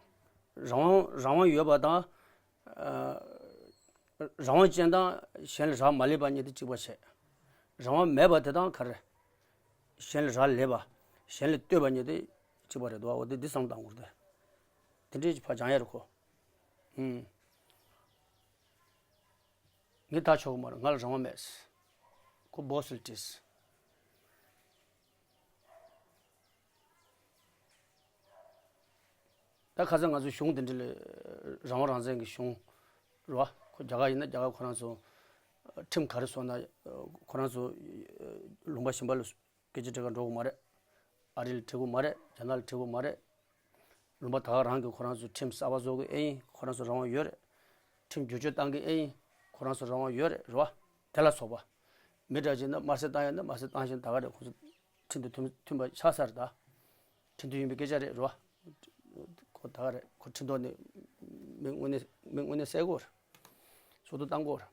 རང་དབང་རང་དབང་ཡོད་པ་དང་། ཨ། རང་དབང་ཅན་དང་གཞན་ལ་རག་མ་ལས་པ་གཉིས་དེ་གཅིག་པ་བྱས། རང་དབང་མེད་པ་དེ་དང་ག་རེ། གཞན་ལ་རག་ལས་པ། གཞན་ལ་ལྟོས་པ་གཉིས་དེ་གཅིག་པ་རེད་འདུག་འོ་དེ་འདི་བསམ་བློ་བཏང་དགོས་རེད། དེ་འདྲའི་ཕར་སྦྱང་ཡ་རེད་ཁོ། ཧུམ། ངས་ཐག་ཆོད་གི་མ་རེད། ང་ལ་རང་དབང་མེད། ཁོ་སྦོ་སི་ལ་དྲིས། ད་ཁ་སང་ང་ཚོའི་གཞུང་དེ་འདྲ་ལ་རང་དབང་རང་བཙན་གྱི་གཞུང་རེད་བ། ཁོ་རྒྱ་གར་ཡིན་ན་རྒྱ་གར་ཁོ་རང་ཚོ་ཁྲིམས་ག་རེ་བཟོ་ན་ཁོ་རང་ཚོ་ལུང་པ་གཞན་པ་ལ་སྐད་ཆ་དྲི་ག་འགྲོ་གི་མ་རེད། ཨ་རི་ལ་དྲི་གི་མ་རེད། རྒྱ་ནག་ལ་དྲི་གི་མ་རེད། ལུང་པ་ད་ག་རང་གི་ཁོ་རང་ཚོ་ཁྲིམས་གསར་པ་བཟོ་གི་ཨེ་ཡིན། ཁོ་རང་ཚོ་རང་དབང་ཡོད་རེད། ཁྲིམས་བསྒྱུར་བཅོས་བཏང་གི་ཨེ་ཡིན། ཁོ་རང་ཚོ་རང་དབང་ཡོད་རེད། རེད་བ། དེ་ལ་སོགས་པ། མི་འདྲ་ཅིག་ན་དམར་གསོད་བཏང་ཡ་ན་དམར་གསོད་བཏང་བཞིན་ད་ག་རེད། ཁོ་ཚོ་ཁྲིམས་དང་མཐུན་མཐུན་པ་ཆགས་ས་རེད་ད། ཁྲིམས་མཐུན་ཡིན་པའི་སྐད་ཆ་རེད། རེད་བ། ཁོ་ད་ག་རེད། ཁོ་ཁྲིམས་ཐོག་ནས་མི་དངོས་གནས་མི་དངོས་གནས་གསལ་གོ་རེད། སོ་ཐོ་བཏང་གོ་རེད།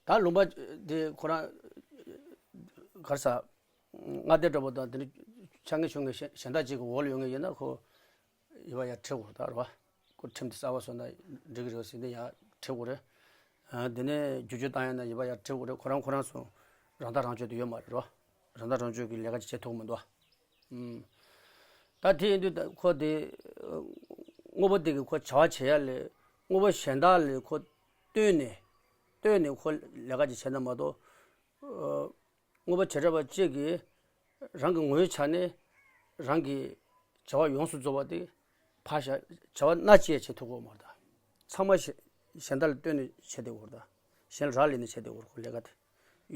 ད་ལུང་པ་དེ་ཁོ་རང་གར་ས་མངའ་སྡེ་འདྲ་པོ་དང་དེ་འདྲ་ཆ་ངེས་ཆུང་ངེས་གཞན་དག་ཅིག་གི་འོག་ལ་ཡོད་ངེས་ཡིན་ན་ཁོ་ཡི་བ་ཡར་ཁྲིད་དགོས་ད་རེད་བ། ཁོ་ཁྲིམས་དེ་གསར་པ་བཟོ་ན་འགྲིག་གི་རེད་ཟེར་ནས་ཡར་ཁྲིད་དགོས་རེད། དེ་ནས་བསྒྱུར་བཅོས་བཏང་ཡ་ན་ཡི་བ་ཡར་ཁྲིད་དགོས་རེད། ཁོ་རང་ཁོ་རང་ཚོ་རང་ཐག་རང་གཅོད་དེ་ཡོད་མ་རེད་རོ། རང་ཐག་རང་གཅོད་ཀྱི་ལས་ཀ་ཅིག་བྱེད་ཐུབ་མི་འདུག་ཨ། ད་དེ་ཡིན་དུས་ད་ཁོ་དེ་དངོས་པོ་དེ་གི་ཁོ་བྱ་བ་བྱེད་ཡ་ལས་དངོས་པོ་གཞན་དག་ལས་ཁོ་ལྟོས་ནས་ལྟོས་ནས་ཁོ་ལས་ཀ་ཅིག་བྱས་ན་མ་གཏོགས། དངོས་པོ་བྱེ་བྲག་པ་གཅིག་གིས་རང་གི་ངོ་བོའི་ཆ་ནས་རང་གི་བྱ་བ་ཡོངས་སུ་རྫོགས་པ་དེ་ཕར་བཞག་བྱ་བ་སྣ་གཅིག་ཡང་བྱེད་ཐུབ་ཀྱི་ཡོད་མ་རེད་ད། ཚང་མ་གཞན་དག་ལ་ལྟོས་ནས་བྱེད་བསྡད་ཡོད་རེད་ད། གཞན་ལ་རག་ལས་ནས་བྱེད་བསྡད་ཡོད་རེད་ཁོ་ལས་ཀ་དེ།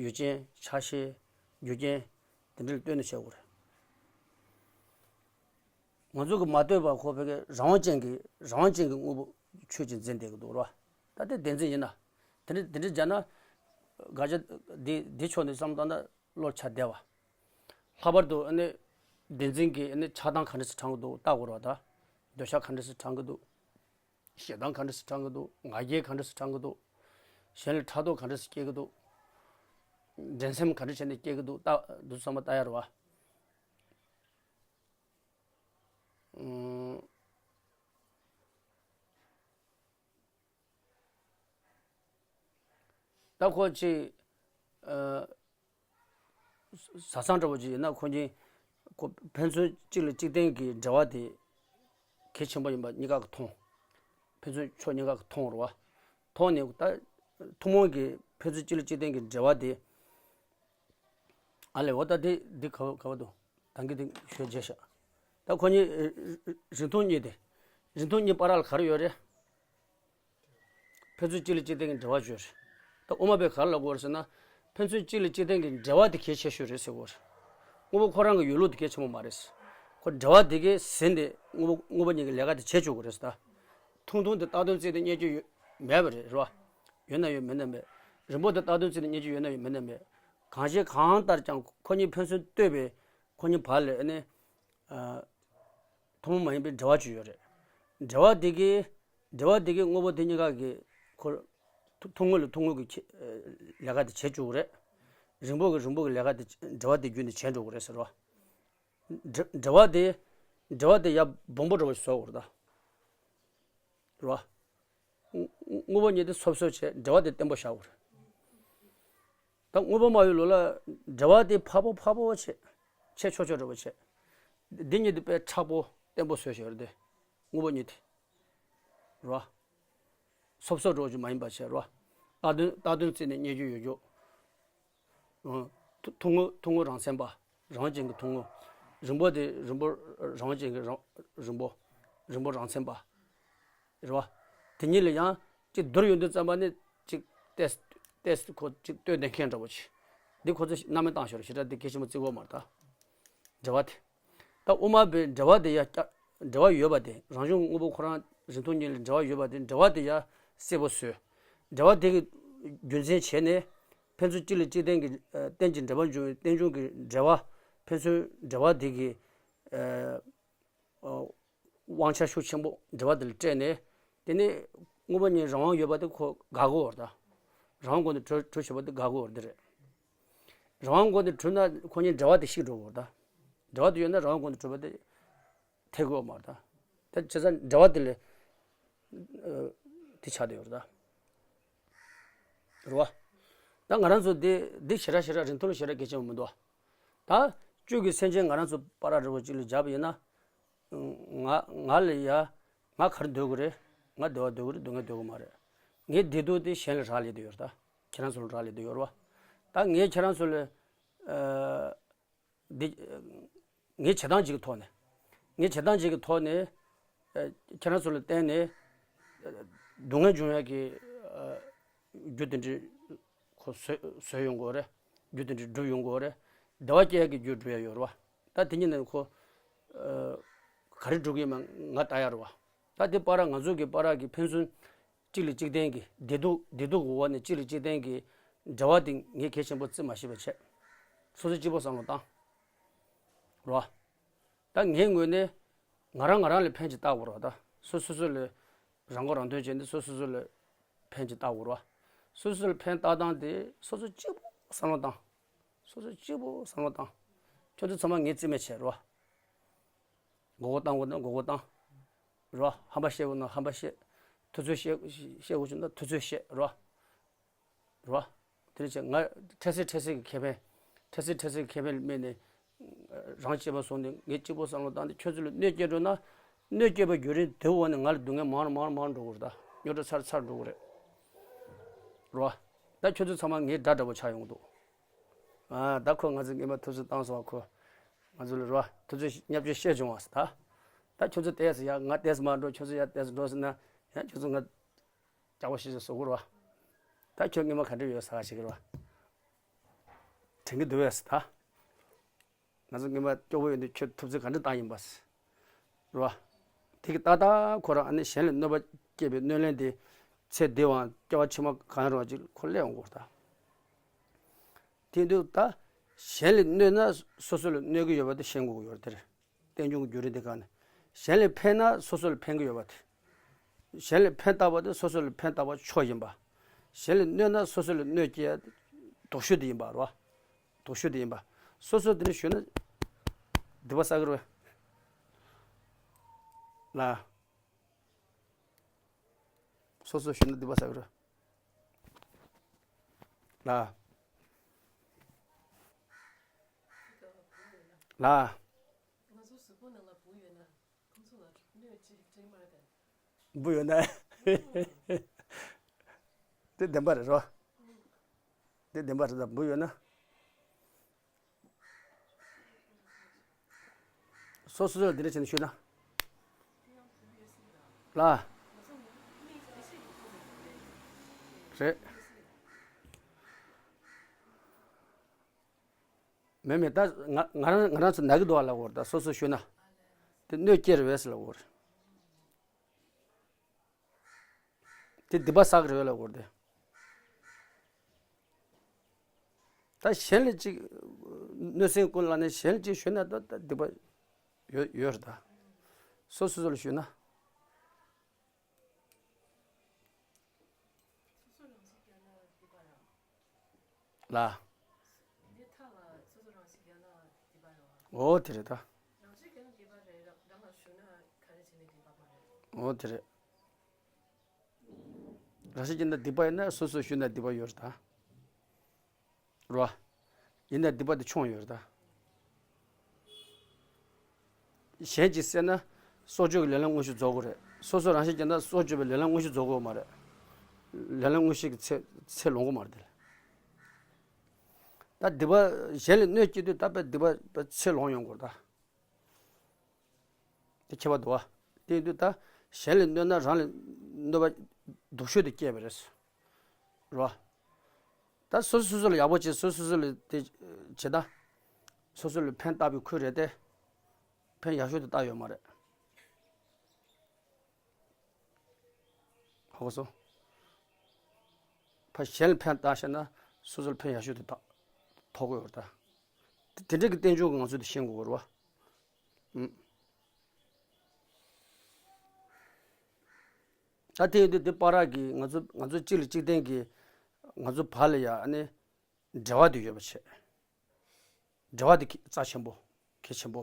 ཡུལ་ཅན་ཆ་ཤས་རྒྱུ་རྐྱེན་དེ་འདྲ་ལ་ལྟོས་ནས་བྱེད་དགོས་རེད། ང་ཚོ་གི་མ་ལྟོས་པ་ཁོ་ཕ་གི་རང་དབང་ཅན་གྱི་རང་དབང་ཅན་གྱི་དངོས་པོ་ཆོས་ཅིག་འཛིན་བསྡད་ཀྱི་འདུག་རོ། ད་དེ་བདེན་འཛིན་ཡིན་ན། དེ་འདྲ་དེ་འདྲ་བྱས་ན། དགག་བྱ་འདི་འདི་ཕྱོགས་ནས་བསམ་བཏང་ན་བློ་ཆ་བདེ་བ། ལྷག་པར་དུ་ཨ་ནི་བདེན་འཛིན་གྱི་ཨ་ནི་ཆགས་སྡང་ག་འདྲ་སེ་དྲངས་ཀྱི་འདུག་བལྟ་དགོས་རེད་བ་ད། འདོད་ཆགས་ག་འདྲ་སེ་དྲངས་ཀྱི་འདུག་ཞེ་སྡང་ག་འདྲ་སེ་དྲངས་ཀྱི་འདུག་ང་རྒྱལ་ག་འདྲ་སེ་དྲངས་ཀྱི་འདུག་གཞན་ལ་ཕྲག་དོག་ག་འདྲ་སེ་སྐྱེ་གི་འདུག་འགྲན་སེམས་ག་འདྲ་བྱས་ནས་སྐྱེ་གི་འདུག་བལྟ་འདུག་བསམ་པ་བལྟ་ཡ་རེད་བ། ཨུམ། ད་ཁོ་ཅིག་ཨ། བཟའ་ཚང་འདྲ་བོ་ཅིག་ཡིན་ན་ཁོ་གཉིས་ཁོ་ཕན་ཚུན་གཅིག་ལ་གཅིག་བརྟེན་གྱི་འབྲེལ་བ་དེ་གལ་ཆེན་པོ་ཡིན་པ་གཉིས་ཀ་གིས་མཐོང་། ཕན་ཚུན་ཕྱོགས་གཉིས་ཀ་གིས་མཐོང་རེད་བ། མཐོང་ནས་ད་ཐུན་མོང་གི་ཕན་ཚུན་གཅིག་ལ་གཅིག་བརྟེན་གྱི་འབྲེལ་བ་དེ། ཨ་ལས་འོ་ད་དེ་འདི་ག་བ་ག་བ་འདུག་ད་གིན་དེ་ཞོལ་མཇལ་ཤག་ད་ཁོ་གཉིས་རིང་ཐུང་གཉིས་དེ། རིང་ཐུང་གཉིས་བར་ལ་ག་རེ་ཡོད་རེད། ཕན་ཚུན་གཅིག་ལ་གཅིག་བརྟེན་གྱི་འབྲེལ་བ་བརྗོད་རེད། ད་དབུ་མ་པས་ག་རེ་ལབ་དགོས་རེད་ཟེར་ན། ཕན་ཚུན་གཅིག་ལ་གཅིག་བརྟེན་གྱི་འབྲེལ་བ་དེ་གལ་ཆེ་ཤོས་རེད་ཟེར་དགོས་རེད། དངོས་པོ་ཁོ་རང་གི་ཡོད་ལུགས་དེ་གལ་ཆེན་པོ་མ་རེད། ཁོ་འབྲེལ་བ་དེ་གས་ཟིན་ཏེ་དངོས་པོ་དངོས་པོ་གཉིས་ཀྱི་ལས་ཀ་དེ་བྱེད་བཅུག་གི་རེད་ཟེར་ད། ཐུང་ཐུང་དེ་རྟག་དོན་བརྩིས་ཏེ་རྙེད་རྒྱུ་ཡོད་མེད་པ་རེད་རེད་བ། ཡོད་ན་ཡོད་མེད་ན་མེད། རིང་པོ་དེ་རྟག་དོན་བརྩིས་ཏེ་རྙེད་རྒྱུ་ཡོད་ན་ཡོད་མེད་ན་མེད། གང་ཞིག་གང་ལྟར་ཀྱང་ཁོ་གཉིས་ཕན་ཚུན་ལྟོས་པའི་ཁོ་གཉིས་བར་ལ་ཨ་ནི། ཐུན་མོང་མ་ཡིན་པའི་འབྲེལ་བ་ཅིག་ཡོད་རེད། འབྲེལ་བ་དེ་གིས་འབྲེལ་བ་དེ་གིས་དངོས་པོ་དེ་གཉིས་ཀ་གི་ཁོ་ཐུ་ཐུང་ངུ་ལ་ཐུང་ངུ་གི་ཁྱེ་ལས་ཀ་དེ་བྱེད་བཅུག་གི་རེད། རིང་པོ་གི་རིང་པོ་གི་ལས་ཀ་དེ་འབྲེལ་བ་དེ་བརྒྱུད་ནས་བྱེད་འགྲོ་གི་རེད་ཟེར་བ། འབྲེལ་འབྲེལ་བ་དེ་འབྲེལ་བ་དེ་ཡར་སྦོམ་པོ་འདྲ་བོ་ཞིག་བཟོ་དགོས་རེད་ད། རེད་བ། དངོས་པོ་གཉིས་དེ་སོབ་སོབ་བྱས་འབྲེལ་བ་དེ་བརྟན་པོ་བཞག་དགོས་རེད། ད་དངོས་པོ་སྨྲ་བའི་ལུགས་ལ་འབྲེལ་བ་དེ་ཕལ་པོ་ཕལ་པོ་བྱས། བྱས་ཆོག་ཆོག་འདྲ་པོ་བྱས། འདི་གཉིས་དེ་དཔེ་མཁྲེགས་པོ་བརྟན་པོ་བཟོས་བཞག་རེད་དེ། དངོས་པོ་གཉིས་དེ། རེད་བ། སོབ་སོབ་འདྲ་པོ་ཅིག་མ་ཡིན་པ་བྱས་རེད་བ། བཏགས་དོན་བཏགས་དོན་བརྩིས་ནས་རྙེད་རྒྱུ་ཡོད་རྒྱུ། ཨང་། ཐུ་ཐུང་ངུ་ཐུང་ངུ་རང་མཚན་པ། རང་བཞིན་གྱི་ཐུང་ངུ། རིང་པོ་དེ་རིང་པོ་རང་བཞིན་གྱི་རང་རིང་པོ། རིང་པོ་རང་མཚན་པ། རེད་བ། དེ་གཉིས་ལ་ཡང་གཅིག་བསྡུར་ཡོང་དུས་ཙམ་པ་ནི་གཅིག་ཏེས་ཏེས་ཁོ་གཅིག་ལྟོས་ལྡན་མཁན་འདྲ་པོ་ཞིག་འདི་ཁོ་ཚོས་རྣམ་སྨིན་བཏང་ཞོར་ཞེ་དྲག་འདི་གལ་ཆེན་པོ་བརྩི་གི་ཡོད་མ་རེད་ད། འབྲེལ་བ་དེ། ད་དབུ་མ་པའི་འབྲེལ་བ་དེ་ཡ་སྐྱ་འབྲེལ་བ་ཡོད་པ་དེ་རང་བྱུང་དངོས་པོ་ཁོ་རང་རིང་ཐུང་གཉིས་ལ་འབྲེལ་བ་ཡོད་པ་དེ་འབྲེལ་བ་དེ་ཡ་གསལ་པོ་བཟོས། འབྲེལ་བ་དེ་གི་རྒྱུ་མཚན་བྱས་ནས་ཕན་ཚུན་གཅིག་ལ་གཅིག་བརྟེན་གྱི་ཨ་རྟེན་ཅིང་འབྲེལ་པར་འབྱུང་བའི་རྟེན་འབྱུང་གི་འབྲེལ་བ། ཕན་ཚུན་འབྲེལ་བ་དེ་གི་ཨ་ཨ་དབང་ཆ་ཤུགས་ཆེན་པོ་འབྲེལ་བ་དེ་ལ་སྤྲད་ནས། དེ་ནས་དངོས་པོ་གཉིས་རང་དབང་ཡོད་པ་དེ་ཁོ་དགག་གི་ཡོད་རེད་ད། རང་དབང་སྒོ་ནས་གྲུབ་གྲུབ་བྱེད་པ་དེ་དགག་གི་ཡོད་རེད་དེ་རེད། རང་དབང་སྒོ་ནས་གྲུབ་ན་ཁོ་གཉིས་འབྲེལ་བ་དེ་ཤིག་འགྲོ་གི་ཡོད་རེད་ད། འབྲེལ་བ་དེ་ཡོད་ན་རང་དབང་སྒོ་ནས་གྲུབ་པ་དེ་ཐེག་གི་ཡོད་མ་རེད་ད། ད་བྱས་ཙང་འབྲེལ་བ་དེ་ལས་ཨ་དེ་ཆགས་བསྡད་ཡོད་རེད་ད། རེད་བ། ད་ང་རང་ཚོ་འདི་འདི་ཞེ་དྲག་ཞེ་དྲག་རིང་ཐུང་ལ་ཞེ་དྲག་གལ་ཆེན་པོ་མི་འདུག་ད་བཅུད་ཀྱི་སེམས་ཅན་ང་རང་ཚོ་པ་ར་འདྲ་པོ་ཅིག་ལ་སྦྱར་བ་ཡིན་ན། ང་ང་ལ་ཡ། ང་ག་རེ་འདོད་ཀྱི་རེད། ང་བདེ་བ་འདོད་ཀྱི་རེད། སྡུག་བསྔལ་འདོད་ཀྱི་མ་རེད། ངའི་བདེ་སྡུག་དེ་གཞན་ལ་རག་ལས་བསྡད་ཡོད་རེད་ད། ཁྱེད་རང་ཚོ་ལ་རག་ལས་བསྡད་ཡོད་རེད་བ། ད་ངས་ཁྱེད་རང་ཚོ་ལ་ཨ་འདི། ངའི་བྱེད་སྟངས་ཅིག་གི་ཐོག་ནས། ངའི་བྱེད་སྟངས་ཅིག་གི་ཐོག་ནས། ཨ་ཁྱེད་རང་ཚོ་ལ་བརྟེན་ནས་ཨ་སྡུག་བསྔལ་འབྱུང་ཡག་གི་ཨ་རྒྱུ་དེ་འདྲ་ཁོ་བཟོས་བཟོས་ཡོང་གི་ཡོད་རེད། རྒྱུ་དེ་འདྲ་སྒྲུབ་ཡོང་གི་ཡོད་རེད། བདེ་བ་སྐྱེ་ཡག་གི་རྒྱུ་སྒྲུབ་ཡག་ཡོད་རེད་བ། ད་དེ་གཉིས་ནས་ཁོ་ཨ་ག་རེ་སྒྲུབ་ཀྱི་ཡིན་མིན་ང་ལྟ་ཡག་རེད་བ། ད་དེ་པ་ར་ང་ཚོ་གི་པ་ར་གི་ཕན་ཚུན་གཅིག་ལ་གཅིག་བརྟེན་གྱི་བདེ་སྡུག་བདེ་སྡུག་གི་འོག་ནས་གཅིག་ལ་གཅིག་བརྟེན་གྱི་འབྲེལ་བ་དེ་ངས་གལ་ཆེན་པོ་བརྩི་མ་ཤེས་པ་བྱས། སོ་སོ་གཅིག་པོ་བསམ་བློ་བཏང་། རེད་བ། ད་ངའི་ངོས་ནས་ང་རང་ང་རང་ལ་ཕན་ཅིག་བཏགས་དགོས་རེད་བ། ད་སོ་སོ་སོ་ལ་རང་མགོ་རང་ཐོན་བྱས་ནས་སོ་སོ་སོ་ལ་ཕན་ཅིག་བཏགས་དགོས་རེད་བ། སོ་སོ་སོ་ལ་ཕན་བཏགས་སྟངས་དེ་སོ་སོ་གཅིག་པོ་བསམ་བློ་བཏང་། སོ་སོ་གཅིག་པོ་བསམ་བློ་བཏང་། ཁྱོད་ཚོ་ཚང་མ་ངས་རྩིས་མེད་བྱས་རེད་བ། མགོ་སྐོར་བཏང་དགོས་ན་མགོ་སྐོར་བཏང་། རེད་བ། ཧམ་པ་བཤད་དགོས་ན་ཧམ་པ་བཤད། ཐུབ་ཚོད་བཤད་བཤད་དགོས་བྱུང་ན་ཐུབ་ཚོད་བཤད་རེད་བ། རེད་བ། དེ་འདྲ་བྱས་ང་འཕྲལ་སེལ་འཕྲལ་སེལ་གྱི་ཁེ་ཕན། འཕྲལ་སེལ་འཕྲལ་སེལ་གྱི་ཁེ་ཕན་ལ་དམིགས་ནས་རང་གཅེས་པར་བཟུང་སྟེ་ངས་གཅིག་པོ་བསམ་བློ་བཏང་སྟེ་ཁྱོད་ཚོ་ལ་གནོད་སྐྱེལ་འགྲོ་ན། གནོད་སྐྱེལ་བའི་བརྒྱུད་རིམ་དེའི་འོག་ནས་ང་ལ་སྡུག་བསྔལ་མང་རུ་མང་རུ་མང་རུ་འགྲོ་གི་རེད་ད། རྙོག་དྲ་ཚ་རུ་ཚ་རུ་འགྲོ་གི་རེད། རེད་བ། ད་ཁྱོད་ཚོ་ཚང་མ་ངའི་དགྲ་འདྲ་པོ་ཆགས་ཡོང་གི་འདུག་ཨ་ད་ཁོ་ང་ཚོ་སྔོན་མ་ཐུབ་ཚོད་བཏང་སོང་བ། ཁོ་ང་ཚོ་ལ་རེད་བ། ཐུབ་ཚོད་བརྙས་བཅོས་བཤད་བྱུང་བ་ཟེར་ད། ད་ཁྱོད་ཚོ་ཏོག་ཙམ་ཡར་ང་ཏོག་ཙམ་མར་འགྲོ། ཁྱོད་ཚོ་ཡར་ཏོག་ཙམ་འགྲོ་ཟེར་ན་ཡང་ཁྱོད་ཚོ་ང་ལྕགས་པོ་ཞིག་བཟོ་དགོས་རེད་བ། ད་ཁྱོད་སྔོན་མ་ག་འདྲ་ཡོད་ཟེར་བ་ཞིག་རེད་བ། དྲན་གྱི་འདུག་བས་ཟེར་ད། ང་ཚོ་སྔོན་མ་སྐྱོ་བོ་ཡོད་དུས་ཁྱོད་ཐུབ་ཚོད་ག་འདྲ་བཏང་ཡིན་པ་ཟེར། རེད་བ། དེ་གི་ཏག་ཏག་ཁོ་རང་ཨ་ནི་གཞན་ལ་གནོད་པ་སྐྱེལ་བའི་གནོད་ལན་དེ་ཚེ་འདི་བའང་སྐྱེ་བ་ཕྱི་མ་གང་རུང་ཅིག་ཁོ་སླེབས་འོང་གི་རེད་ད། དེ་དུས་ད་གཞན་ལ་གནོད་ན་སོ་སོ་ལ་གནོད་ཀྱི་ཡོད་པ་དེ་ཤེས་དགོས་ཀྱི་ཡོད་རེད་དེ་རེད། རྟེན་འབྱུང་གི་རྒྱུ་རེད་དེ་ག་ནས། གཞན་ལ་ཕན་ན་སོ་སོ་ལ་ཕན་གྱི་ཡོད་པ་དེ། གཞན་ལ་ཕན་བཏགས་པ་དེ་སོ་སོ་ལ་ཕན་བཏགས་པ་ཆོས་ཡིན་པ། གཞན་ལ་གནོད་ན་སོ་སོ་ལ་གནོད་སྐྱེལ་དོགས་གཞི་དེ་ཡིན་པ་རེད་བ། དོགས་གཞི་དེ་ཡིན་པ། སོ་སོ་དེ་ནས་ཞུས་ན་སྡིག་པ་བསགས་ཀྱི་རེད་བས། ལ། སོ་སོ་ཞུས་ན་སྡིག་པ་བསགས་ཀྱི་རེད། ལ། ལ། ང་ཚོ་གཟུགས་པོ་ནང་ལ་འབུ་ཡོད་ན་ཁོང་ཚོ་ལ་གནོད་ཅིག་ཅིག་མ་རེད་པས། འབུ་ཡོད་ན། དེ་བདེན་པ་རེད་རོ། དེ་བདེན་པ་རེད་ད། འབུ་ཡོད་ན། སོ་སོ་སོ་ལ་འདི་འདྲ་བྱས་ནས་ཤོད་ན། ལ། རེད། མེད་མེད། ད་ང་ང་རང་ང་རང་ཚོ་ན་གི་འདུག་བ་ལབ་དགོས་རེད། ད་སོ་སོ་ཤོད་ན། དེ་གནོད་སྐྱེལ་རེད་པས་ལབ་དགོས་རེད། དེ་སྡིག་པ་བསགས་རེད་ལབ་དགོས་རེད། ད་གཞན་ལ་ཅིག་གནོད་སེམས་ཀུན་བསླངས་ནས་གཞན་ལ་ཅིག་ཞུས་ན་ད་ད་སྡིག་པ་ཡོད་ཡོད་རེད་ད། སོ་སོ་སོ་ལ་ཞུས་ན། སོ་སོ་རང་ཤི་བརྒྱབ་ན་སྡིག་པ་རེད། ལ། འདི་མཐའ་ལ་སོ་སོ་རང་ཤི་བརྒྱབ་ན་སྡིག་པ་རེད་བ། འོ་དེ་རེད་ད། རང་ཤི་བརྒྱབ་ན་སྡིག་པ་རེད། རང་ལ་ཞུས་ན་ག་རེ་བྱས་ནས་སྡིག་པ་མ་རེད། འོ་དེ་རེད། རང་ཤི་བརྒྱབ་ན་སྡིག་པ་ཡིན་ན་སོ་སོས་ཞུས་ན་སྡིག་པ་ཡོད་རེད་ད། རོ། ཡིན་ན་སྡིག་པ་དེ་ཆུང་ཡོད་རེད་ད། གཞན་གྱིས་བསད་ན་སྲོག་གཅོད་ཀྱི་ལས་ལམ་དངོས་གཞི་རྫོགས་དགོས་རེད། སོ་སོས་རང་བཞིན་བརྒྱབ་ན་སྲོག་གཅོད་པའི་ལས་ལམ་དངོས་གཞི་རྫོགས་དགོས་མ་རེད། ལས་ལམ་དངོས་གཞི་གི་ཚེ་ཚེ་ལོངས་དགོས་མ་རེད་དེ་ལ། ད་སྡིག་པ་གཞན་ལ་གནོད་སྐྱེལ་དུས་ད་དཔེ་སྡིག་པ་དཔེ་ཚེ་ལོངས་ཡོང་དགོས་རེད་ད། དེ་ཁྱད་པར་འདུག་བ། དེ་ཡིན་དུས་ད་གཞན་ལ་གནོད་ན་རང་ལ་གནོད་པ་སྡུག་ཤོས་དེ་སྐྱེལ་བ་རེད། རོ། ད་སོ་སོ་སོ་སོ་ལ་ཡག་པོ་བྱེད། སོ་སོ་སོ་ལ་དེ་བྱེད་ད། སོ་སོ་ལ་ཕན་བཏགས་པའི་ཁུལ་རེད་དེ། ཕན་ཡག་ཤོས་དེ་བཏགས་ཡོད་མ་རེད། ཧ་གོ་སོང་། ཕ་གཞན་ལ་ཕན་བཏགས་ཤེས་ན་སོ་སོ་ལ་ཕན་ཡག་ཤོས་དེ་ཐོགས་ཐོགས་དགོས་ཡོད་རེད་ད། དེ་འདྲ་གི་རྟེན་འབྱུང་གི་ང་ཚོས་དེ་ཤེས་དགོས་རེད་བ། ཨུམ། ད་དེ་ཡིན་དུས་དེ་བར་གྱི་ང་ཚོ་ང་ཚོ་གཅིག་ལ་གཅིག་བརྟེན་གྱི་ང་ཚོ་བར་ལ་ཡ་ཨ་ནི་འབྲེལ་བ་དེ་ཡོད་པ་བྱས། འབྲེལ་བ་དེ་གི་རྩ་ཆེན་པོ་གལ་ཆེན་པོ།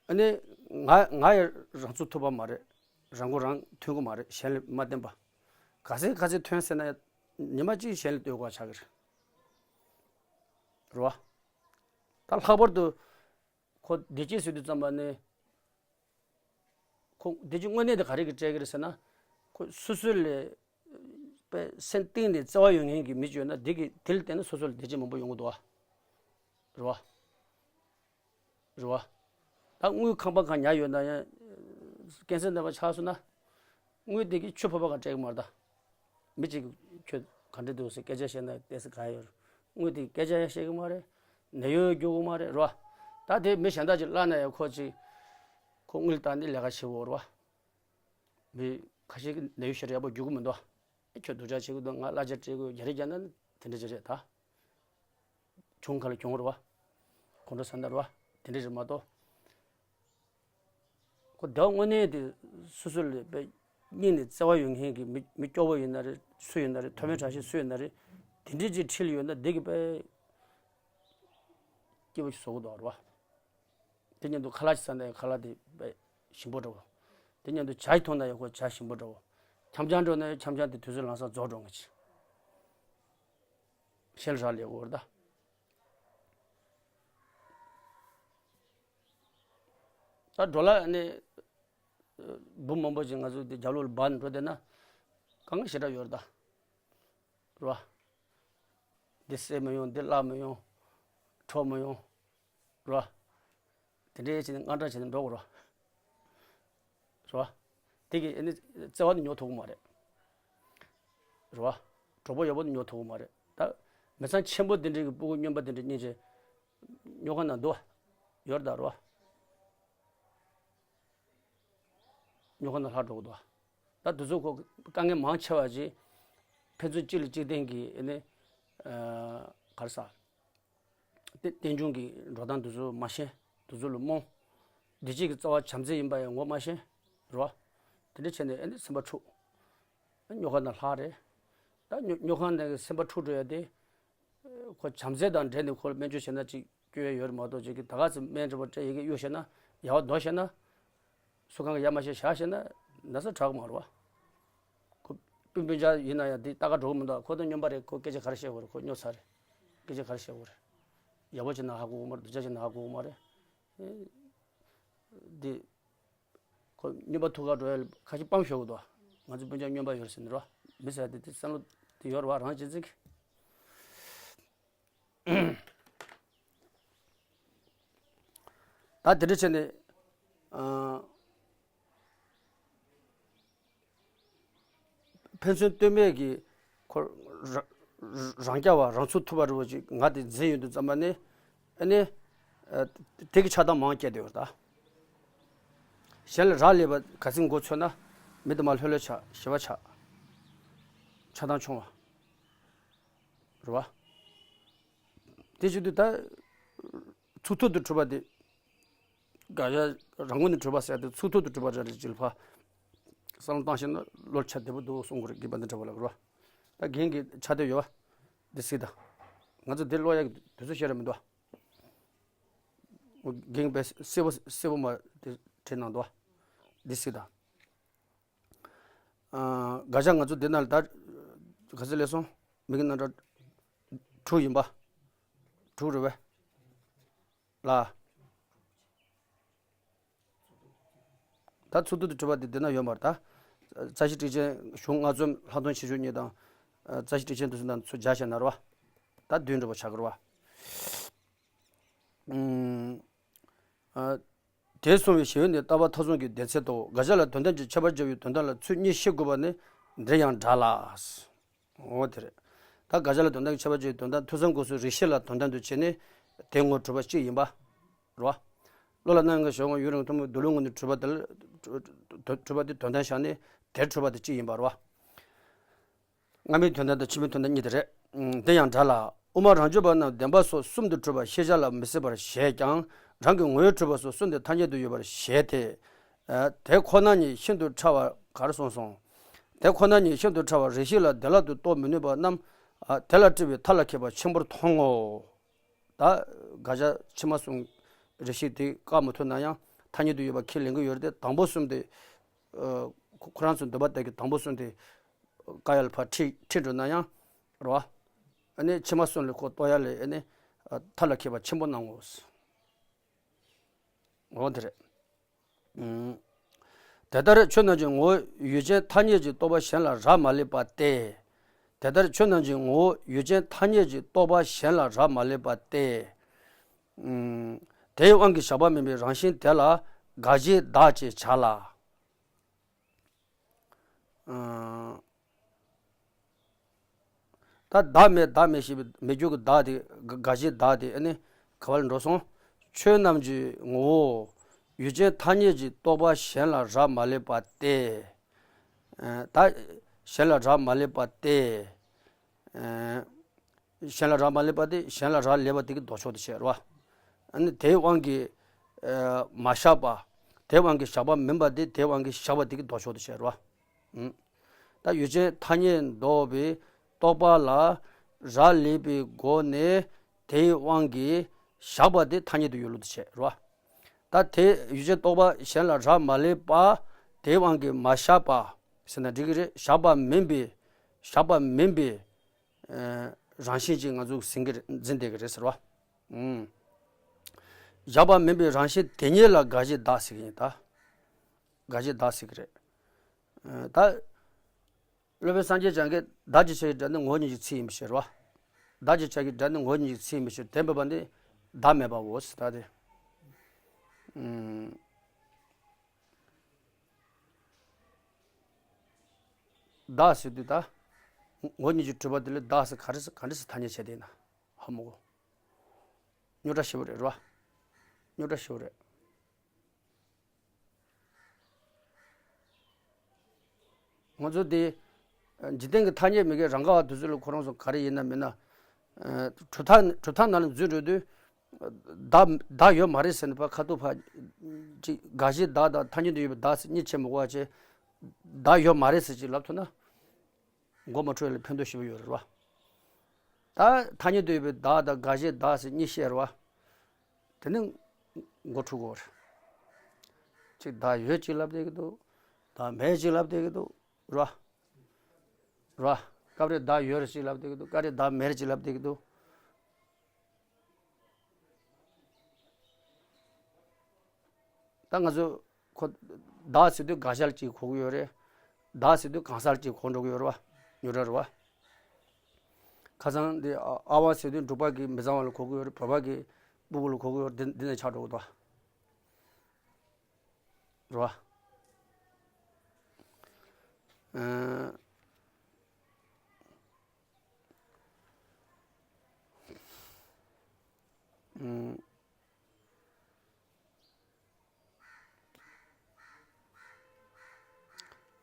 ཨ་ནི་ང་ང་ཡང་རང་ཚུགས་ཐུབ་པ་མ་རེད། རང་མགོ་རང་ཐོན་གི་མ་རེད། གཞན་ལ་མ་བརྟེན་པ། ག་ཚད་ག་ཚད་ཐོན་ཟེར་ན་ཡང་ཉི་མ་གཅིག་གཞན་ལ་ལྟོས་དགོས་པ་ཆགས་ཀྱི་རེད། རེད་བ། ད་ལྷག་པར་དུ་ཁོ་བདེ་སྐྱིད་ཟེར་དུས་ཙམ་པ་ནི། ཁོ་བདེ་སྐྱིད་དངོས་གནས་དེ་ག་རེ་གིས་སྤྲད་ཀྱི་རེད་ཟེར་ན། ཁོ་སོ་སོ་ལ་དཔེ་སེམས་གཏིང་ནས་བརྩེ་བ་ཡོད་མཁན་གྱི་མི་ཅིག་ཡོད་ན་དེ་གིས་དེ་ལ་བརྟེན་ནས་སོ་སོ་ལ་བདེ་སྐྱིད་མང་པོ་ཡོང་གི་འདུག་བ། རེད་བ། རེད་བ། ད་དངུལ་ཁང་པ་གང་ཉར་ཡོད་ན་ཡང་ཀན་སར་ནད་པ་ཆགས་སོང་ན། དངུལ་དེ་གིས་ཆུ་ཕོར་པ་གང་སྤྲད་ཀྱི་མ་རེད་ད། མི་གཅིག་གིས་ཁྱོད་ག་འདྲ་འདུག་ཟེར་སྐད་ཆ་བཤད་ན་ཏོག་ཙམ་ག་ཡོད་རེད། དངུལ་དེ་སྐད་ཆ་ཡང་བཤད་ཀྱི་མ་རེད། ནད་གཡོག་རྒྱུག་གི་མ་རེད་རོ། ད་དེ་མི་གཞན་དག་ཅིག་བརླག་ན་ཡང་ཁོ་ཅིག་ཁོ་དངུལ་བཏང་ནས་ལས་ཀ་བྱེད་འོ་རོ། མི་ཁ་ཤས་ཀྱིས་ནད་གཡོག་ཤེས་རབ་ཡག་པོ་རྒྱུག་གི་མི་འདུག་ཨེ་ཁྱོད་སྡུག་ཅག་བྱེད་ཀྱི་འདུག་ང་གླ་ཆ་སྤྲད་དགོས་རྒྱ་རེ་རྒྱག་ན་དེ་འདྲ་ཅིག་རེད་ད། བྱུང་ག་ལ་བྱུང་རོ། གོང་འགྲོ་ས་འདྲ་རོ། དེ་འདྲ་རེད་མ་གཏོགས། ཁོ་བདག་དངོས་གནས་དེ་སོ་སོ་ལ་དཔེ་སྙིང་ནས་བརྩེ་བ་ཡོད་མཁན་གྱི་མི་མི་སྐྱོ་བོ་ཡིན་ན་རེད། སུ་ཡིན་ན་རེད། མཐོ་དམན་གྲགས་ཆེ་སུ་ཡིན་ན་རེད། དེ་འདྲའི་ཅིག་འཁྲིས་ལ་ཡོད་ན་བདེ་གི་དཔེ་སྐྱིད་པོ་ཞིག་བཟོ་གི་འདུག་རེད་བ། དེ་མཉམ་དུ་ཁ་ལག་ཅིག་ཟ་ན་ཡང་ཁ་ལག་དེ་དཔེ་ཞིམ་པོ་འདྲ་བོ། དེ་མཉམ་དུ་ཇ་ཞིག་འཐུང་ན་ཡང་ཁོ་ཇ་ཞིམ་པོ་འདྲ་བོ། འཆམ་འཆམ་འགྲོ་ན་ཡང་འཆམ་འཆམ་དེ་དུས་ཚོད་ལམ་སང་རྫོགས་འགྲོ་ངེས་ཀྱི། ཤེས་རག་ལས་འོར་ད། ད་འགྲོ་ལ་ནི་འབུ་མང་པོ་ཞིག་ང་ཚོ་འདི་རྒྱབ་ལོགས་ལ་སྦར་ནས་འགྲོ་བསྡད་ན་དཀའ་ངལ་ཞེ་དྲག་ཡོད་རེད་ད། རེད་བ། འདི་བསད་མི་ཡོང་། འདི་བརླག་མི་ཡོང་། འཕྲོག་མི་ཡོང་། རེད་བ། དེ་འདྲའི་བྱས་ནས་དངངས་སྐྲག་བྱས་ནས་འགྲོ་དགོས་རེད་བ། རེད་བ། དེ་གི་ཨ་ནི་བརྩེ་བ་ནི་ཉོ་ཐུབ་ཀྱི་མ་རེད། རེད་བ། གྲོགས་པོ་ཡག་པོ་ནི་ཉོ་ཐུབ་ཀྱི་མ་རེད་ད། མི་ཚང་ཆེན་པོ་དེ་འདྲའི་གི་སྤུ་གུ་སྨྱོན་པ་དེ་འདྲ་གཉིས་ཀྱི་ཉོ་མཁན་ན་འདུག་བ། ཡོད་རེད་ད། རེད་བ། ཉོ་མཁན་ན་ལྷག་འགྲོ་གི་འདུག་བ། ད་དེ་ཚོ་ཁོ་དཀའ་ངལ་མང་ཆེ་བ་ཅིག་ཕན་ཚུན་གཅིག་ལ་གཅིག་བརྟེན་གྱི་ཨ་ནི་ག་རེ་ཟ། དེ་རྟེན་འབྱུང་གི་འགྲོ་སྟངས་དེ་ཚོ་མ་ཤེས། དེ་ཚོ་ལ་རྨོངས། བདེ་སྐྱིད་ཀྱི་རྩ་བ་བྱམས་བརྩེ་ཡིན་པ་ཡང་ངོ་མ་ཤེས། རེད་བ། དེ་འདྲ་བྱས་ནས་ཨ་ནི་སེམས་པ་འཁྲུག་ཉོ་མཁན་ན་ལྷག་རེད། ད་ཉོ་ཉོ་མཁན་ནས་སེམས་པ་འཁྲུག་འགྲོ་ཡ་དེ། ཁོ་བྱམས་བརྩེ་དང་འབྲེལ་ནས་ཁོ་ལ་སྨན་བཅོས་བྱས་ན་ཅིག་སྐྱོན་ཡོད་རེད་མ་གཏོགས། ཅིག་གིས་ད་ག་ཚོད་སྨན་འདྲ་པོ་སྤྲད་ཡི་གེ་གཡུག་བྱས་ན། ཡག་པོ་འདུག་བྱས་ན། སུ་གང་གིས་ཡ་མ་བྱས་བཞག་བྱས་ན་ན་ཚ་དྲག་གི་མ་རེད་བ། ཁོ་སྤུན་སྤུན་ཆ་ཡིན་ན་ཡང་དེ་ལྟ་ག་འགྲོ་གི་མི་འདུག་ཁོ་དང་སྨྱོན་པ་རེད། ཁོ་སྐད་ཆ་ག་རེ་བཤད་དགོས་རེད། ཁོ་སྨྱོ་ཚར་རེད། སྐད་ཆ་ག་རེ་བཤད་དགོས་རེད། ཡག་པོ་བྱས་ན་ཧ་གོ་གི་མ་རེད། སྡུག་ཅག་བྱས་ན་ཧ་གོ་གི་མ་རེད། འདི། ཁོ་སྨྱོན་པ་ཐུག་ག་འགྲོ་ཡ་ཁ་ཤས་སྤམ་ཤོར་གི་འདུག་ང་ཚོ་སྤུན་ཆ་སྨྱོན་པ་ཡོད་རེད་ཟེར་ནས་རོ། མི་ཟེར་དེ་དེ་བསམ་བློ་དེ་ཡོད་རེད་བ། རང་གཅེས་འཛིན་གྱི། ད་དེ་འདྲ་བྱས་ནས། ཨ། ཕན་ཚུན་ལྟོས་མེད་ཀྱི་ཁོ་ར་རང་རྐྱ་བ་རང་ཚུགས་ཐུབ་པ་རེད་བ་ཅིག་ང་དེ་འཛིན་ཡོང་དུས་ཙམ་པ་ནི། ཨ་ནི། ཨ། དེ་གི་ཆགས་སྡང་མང་སྐྱེ་བསྡད་ཡོད་རེད་ད། གཞན་ལ་རག་ལས་པ་ག་ཚོད་མགོ་ཚོས་ན་མི་དེ་མར་ལྷོད་ལྷོད་ཆགས། ཞེ་བ་ཆགས། ཆགས་སྡང་ཆུང་བ། རེད་བ། དེ་བྱེད་དུས་ད་ཚུགས་ཐུབ་ཏུ་གྲུབ་པ་དེ། དགག་བྱ་རང་ངོས་ནས་གྲུབ་པ་ཟེར་དེ་ཚུགས་ཐུབ་ཏུ་གྲུབ་པ་རེ་རེ་བྱེད་ལ་ཕར་བསམ་བློ་བཏང་ཤེས་ན་བློ་ཆ་བདེ་པོ་འདུག་གསུང་དགོས་རེད། དགེ་འཕེལ་དང་འདྲ་བ་ལ་རོ། ད་རྒན་གྱི་ཆ་དེ་ཡོད་བ། འདི་སྲིད་ད། ང་ཚོ་འདི་ཀློག་ཡག་གི་དུས་ཚོད་ཤེས་ར་མི་འདུག་རྒན་པས་གསལ་པོ་གསལ་པོ་མ་དེ་བྲིས་གནང་འདུག་འདི་སྲིད་ད། ཨ། དགག་བྱ་ང་ཚོ་འདི་ན་ལ་ད་ག་ཚོད་སླེབས་སོང་། མི་གི་རྣམ་གྲངས་དྲུག་ཡིན་པ། དྲུག་རེད་པས། ལ། ད་ཚུལ་མཐུན་དུ་གྲུབ་པ་དེ་འདི་ན་ཡོད་མ་རེད་ད། རྩ་ཤེ་ཊཱིཀ་ཆེན་གཞུང་ལྔ་འཛོམས་ལྷག་མཐོང་ཆེ་ཆུང་གཉིས་དང་། ཨ། རྩ་ཤེ་ཊཱིཀ་ཆེན་དུ་གསུམ་དང་ཚུར་སྦྱར་བྱས་ན་རེད་པ། ད་བདུན་འགྲོ་བ་ཆགས་ཀྱི་རེད་པ། ཨུམ། ཨ། དེ་གསུངས་པའི་ཞེས་པ་ནི་ལྟ་བ་མཐའ་བཟུང་གི་སྡེ་ཚན་ཏོ། དགག་བྱ་ལ་དོན་དམ་གྱི་ཁྱད་པར་སྦྱར་བའི་དོན་དམ་ལ་ཚུལ་གཉིས་བཤད་དགོས་པ་ནི་འདིར་ཡང་འདྲ་ལ། འོ་དེ་རེད། ད་དགག་བྱ་ལ་དོན་དམ་གྱི་ཁྱད་པར་སྦྱར་བའི་དོན་དམ་ཐོས་བསམ་སྒོམ་གསུམ་རིགས་ཤེས་ལ་དོན་དམ་དུ་བྱས་ནས་དེ་ངོ་སྒྲུབ་པ་གཅིག་ཡིན་པ། རེད་པ། བློ་ལ་སྣང་ཡང་གི་ཞོག་ངོ་ཡུན་རིང་ཐུན་མོང་སྡུག་བསྔལ་ངོ་ནས་གྲུབ་པ་དེ་ལ་གྲུབ་པ་དེ་དོན་དམ་བཞག་ནས་དེར་གྲུབ་པ་དེ་གཅིག་ཡིན་པ་རེད་པ། སྔ་མའི་དོན་དམ་དང་ཕྱི་མའི་དོན་དམ་གཉིས་དེ་རེད། ཨང་། དེ་ཡང་འདྲ་ལ། དབུ་མ་རང་རྒྱུད་པ་རྣམས་བདེན་པ་སོགས་གསུམ་དུ་གྲུབ་པ་ཤེས་བྱ་ལ་མི་སྲིད་པར་བཞེད་ཀྱང་རང་གི་ངོ་བོས་གྲུབ་པ་སོགས་གསུམ་དེ་ཐ་སྙད་དུ་ཡོད་པར་བཞེད་དེ། ཨ། དེ་ཁོ་ན་ཉིད་ཤིན་ཏུ་ཕྲ་བ་ག་རེ་གསུངས་སོང་། དེ་ཁོ་ན་ཉིད་ཤིན་ཏུ་ཕྲ་བ་རིགས་ཤེས་ལ་བདེ་བླག་ཏུ་རྟོགས་མི་ནུས་པ་རྣམས། ཨ། དེ་ལ་སྤྲོས་པའི་མཐའ་ལ་ཁེགས་པ་ཆེན་པོར་མཐོང་ངོ་། ད་དགག་བྱ་ཕྱི་མ་གསུམ་རིགས་ཤེས་དེ་བཀག་མི་ཐུབ་ན་ཡང་ཐ་སྙད་དུ་ཡོད་པ་ཁས་ལེན་གྱི་ཡོད་རེད་དེ། དང་པོ་གསུམ་དེ། ཨ། ཁོ་ཁོ་རང་ཚོ་འདོད་པ་ལྟར་གྱི་དང་པོ་གསུམ་དེ་བཀག་ཡ་ལ་ཕར་ཁྲིད་ཁྲིད་འགྲོ་ན་ཡང་རེད་པ། ཨ་ནི་ཕྱི་མ་གསུམ་ལ་ཁོ་རྟོགས་ཡ་ལ་ཨ་ནི་མཐའ་ལ་ཁེགས་པ་ཆེན་པོ་སྣང་ངོ་། འོ་དེ་རེད། ཨུམ། དེ་ལྟར་ཆོས་རྣམས་ཀྱི་ངོ་བོ་ཡུལ་ཅན་ཐ་སྙད་ཀྱིས་རྟོགས་པ་གཞན་ལ་རག་མ་ལས་པ་སྟེ། དེ་ལྟར་ཆོས་རྣམས་ཀྱི་ངོ་བོ་ཡུལ་ཅན་ཐ་སྙད་ཀྱིས་རྟོགས་པ་གཞན་ལ་རག་མ་ལས་པ་སྟེ། ཨུམ། དེའི་དབང་གིས་བཞག་པ་མིན་པའི་རང་བཞིན་དེ་ལ་དགག་བྱའི་བདག་ཅེས་བྱ་ལ། ཨུམ། ད་བདག་མེད་བདག་མེད་ཞེས་པའི་མེད་རྒྱུ་གི་བདག་དེ་དགག་བྱའི་བདག་དེ་ཨ་ནི་ག་བ་ལ་འགྲོ་སོང་། ཆོས་རྣམས་ཀྱི་ངོ་བོ་ཡུལ་ཅན་ཐ་སྙད་ཀྱིས་རྟོགས་པ་གཞན་ལ་རག་མ་ལས་པ་སྟེ། ཨ། ད་གཞན་ལ་རག་མ་ལས་པ་སྟེ། ཨ། གཞན་ལ་རག་མ་ལས་པ་སྟེ། གཞན་ལ་རག་ལས་པ་དེ་གི་ལྡོག་ཕྱོགས་དེ་བྱས་རེད་པ། ཨ་ནི་དེའི་དབང་གིས། ཨ། མ་བཞག་པ། དེའི་དབང་གིས་བཞག་པ་མིན་པ་དེ་དེའི་དབང་གིས་བཞག་པ་དེ་གི་ལྡོག་ཕྱོགས་དེ་བྱས་རེད་པ། ཨུམ། ད་ཡུལ་ཅན་ཐ་སྙད་འདོགས་པའི་རྟོག་པ་ལ་རག་ལས་པའི་སྒོ་ནས་དེའི་དབང་གིས་བཞག་པ་དེ་ཐ་སྙད་དུ་ཡོད་ལུགས་དེ་བྱས་རེད་པ། ད་དེ་ཡུལ་ཅན་རྟོག་པ་གཞན་ལ་རག་མ་ལས་པ། དེའི་དབང་གིས་མ་བཞག་པ་ཟེར་ན་འགྲིག་གི་རེད། བཞག་པ་མིན་པའི། བཞག་པ་མིན་པའི། ཨ། རང་བཞིན་ཅིག་ང་ཚོས་འཛིན་གྱི་རེད། འཛིན་བསྡད་ཀྱི་རེད་ཟེར་བ། ཨུམ། བཞག་པ་མིན་པའི་རང་བཞིན་དེ་ཉིད་ལ་དགག་བྱའི་བདག་ཟེར་གྱི་ཡིན་ད། དགག་བྱའི་བདག་ཟེར་གྱི་རེད། ཨ། ད་སློབ་དཔོན་སངས་རྒྱས་བྱང་གིས་བདག་ཅེས་བྱ་བའི་སྒྲ་ནི་ངོ་བོ་ཉིད་ཀྱི་ཚིག་ཡིན་པའི་ཕྱིར་རོ། བདག་ཅེས་བྱ་བའི་སྒྲ་ནི་ངོ་བོ་ཉིད་ཀྱི་ཚིག་ཡིན་པའི་ཕྱིར་དེ་འབད་པ་ནི་བདག་མེད་པའོ་ཟེར་ད་དེ། ཨུམ། བདག་ཟེར་དུས་ད། ངོ་བོ་ཉིད་ཀྱིས་གྲུབ་པ་དེ་ལ་བདག་ཟེར་ག་རེ་ཟེར་ག་འདྲ་ཟེར་ཐ་སྙད་བྱས་ཏེ་ཡིན་ན། ཧ་མ་གོ། རྙོག་དྲ་ཞེ་པོ་རེད་རོ། རྙོག་དྲ་ཞེ་པོ་རེད། ང་ཚོ་དེ། འཇིག་རྟེན་གྱི་ཐ་སྙད་མི་དགེ་རང་ག་བ་དེ་ཚོ་ལ་ཁོ་རང་ཚོ་ག་རེ་ཡིན་ན་མིན་ན། གྲུབ་མཐའ་གྲུབ་མཐའ་ནང་ལ་འཛུལ་འགྲོ་དུས། བདག་བདག་ཡོད་མ་རེད་ཟེར་ནས་ཕར་ཁ་ཐུག་ཕར། ཅིག་དགག་བྱའི་བདག་དང་ཐ་སྙད་དུ་ཡོད་པའི་བདག་ཟེར་གཉིས་ཕྱེ་མི་དགོས་པ་བྱས། བདག་ཡོད་མ་རེད་ཟེར་ཅིག་ལབ་ཐུབ་ན། མགོ་མ་འཁྲུགས་ཡ་ལ་ཕན་ཐོགས་ཞེ་པོ་ཡོད་རེད་བ། ད་ཐ་སྙད་དུ་ཡོད་པའི་བདག་དང་དགག་བྱའི་བདག་ཟེར་གཉིས་བཤད་རེད་བ། དེ་ནི་མགོ་འཁྲུག་གོ་རེད། ཅིག་བདག་ཡོད་ཅིག་ལབ་བསྡད་ཀྱི་འདུག་བདག་མེད་ཅིག་ལབ་བསྡད་ཀྱི་འདུག་རེད་བ། རེད་བ། སྐབས་རེ་བདག་ཡོད་རེད་ཅིག་ལབ་བསྡད་ཀྱི་འདུག་སྐབས་རེ་བདག་མེད་རེད་ཅིག་ལབ་བསྡད་ཀྱི་འདུག་ད་ང་ཚོ་ཁོ་བདག་ཟེར་དུས་དགག་བྱ་ལ་གཅིག་གོ་གི་ཡོད་རེད། བདག་ཟེར་དུས་གང་ཟག་ལ་གཅིག་གོ་འགྲོ་གི་ཡོད་རེད་བ། ཉོ་ར་རེད་བ། ཁ་སང་འདི་ཨ་ཨ་ཝ་ཟེར་དུས་འབྲུག་པ་གི་མི་ཚང་བ་ལ་གོ་གི་ཡོད་རེད། བོད་པ་གི་སྤུ་གུ་ལ་གོ་གི་ཡོད་རེད། འདི་འདི་ནས་ཆགས་འགྲོ་གི་འདུག་བ། རེད་བ། ཨ། ཨུམ།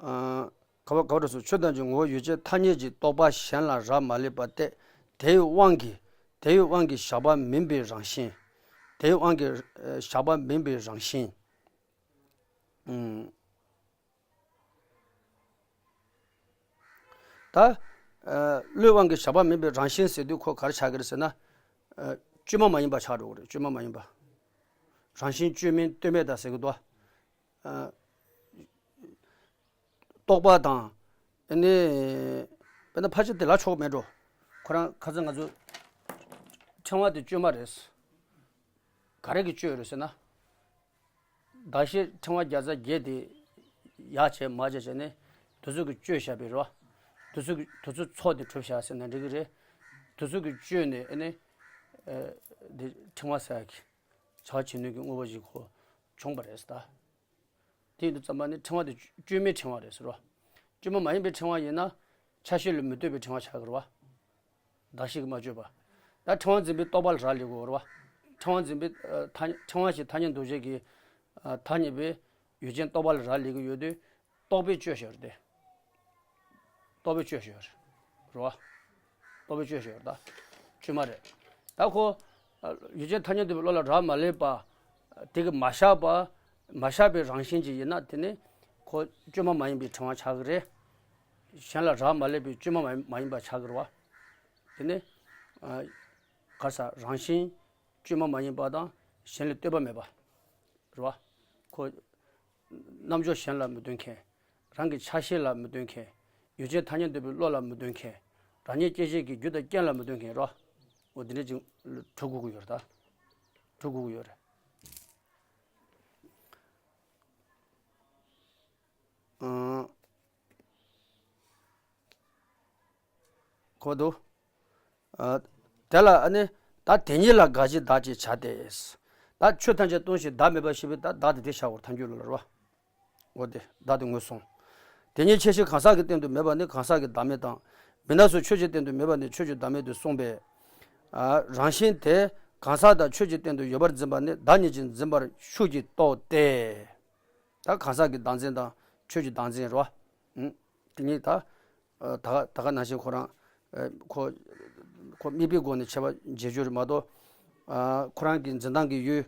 ཨ། ག་བ་ག་བ་འགྲོ་སོང་། ཆོས་ཐམས་ཅད་ངོ་བོ་ཡུལ་ཅན་ཐ་སྙད་ཀྱིས་རྟོགས་པ་གཞན་ལ་རག་མ་ལས་པ་སྟེ། དེའི་དབང་གིས་དེའི་དབང་གིས་བཞག་པ་མིན་པའི་རང་བཞིན། དེའི་དབང་གིས་ཨ་བཞག་པ་མིན་པའི་རང་བཞིན། ཨུམ། ད། ཨ། བློའི་དབང་གིས་བཞག་པ་མིན་པའི་རང་བཞིན་ཟེར་དུས་ཁོ་ག་རེ་ཆགས་ཀྱི་རེད་ཟེར་ན། ཨ། བཅོས་མ་མ་ཡིན་པ་ཆགས་འགྲོ་གི་རེད། བཅོས་མ་མ་ཡིན་པ། རང་བཞིན་བཅོས་མིན་གཏོད་མེད་དང་ཟེར་གི་འདུག་ཨ། རྟོག་པ་དང་། ཨ་ནི། དཔེར་ན་ཕལ་ཆེར་དེ་ལ་ཆོག་མེད་འགྲོ། ཁོ་རང་ཁ་སང་ང་ཚོ་ ཕྲེང་བ་དེ་བཅོས་མ་རེད། ག་རེ་གིས་བཅོས་རེད་ཟེར་ན། གདགས་གཞི་ཕྲེང་བ་བརྒྱ་རྩ་བརྒྱད་དེ་ཡར་བྱས་མར་བྱས་བྱས་ནས་དེ་ཚོ་གིས་བཅོས་བཞག་པའི་རེད་བ། དེ་ཚོ་གིས་དེ་ཚོ་ཚོགས་དེ་གྲུབ་བཞག་ཟེར་ན་འགྲིག་གི་རེད། དེ་ཚོ་གིས་བཅོས་ནས་ཨ་ནི། ཨ། དེ་ཕྲེང་བ་ཟེར་ཡག་གི་བྱ་བྱེད་ནུས་ཀྱི་དངོས་པོ་ཞིག་ཁོ་བྱུང་བ་རེད་ཟེར་ད། དེ་ཡིན་དུས་ཙམ་པ་ནི་ཕྲེང་བ་དེ་བཅོས་མའི་ཕྲེང་བ་རེད་ཟེར་རོ། བཅོས་མ་མ་ཡིན་པའི་ཕྲེང་བ་ཡིན་ན་ཆ་ཤས་ལ་མི་ལྟོས་པའི་ཕྲེང་བ་ཆགས་ཀྱི་རེད་བ། གདགས་གཞི་གིས་མ་བཅོས་པ། ད་ཕྲེང་བ་འཛིན་པའི་རྟོག་པ་ལ་རག་ལས་དགོས་རེད་བ། ཕྲེང་བ་འཛིན་པའི་ཨ་ཐ་ཕྲེང་བ་ཞེས་ཐ་སྙད་འདོགས་བྱེད་ཀྱི་ཨ་ཐ་སྙད་པའི་ཡུལ་ཅན་རྟོག་པ་ལ་རག་ལས་ཀྱི་ཡོད་དུས། རྟོག་པས་བཅོས་ཤོར་ཏེ། རྟོག་པས་བཅོས་ཤོར། རེད་བ། རྟོག་པས་བཅོས་ཤོར་ད། བཅོས་མ་རེད། ད་ཁོ། ཡུལ་ཅན་ཐ་སྙད་འདོགས་པའི་བློ་ལ་རག་མ་ལས་པ། དེ་གིས་མ་བཞག་པ། མ་བཞག་པའི་རང་བཞིན་ཅིག་ཡིན་ན་དེ་ནི། ཁོ་བཅོས་མ་མ་ཡིན་པའི་ཕྲེང་བ་ཆགས་ཀྱི་རེད། གཞན་ལ་རག་མ་ལས་པའི་བཅོས་མ་མ་ཡིན་པ་ཆགས་ཀྱི་རེད་བ། དེ་ནི། ཨ། ག་རེ་ཟ་རང་བཞིན། བཅོས་མ་མ་ཡིན་པ་དང་གཞན་ལ་ལྟོས་པ་མེད་པ། རེད་བ། ཁོ། རྣམ་འཇོག་གཞན་ལ་མི་སྟོན་མཁན། རང་གི་ཆ་ཤས་ལ་མི་སྟོན་མཁན། ཡུལ་ཅན་ཐ་སྙད་འདོགས་པའི་བློ་ལ་མི་སྟོན་མཁན། རང་ཉིད་སྐྱེད་བྱེད་ཀྱི་རྒྱུ་དང་རྐྱེན་ལ་མི་སྟོན་མཁན་རོ། འོ་དེ་འདྲ་ཅིག་གྲུབ་དགོས་ཀྱི་ཡོད་རེད་ད། གྲུབ་དགོས་ཀྱི་ཡོད་རེད། ཨང་། གོ་འདུག་ཨ། དེ་ལ་ཨ་ནི། ད་དེ་ཉིད་ལ་དགག་གཞི་བདག་ཅེས་བྱ་སྟེ། ད་ཆོས་ཐམས་ཅད་སྟོང་ཞིང་བདག་མེད་པ་ཞེས་པའི་ད་བདག་དེ་དེ་བྱ་བར་ཐལ་འགྱུར་ལ་རོ། འོ་དེ་བདག་དེ་ངོས་བཟུང་། དེ་ཉིད་ཁྱད་གཞི་གང་ཟག་གི་སྟེང་དུ་མེད་པ་ནི་གང་ཟག་གི་བདག་མེད་དང་། མི་སྣ་སོགས་ཆོས་ཀྱི་སྟེང་དུ་མེད་པ་ནི་ཆོས་ཀྱི་བདག་མེད་དུ་གསུངས་པས། ཨ། རང་བཞིན་དེ་གང་ཟག་དང་ཆོས་ཀྱི་སྟེང་དུ་ཡོད་པར་འཛིན་པ་ནི་བདག་ཉིད་ཀྱིས་འཛིན་པར་ཤུགས་ཀྱིས་རྟོགས་ཏེ། ད་གང་ཟག་གི་བདག་འཛིན་དང་ཆོས་ཀྱི་བདག་འཛིན་རོ། ཨང་། དེ་ཉིད་ད། ཨ། ད་ག་ད་ག་ནང་བཞིན་ཁོ་རང་། ཨ། ཁོ། ཁོ་དམིགས་པའི་སྒོ་ནས་ཁྱད་པར་འབྱེད་རྒྱུ་རེད་མ་གཏོགས། ཨ། ཁོ་རང་གི་འཛིན་སྟངས་ཀྱི་ཡུལ།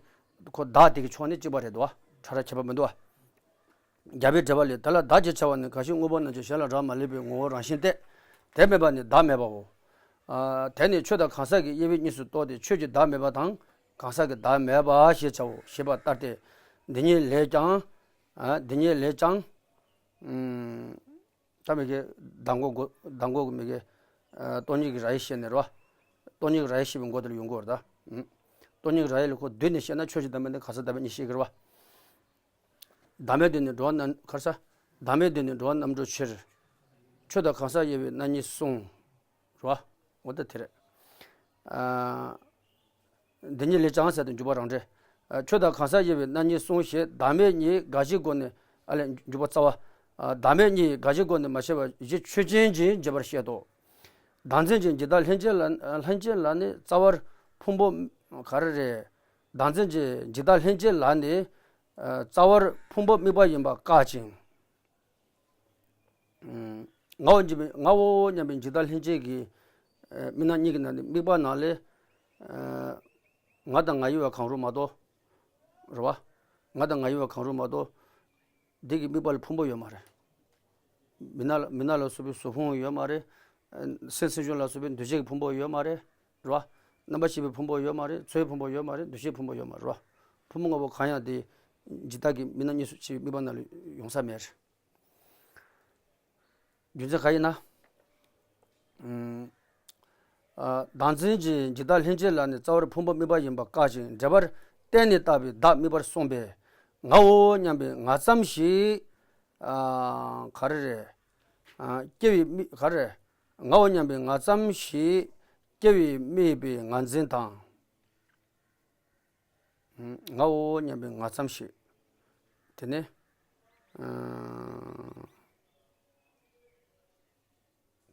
ཁོ་བདག་དེ་གི་ཕྱོགས་ནས་གཅིག་པ་རེད་འདུག་བ། ཕྲ་རགས་ཁྱད་པར་མི་འདུག་བ། རྒྱལ་པོའི་འགྲེལ་པ་ལས། དེ་ལ་བདག་ཅེས་བྱ་བ་ནི་གང་ཞིག་དངོས་པོ་རྣམས་ཀྱང་གཞན་ལ་རག་མ་ལས་པའི་ངོ་བོ་རང་བཞིན་ཏེ། དེ་མེད་པ་ནི་བདག་མེད་པའོ། ཨ། དེ་ནི་ཆོས་དང་གང་ཟག་གི་དབྱེ་བས་གཉིས་སུ་གཏོགས་ཏེ་ཆོས་ཀྱི་བདག་མེད་པ་དང་གང་ཟག་གི་བདག་མེད་པ་ཞེས་བྱའོ་ཞེས་པ་ལྟར་ཏེ། འདི་ཉིད་ལས་ཀྱང་། ཨ། འདི་ཉིད་ལས་ཀྱང་། ཨུམ། ད་མི་གི་གདམས་ངག་གོ་གདམས་ངག་གི་མི་གི། ཨ། སྟོང་ཉིད་ཀྱི་ར་ཡི་བཤད་ནས་རོ། སྟོང་ཉིད་ཀྱི་ར་ཡི་བཤད་པའི་མགོ་དེ་ལ་ཡོང་གི་ཡོད་རེད་ད། ཨུམ། སྟོང་ཉིད་ཀྱི་ར་ཡི་ལ་ཁོ་བསྡུས་ནས་བཤད་ན་ཆོས་ཀྱི་བདག་མེད་ནི་གང་ཟག་བདག་མེད་གཉིས་བཤད་ཀྱི་རེད་བ། བདག་མེད་དུ་ནི་འགྲོ་བ་རྣམས་ག་རེ་ཟ། བདག་མེད་དུ་ནི་འགྲོ་བ་རྣམ་གྲོལ་ཕྱིར། ཆོས་དང་གང་ཟག་དབྱེ་བའི་རྣམ་གཉིས་གསུངས། རོ། འོ་ད་དེ་རེད། ཨ། འདི་ཉིད་ལས་ཀྱང་ཟེར་ཏེ་འཇུག་པ་རང་འགྲེལ། ཨ། ཆོས་དང་གང་ཟག་དབྱེ་བའི་རྣམ་གཉིས་གསུངས་ཞེས་བདག་མེད་གཉིས་དགག་གཞིའི་སྒོ་ནས། ཨ་ལས་འཇུག་པ་རྩ་བ། ཨ། བདག་མེད་གཉིས་དགག་གཞིའི་སྒོ་ནས་མ་བཤད་པ་གཞི་ཆོས་ཅན་གྱིས་འབྱེད་པར་བཤད་དོ། བདག་འཛིན་གྱི་འཇིག་ལྟ་ལྷན་སྐྱེས་ལ་ལྷན་སྐྱེས་ལ་ནི་རྩ་བར་ཕུང་པོ་ག་རེ་རེད། བདག་འཛིན་གྱི་འཇིག་ལྟ་ལྷན་སྐྱེས་ལ་ནི། ཨ། རྩ་བར་ཕུང་པོ་དམིགས་པ་ཡིན་པ་བཀག་ཅིང་། ཨུམ། ངའོ་སྙམ་པའི་ངའོ་སྙམ་པའི་འཇིག་ལྟ་ལྷན་སྐྱེས་ཀྱི། ཨ། དམིགས་རྣམ་གཉིས་ཀྱི་ནང་ནས་དམིགས་པ་ནང་ལས། ཨ། ང་དང་ང་ཡི་བ་གང་རུང་མ་གཏོགས། རེད་བ། ང་དང་ང་ཡི་བ་གང་རུང་མ་གཏོགས། འདི་གི་དམིགས་པ་ལ་ཕུང་པོ་ཡོད་མ་རེད། མི་སྣ་ལ་མི་སྣ་ལ་སོགས་པའི་གཟུགས་ཕུང་ཡོད་མ་རེད། ཨ། སེམས་སེམས་བྱུང་ལ་སོགས་པའི་འདུ་བྱེད་ཀྱི་ཕུང་པོ་ཡོད་མ་རེད། རེད་བ། རྣམ་པར་ཤེས་པའི་ཕུང་པོ་ཡོད་མ་རེད། ཚོར་བའི་ཕུང་པོ་ཡོད་མ་རེད། འདུ་ཤེས་ཕུང་པོ་ཡོད་མ་རེད། རེད་བ། ཕུང་པོ་ལྔ་པོ་གང་ཡང་དེ་འཇིག་ལྟ་གི་དམིགས་རྣམ་གཉིས་སུ་ཕྱེ་བའི་དམིགས་པ་ནང་ལ་ཡོང་ས་མེད། རྒྱུ་མཚན་གང་ཡིན་ན། ཨུམ། ཨ། བདག་འཛིན་གྱི་འཇིག་ལྟ་ལྷན་སྐྱེས་ལ་ནི་རྩ་བར་ཕུང་པོ་དམིགས་པ་ཡིན་པ་བཀག་ཅིང་འགྲེལ་པར་བརྟེན་ནས་བཏགས་པའི་བདག་དམིགས་པར་གསུངས་པས། ངའོ་སྙམ་པའི་ང་ཙམ་ཞིག་ཨ། ག་རེ་རེད། ཨ། སྐྱེ་བའི་དམིགས་ག་རེ་རེད། ངའོ་སྙམ་པའི་ང་ཙམ་ཞིག་སྐྱེ་བའི་དམིགས་པའི་ངར་འཛིན་དང་། ངའོ་སྙམ་པའི་ང་ཙམ་ཞིག་དེ་ནས། ཨ།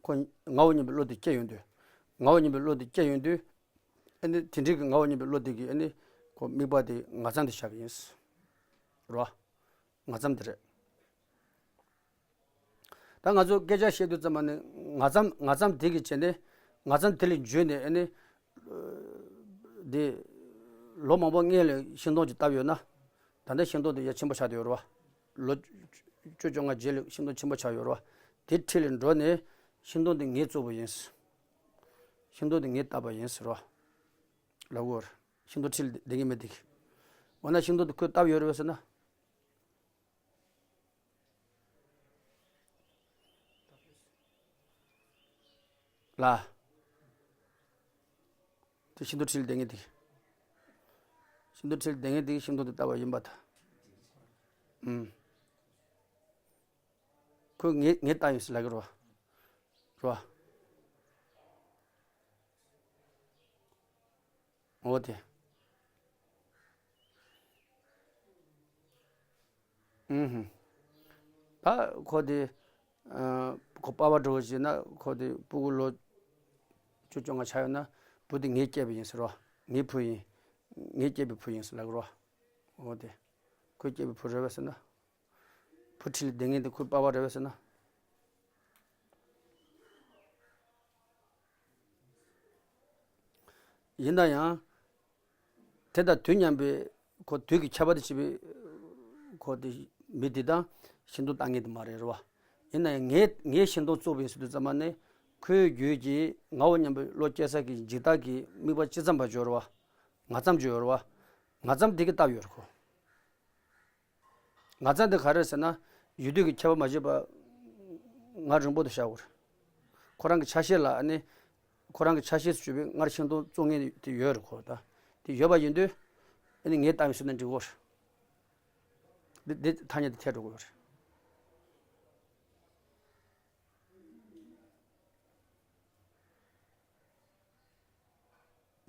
ཁོ་ངའོ་སྙམ་པའི་བློ་དེ་སྐྱེ་ཡོང་དུས། ངའོ་སྙམ་པའི་བློ་དེ་སྐྱེ་ཡོང་དུས། ཨ་ནི་དེ་འདྲའི་གི་ངའོ་སྙམ་པའི་བློ་དེ་གིས་ཨ་ནི་ཁོ་དམིགས་པ་དེ་ང་ཙམ་དེ་བཞག་གི་ཡིན། རོ། ང་ཙམ་དེ་རེད། ད་ང་ཚོ་སྐད་ཆ་བཤད་དུས་ཙམ་པ་ནི་ང་ཙམ་ང་ཙམ་དེ་གི་བྱས་ནས་ང་ཙམ་དེ་ལས་འཇུས་ནས་ཨ་ནི། འདི་ལོ་མང་པོ་སྔོན་ལ་ཤིང་སྡོང་ཅིག་བཏབ་ཡོད་ན། ད་ལྟ་ཤིང་སྡོང་དེ་ཡ་ཆེན་པོ་ཆགས་བསྡད་ཡོད་རེད་བ། ལོ་བཅུ་བཅོ་ལྔ་རྗེས་ལ་ཤིང་སྡོང་ཆེན་པོ་ཆགས་ཡོད་རེད་བ། དེ་འཁྲིས་ལ་འགྲོ་ནས་ཤིང་སྡོང་དེ་ངས་བཙུགས་པ་ཡིན། ཤིང་སྡོང་དེ་ངས་བཏབ་པ་ཡིན་ཟེར་བ། ལབ་དགོས་རེད། ཤིང་སྡོང་འཁྲིས་ལ་བསྡད་ཀྱི་མེད་དེ། འོ་ན་ཤིང་སྡོང་དེ་ཁོས་བཏབ་ཡོད་རེད་བས་ཟེར་ན། ལ། དེ་ཤིང་སྡོང་ཁྲི་ལ་བསྡད་མཁན་དེ། ཤིང་སྡོང་ཁྲི་ལ་བསྡད་མཁན་དེ་ཤིང་སྡོང་དེ་བཏབ་པ་ཡིན་པ་དང་། ཨུམ། ཁོས་ངས་ངས་བཏབ་ཡིན་ཟེར་ལབ་ཀྱི་རེད་བ། རེད་བ། འོ་དེ། ཨུ་ཧུ། ད་ཁོ་དེ། ཨ། ཁོ་པ་ཕ་འདྲ་བོ་ཞིག་ན་ཁོ་དེ་སྤུ་གུ་ལོ་བཅུ་བཅོ་ལྔ་ཆགས་ཡོད་ན། བུ་དེ་ངས་སྐྱེས་པ་ཡིན་ཟེར་རོ། ངའི་བུ་ཡིན། ངས་སྐྱེས་པའི་བུ་ཡིན་ཟེར་ལབ་རོ། འོ་དེ། ཁོས་སྐྱེས་པའི་བུ་རེད་པས་ཟེར་ན། བུ་ཁྲི་ལ་བསྡད་མཁན་དེ་ཁོའི་པ་ཕ་རེད་པས་ཟེར་ན། ཡིན་ན་ཡང་། དེ་དང་དུས་མཉམ་པའི་ཁོ་དུས་ཀྱི་ཁྱད་པར་དུ་བྱས་པའི་ཁོ་དེ་མི་དེ་དང་ཤིང་སྡོང་བཏབ་མཁན་དེ་མ་རེད་རེད་བ། ཡིན་ན་ཡང་ངས་ངས་ཤིང་སྡོང་བཙུགས་པ་ཡིན་ཟེར་དུས་ཙམ་པ་ནས་ཁོའི་རྒྱུད་ཀྱི་ང་འོ་མཉམ་པའི་བློ་སྐྱེ་ས་གི་འཇིགས་སྐྲག་གི་དམིགས་པ་ཅི་ཙམ་པ་ཅིག་ཡོད་རེད་བ། ང་ཙམ་ཅིག་ཡོད་རེད་བ། ང་ཙམ་དེ་གིས་བཏབ་ཡོད་རེད་ཁོ། ང་ཙམ་དེ་ག་རེ་ཟེར་ན། ཡུལ་དུས་ཀྱི་ཁྱད་པར་མ་ཕྱེད་པ། ང་རིང་པོ་དུ་བཞག་དགོས་རེད། ཁོ་རང་གི་ཆ་ཤས་ལ་ཨ་ནི། ཁོ་རང་གི་ཆ་ཤས་སུ་གྱུར་པའི་སྔར་ཤིང་སྡོང་བཙུགས་མཁན་དེ་ཡོད་རེད་ཁོ་ད། དེ་ཡོད་པ་ཡིན་དུས། ཨ་ནི་ངས་བཏབ་ཡིན་ཟེར་ན་འགྲིག་གོ། འདི་འདི་ཐ་སྙད་དེ་འཐད་འགྲོ་གི་ཡོད་རེད།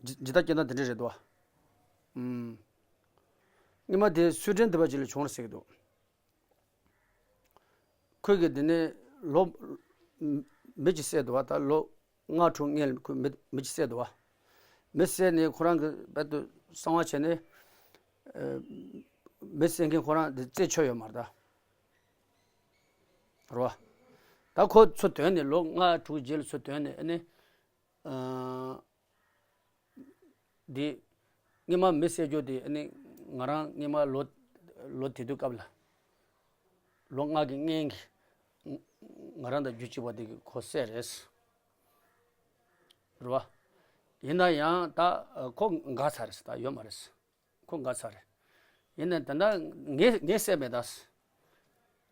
ཇི་ཇི་ལྟར་སྐྱེ་ན་དེ་འདྲ་རེད་དོ། ཨུམ། སྔོན་མ་དེ་སུའེ་ཏེན་དེ་པ་ཅིག་ལ་བྱུང་རེད་ཟེར་གྱི་འདུག་ཁོས་གི་དེ་ནས་ལོ་མི་གཅིག་བསད་འདུག་བ། ད་ལོ་ལྔ་དྲུག་སྔོན་ལ་ཁོས་མི་མི་གཅིག་བསད་འདུག་བ། མི་བསད་ནས་ཁོ་རང་གི་རྦད་དེ་གསང་བ་བྱས་ནས། ཨ། མི་བསད་མཁན་ཁོ་རང་དེ་རྩད་ཆོད་ཡོད་མ་རེད་ད། རེད་བ། ད་ཁོ་ཚུར་དོན་ནས་ལོ་ལྔ་དྲུག་རྗེས་ལ་ཚུར་དོན་ནས་ཨ་ནི། ཨ། འདི། སྔོན་མ་མི་བསད་རྒྱུ་དེ་ཨ་ནི་ང་རང་སྔོན་མ་ལོ་ལོ་དེ་དུས་སྐབས་ལ། ལོ་ལྔ་གི་སྔོན་གྱི་ང་རང་དང་རྒྱུད་གཅིག་པ་དེ་གིས་ཁོ་བསད་རེད། རེད་བ། ཡིན་ན་ཡང་ད་ཁོ་འགག་ཚར་རེད། ད་ཡོད་མ་རེད། ཁོ་འགག་ཚར་རེད། ཡིན་ན་ད་ལྟ་ངས་ངས་བསད་མེད་ད།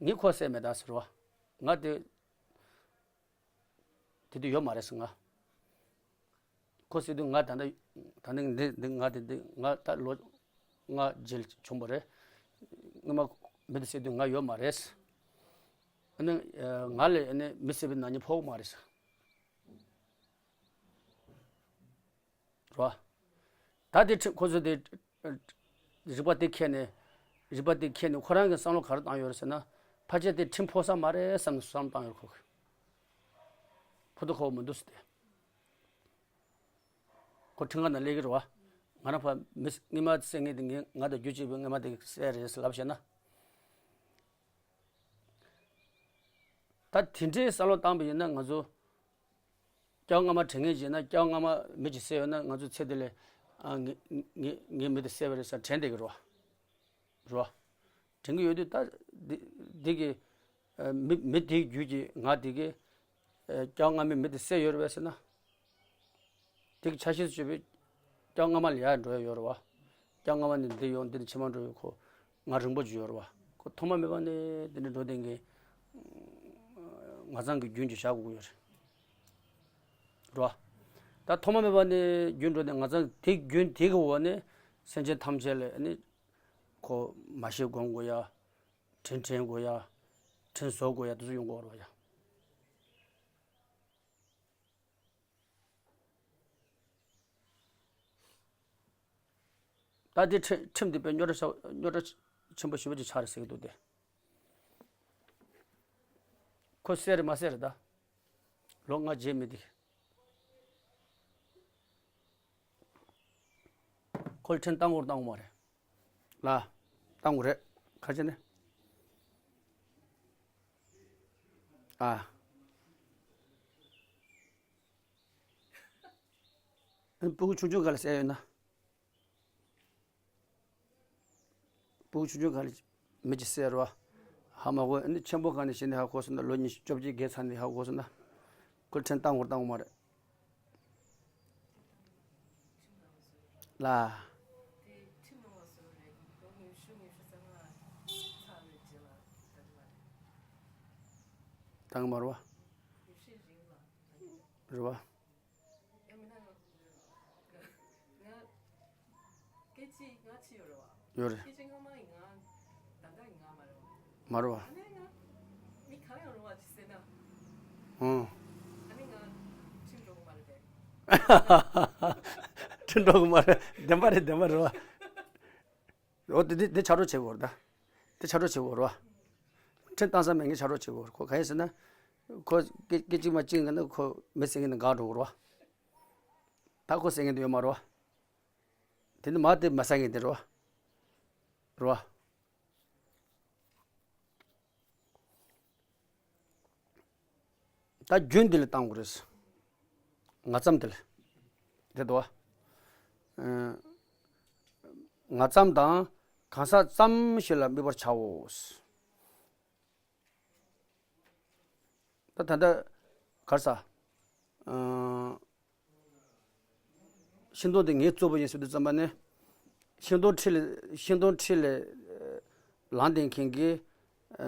ངས་ཁོ་བསད་མེད་ད་ཟེར་བ། ང་དེ། དེ་དུས་ཡོད་མ་རེད་ཟེར་ང་། ཁོ་ཟེར་དུས་ང་ད་ལྟ་ད་ལྟ་འདི་འདི་ང་དེ་འདི་ང་ད་ལོ་ལྔ་རྗེས་བྱུང་བ་རེད། སྔོན་མ་མི་དེ་བསད་དུས་ང་ཡོད་མ་རེད། ཨ་ནི་ང་ལས་ཨ་ནི་མི་བསད་པའི་ནག་ཉེས་ཕོག་མ་རེད་ཟེར། རེད་བ། ད་དེ་ཁྲིམས་ཁོ་ཚོ་དེ། རིག་པ་དེ་མཁྱེན་ནས། རིག་པ་དེ་མཁྱེན་ནས་ཁོ་རང་གི་བསམ་བློ་ག་རེ་བཏང་ཡོད་རེད་ཟེར་ན། ཕལ་ཆེར་དེ་ཁྲིམས་ཕོག་ས་མ་རེད་བསམ་ནས་བསམ་བློ་བཏང་ཡོད་རེད་ཁོ་གིས། ཕོག་ཐུབ་ཁོ་མི་འདུག་ཟེར་ཏེ། ཁོ་ཁྲིམས་ཁང་ནང་སླེབས་ཀྱི་རེད་བ། ང་རང་ཕ་མི་སྔོན་མ་བསད་མཁན་དེ་ངས་ང་དང་རྒྱུད་གཅིག་པའི་སྔོན་མ་དེ་བསད་རེད་ཟེར་ལབ་བྱས་ན། ད་དེ་འདྲའི་བསམ་བློ་བཏང་པ་ཡིན་ན་ང་ཚོ། སྐྱེ་བ་སྔ་མ་དྲན་མཁན་ཅིག་ཡིན་ན། སྐྱེ་བ་སྔ་མ་མི་གཅིག་བསད་ཡོད་ན་ང་ཚོ་ཚེ་འདི་ལས། ཨ། ངས་ངས་ངས་མི་དེ་བསད་པ་རེད་ཟེར་དྲན་བསྡད་ཀྱི་རེད་བ། རེད་བ། དྲན་གྱི་ཡོད་དུས་ད་འདི་འདི་གི། ཨ། མི་མི་དེའི་རྒྱུད་ཀྱི་ང་དེ་གིས། ཨ། སྐྱེ་བ་སྔ་མའི་མི་དེ་བསད་ཡོད་རེད་པས་ཟེར་ན། དེ་གི་ཆ་ཤས་སུ་གྱུར་པའི་སྐྱེ་བ་སྔ་མ་ལ་ཡར་འགྲོ་ཡ་ཡོད་རེད་བ། སྐྱེ་བ་སྔ་མ་ནས་འདི་ཡོང་འདི་ནས་ཕྱི་མ་འགྲོ་ཡ་ཁོ་ང་རིང་པོ་ཅིག་ཡོད་རེད་བ། ཁོ་ཐོག་མ་མེད་པ་ནས་འདི་འདྲ་འགྲོ་བསྡད་མཁན་ང་ཚང་གི་རྒྱུན་གྱི་བཞག་དགོས་ཀྱི་ཡོད་རེད། རེད་བ། ད་ཐོག་མ་མེད་པ་ནས་རྒྱུན་འགྲོ་ནས་ང་ཚང་དེ་རྒྱུན་དེ་གི་འོག་ནས་སེམས་ཅན་ཐམས་ཅད་ལ་ནི་ཁོ་མ་ཤི་སྒོམ་དགོས་ཡ། དྲིན་དྲན་དགོས་ཡ། དྲིན་གཟོ་དགོས་ཡ་དེ་ཚོ་ཡོང་གི་ཡོད་རེད་བ་ཡ། ད་དེ་ཁྲིམས་ཁྲིམས་དེ་དཔེ་རྙོག་དྲ་ཆ་རྙོག་དྲ་ཆེན་པོ་ཞེ་པོ་ཅིག་ཆགས་རེད་ཟེར་གྱི་འདུག་སྟེ། ཁོ་བསད་རེད་མ་བསད་རེད་ད། ལོ་ལྔ་རྗེས་མི་དེ། ཁོ་ལ་ཁྲིམས་བཏང་དགོས་རེད་བཏང་དགོས་མ་རེད། ལ། བཏང་དགོས་རེད། ག་རེ་བྱས་ནས། ཨ། སྤུ་གུ་ཆུང་ཆུང་སྒང་ལ་བསད་ཡོད་ན། སྤུ་གུ་ཆུང་ཆུང་སྒང་ལ་མི་གཅིག་བསད་རེད་བ། ཧ་མ་གོ་ཨ་ནི་ཆེན་པོ་སྒང་ནས་བྱས་ནས་ཧ་གོ་སོང་ན་ལོ་ཉི་ཤུ་བཅོ་བརྒྱད་བརྒལ་ཚར་ནས་ཧ་གོ་སོང་ན། ཁོ་ལ་ཁྲིམས་བཏང་དགོས་རེད་བཏང་དགོས་མ་རེད། ལ། བཏང་གི་མ་རེད་བ། རེད་བ། ཅི་ང་ཅི་ཡོད་རེད་བ། ཡོད་རེད། ཁྱེད་ཅི་སྔོན་མ་ཡི་ང་ད་ལྟ་ཡི་ང་མ་རེད་བ། མ་རེད་བ། ཨ་ནི་ང་མི་གང་ཡང་རུང་བ་ཅི་ཟེར་ན། ཨང་། ཨ་ནི་ང་ཁྲིམས་འགྲོ་གི་མ་རེད་པས། ཁྲིམས་འགྲོ་གི་མ་རེད། བདེན་པ་རེད། བདེན་པ་རེད་བ། འོ་དེ་དེ་དེ་ཆ་རོགས་བྱེད་དགོས་རེད་ད། དེ་ཆ་རོགས་བྱེད་དགོས་རེད་བ། ཁྲིམས་བཏང་ས་མེད་མཁན་ཆ་རོགས་བྱེད་དགོས་རེད། ཁོ་གང་ཡིན་ཟེར་ན། ཁོ་སྐད་སྐད་ཅིག་མ་གཅིག་ཡིན་ན་ཁོ་མི་ཟེར་མཁན་དེ་འགག་འགྲོ་གི་རེད་བ། ད་ཁོ་ཟེར་མཁན་དེ་ཡོད་མ་རེད་བ། དེ་ནི་མ་དེ་མ་ཟ་མཁན་དེ་རེད་བ། རེད་བ། ད་རྒྱུན་འདི་ལ་བཏང་དགོས་རེད། ང་ཙམ་འདི་ལ། རེད་དོ། ཨ། ང་ཙམ་དང་གང་ཟག་ཙམ་ཞིག་ལ་དམིགས་པར་བྱའོ། ད་ད་ལྟ་གར་ས། ཨ། ཤིང་སྡོང་དེ་ངའི་གཙོ་བོ་ཡིན་ཟེར་དུས་ཙམ་པ་ནས། ཤིང་སྡོང་འཁྲིས་ལ་ཤིང་སྡོང་འཁྲིས་ལ་ལངས་བསྡད་མཁན་གྱི་ཨ་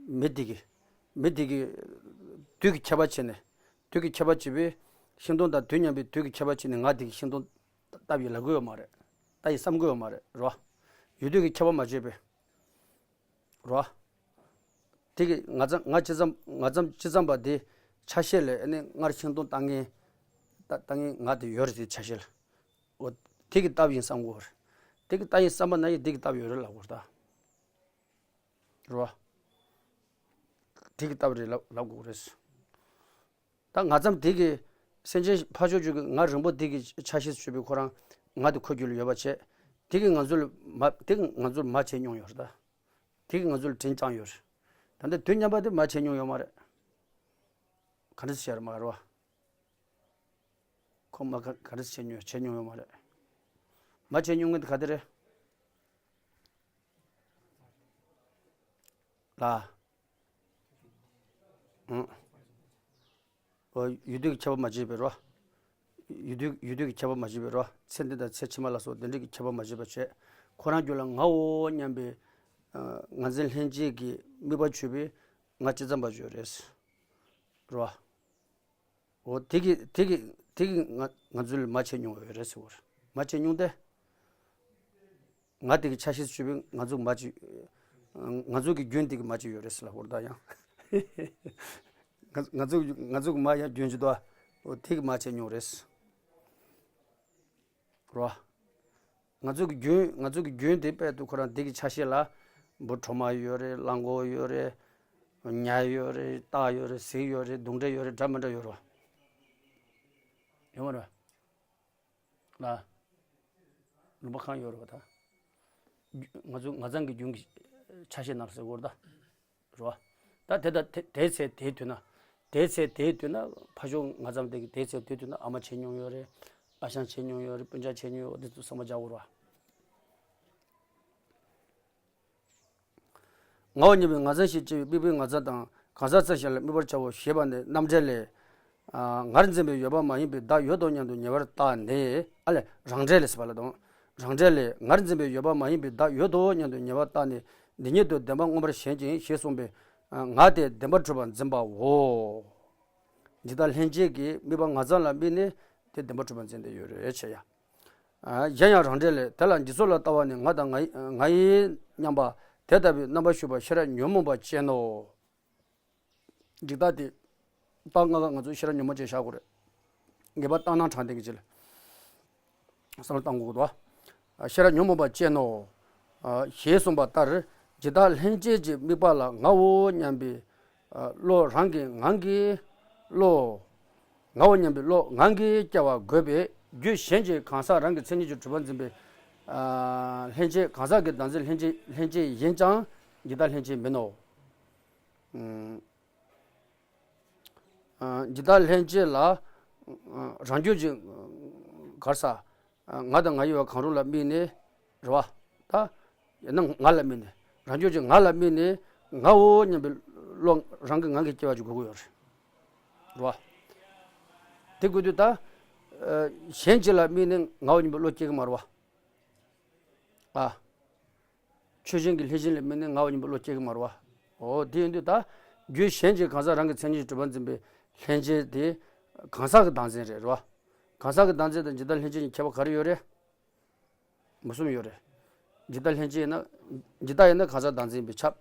མི་དེ་གིས། མི་དེ་གིས་དུས་ཀྱི་ཁྱད་པར་བྱས་ནས། དུས་ཀྱི་ཁྱད་པར་བྱས་པའི་ཤིང་སྡོང་དང་དུས་མཉམ་པའི་དུས་ཀྱི་ཁྱད་པར་བྱས་ནས་ང་དེ་གི་ཤིང་སྡོང་ལྟ་བུ་ལབ་ཀྱི་ཡོད་མ་རེད། ལྟ་ཡི་བསམ་གྱི་ཡོད་མ་རེད། རོ། ཡུལ་དུས་ཀྱི་ཁྱད་པར་མ་བྱས་པའི། རོ། དེ་གི་ང་ཙམ་ང་ཅི་ཙམ་ང་ཙམ་ཅི་ཙམ་པ་དེ་ཆ་ཤས་ལས་ཨ་ནི་སྔར་ཤིང་སྡོང་ལྟ་མཁན། ལྟ་ལྟ་མཁན་ང་དེ་ཡོད་རེད། དེ་ཆ་ཤས་ལ། འོ། དེ་གི་ལྟ་བུ་ཡིན་བསམ་གྱི་ཡོད་རེད། དེ་གི་ལྟ་ཡིན་བསམ་པ་ན་ཡི་དེ་གི་ལྟ་བུ་ཡོད་རེད་ལབ་དགོས་རེད་ད། རོ། དེ་གི་ལྟ་བུ་རེད་ལབ་ལབ་དགོས་རེད། ད་ང་ཙམ་དེ་གི་སེམས་ཅན་ཕར་ཕྱོགས་ཆོས་ཀྱི་ང་རིང་པོ་དེ་གི་ཆ་ཤས་སུ་གྱུར་པའི་ཁོ་རང་ང་དེ་ཁོ་རྒྱུད་ལ་ཡོད་པ་བྱས། དེ་གི་ང་ཚོ་ལ་མ་དེ་གི་ང་ཚོ་ལ་མ་བྱས་མྱོང་ཡོད་རེད་ད། དེ་གི་ང་ཚོ་ལ་དྲིན་བསྐྱངས་ཡོད་རེད། ད་ལྟ་དུས་མཉམ་པ་དེ་མ་བྱས་མྱོང་ཡོད་མ་རེད། ག་འདྲ་བྱས་རེད་མ་རེད་བ། ཁོ་མ་ག་ག་འདྲ་བྱས་མྱོང་བྱས་མྱོང་ཡོད་མ་རེད། མ་བྱས་མྱོང་མཁན་དེ་ག་དེ་རེད། ལ། ཨང་། ཨོ། ཡུལ་དུས་ཀྱི་ཁྱད་པར་མ་བྱས་པའི་རོ། ཡུལ་དུས་ཡུལ་དུས་ཀྱི་ཁྱད་པར་མ་བྱས་པའི་རོ། ཚེ་འདི་དང་ཚེ་ཕྱི་མ་ལ་སོགས་དེ་འདྲ་གི་ཁྱད་པར་མ་བྱས་པ་བྱས། ཁོ་རང་རྒྱུད་ལ་ངའོ་སྙམ་པའི། ཨ། ངར་འཛིན་ལྷན་སྐྱེས་ཀྱི་དམིགས་པ་ཆོད་པའི་ང་ཅི་ཙམ་པ་ཡོད་རེད། རོ། འོ། དེ་གི་དེ་གི་དེ་གི་ང་ང་ཚོ་ལ་མ་བྱས་མྱོང་བ་ཡོད་རེད་ཟེར་བ་རེད། མ་བྱས་མྱོང་སྟེ། ང་དེ་གི་ཆ་ཤས་སུ་གྱུར་པའི་ང་ཚོ་མ་བྱས། ང་ཚོ་གི་རྒྱུན་དེ་གི་མ་བྱས་ཡོད་རེད་ཟེར་ལབ་བ་རེད་ད་ཡང་། ང་ང་ཚོ་ང་ཚོ་གི་མ་ཡང་རྒྱུན་གྱི་དོ། འོ། དེ་གི་མ་བྱས་མྱོང་རེད། རོ། ང་ཚོ་གི་རྒྱུན་ང་ཚོ་གི་རྒྱུན་དེ་དཔལ་དུ་ཁོ་རང་དེ་གི་ཆ་ཤས་ལ། འབུ་གྲོ་མ་ཡོད་རེད། གླང་གོག་ཡོད་རེད། ཉ་ཡོད་རེད། སྟག་ཡོད་རེད། གཟིག་ཡོད་རེད། གདོན་འདྲེ་ཡོད་རེད། འདྲ་མི་འདྲ་ཡོད་རེད། ཡོད་མ་རེད། ལ། ལུང་པ་གང་ཡོད་རེད་བ་ད། ང་ཚོ་ང་ཚང་གི་རྒྱུན་གྱི་ཆ་ཤས་ནང་ཟེར་བ་རེད་ད། རེད་བ། ད་དེ་ད་དེ་དེའི་ཚེ་དེའི་དུས་ན། དེའི་ཚེ་དེའི་དུས་ན་ཕ་ཤོག་ང་ཙམ་དེ་གི་དེའི་ཚེ་དེའི་དུས་ན་ཨ་མ་བྱས་མྱོང་ཡོད་རེད། ཨ་ཞང་བྱས་མྱོང་ཡོད་རེད། སྤུན་ཆ་བྱས་མྱོང་ཡོད་རེད། འདི་ཚོ་བསམ་པ་རྒྱག་དགོས་རེད་བ། ངའོ་སྙམ་པའི་ང་ཙམ་ཞེས་བྱ་བའི་དམིགས་པའི་ང་ཙམ་དང་གང་ཟག་ཙམ་ཞིག་ལ་དམིགས་པར་བྱའོ་ཞེས་པ་ནི་རྣམ་འགྲེལ་ལས། ཨ། ངར་འཛིན་པའི་ཡོད་པ་མ་ཡིན་པའི་བདག་ཡོད་དོ་སྙམ་དུ་ཉེ་བར་བརྟགས་ནས། ཨ་ལས། རང་འགྲེལ་ལས་ཟེར་བ་ལ་དང་། རང་འགྲེལ་ལས་ངར་འཛིན་པའི་ཡོད་པ་མ་ཡིན་པའི་བདག་ཡོད་དོ་སྙམ་དུ་ཉེ་བར་བརྟགས་ནས། འདི་ཉིད་དུ་བདེན་པ་མངོན་པར་ཞེན་ཅིང་ཞེས་གསུངས་པས། ང་དེ་བདེན་པར་གྲུབ་པར་འཛིན་པའོ། འཇིག་ལྟ་ལྷན་སྐྱེས་ཀྱི་དམིགས་པ་ང་ཙམ་ལ་དམིགས་ནས་དེ་བདེན་པར་གྲུབ་པར་འཛིན་ཏེ་ཡོད་རེད་ཅེས་ཡ། གཞན་ཡང་རང་འགྲེལ་ལས། དེ་ལ་འཇིག་ཚོགས་ལ་ལྟ་བ་ནི་ང་དང་ང་ཡི་ང་ཡིན་སྙམ་པ་དེ་ལྟ་བུའི་རྣམ་པར་ཞུགས་པ་ཤེས་རབ་ཉོན་མོངས་པ་ཅན་ནོ། འཇིག་ལྟ་དེ་རྟགས་ལྔ་ཀ་ང་ཚོ་ཤེས་རབ་ཉོན་མོངས་ཅན་བཞག་དགོས་རེད། ངེས་པ་རྟགས་སྣང་དྲང་བདེན་གྱི་ཕྱིར་ལ། བསམ་བློ་གཏང་དགོས་ཀྱི་འདུག་ཤེས་རབ་ཉོན་མོངས་པ་ཅན་ནོ། ཞེས་གསུངས་པ་ལྟར། འཇིག་ལྟ་ལྷན་སྐྱེས་ཀྱི་དམིགས་པ་ལ་ངའོ་སྙམ་པའི་བློ་རང་གི་ངང་གིས་བློ། ངའོ་སྙམ་པའི་བློ་ངང་གིས་སྐྱེ་བ་དགོས་པས། རྒྱུད་གཞན་གྱི་གང་ཟག་རང་གི་མཚན་ཉིད་ཀྱིས་གྲུབ་པར་འཛིན་པའི་ལྷན་སྐྱེས། གང་ཟག་གི་བདག་འཛིན་ལྷན་སྐྱེས་ལྷན་སྐྱེས་ཡིན་ཀྱང་འཇིག་ལྟ་ལྷན་སྐྱེས་མིན་ནོ། འཇིག་ལྟ་ལྷན་སྐྱེས་ལ་རང་རྒྱུད་ཀྱི་གར་ས་ང་དང་ང་ཡི་བ་གང་རུང་ལ་དམིགས་ནས་རེད་བ། ད་ཡང་ན་ང་ལ་དམིགས་ནས། རང་རྒྱུད་ཀྱི་ང་ལ་དམིགས་ནས་ངའོ་སྙམ་པའི་བློ་རང་གི་ངང་གིས་སྐྱེ་བ་ཅིག་དགོས་ཀྱི་ཡོད་རེད། རེད་བ། དེ་དགོས་དུས་ད་གཞན་གཅིག་ལ་དམིགས་ནས་ངའོ་སྙམ་པའི་བློ་སྐྱེ་གི་མ་རེད་བ། ཨ། ཆོས་ཅན་གྱི་ལྷན་སྐྱེས་ལ་དམིགས་ནས་ངའོ་སྙམ་པའི་བློ་སྐྱེ་གི་མ་རེད་བ། འོ། དེ་ཡིན་དུས་ད་རྒྱུད་གཞན་གྱི་གང་ཟག་རང་གི་མཚན་ཉིད་ཀྱིས་གྲུབ་པར་འཛིན་པའི་ལྷན་སྐྱེས་དེ་གང་ཟག་གི་བདག་འཛིན་རེད། རེད་བ། གང་ཟག་གི་བདག་འཛིན་དང་འཇིག་ལྟ་ལྷན་སྐྱེས་གཉིས་ཁྱད་པར་ག་རེ་ཡོད་རེད། མུ་གསུམ་ཡོད་རེད། འཇིག་ལྟ་ལྷན་སྐྱེས་ཡིན་ན། འཇིག་ལྟ་ཡིན་ན་གང་ཟག་བདག་འཛིན་ཡིན་པས་ཁྱབ།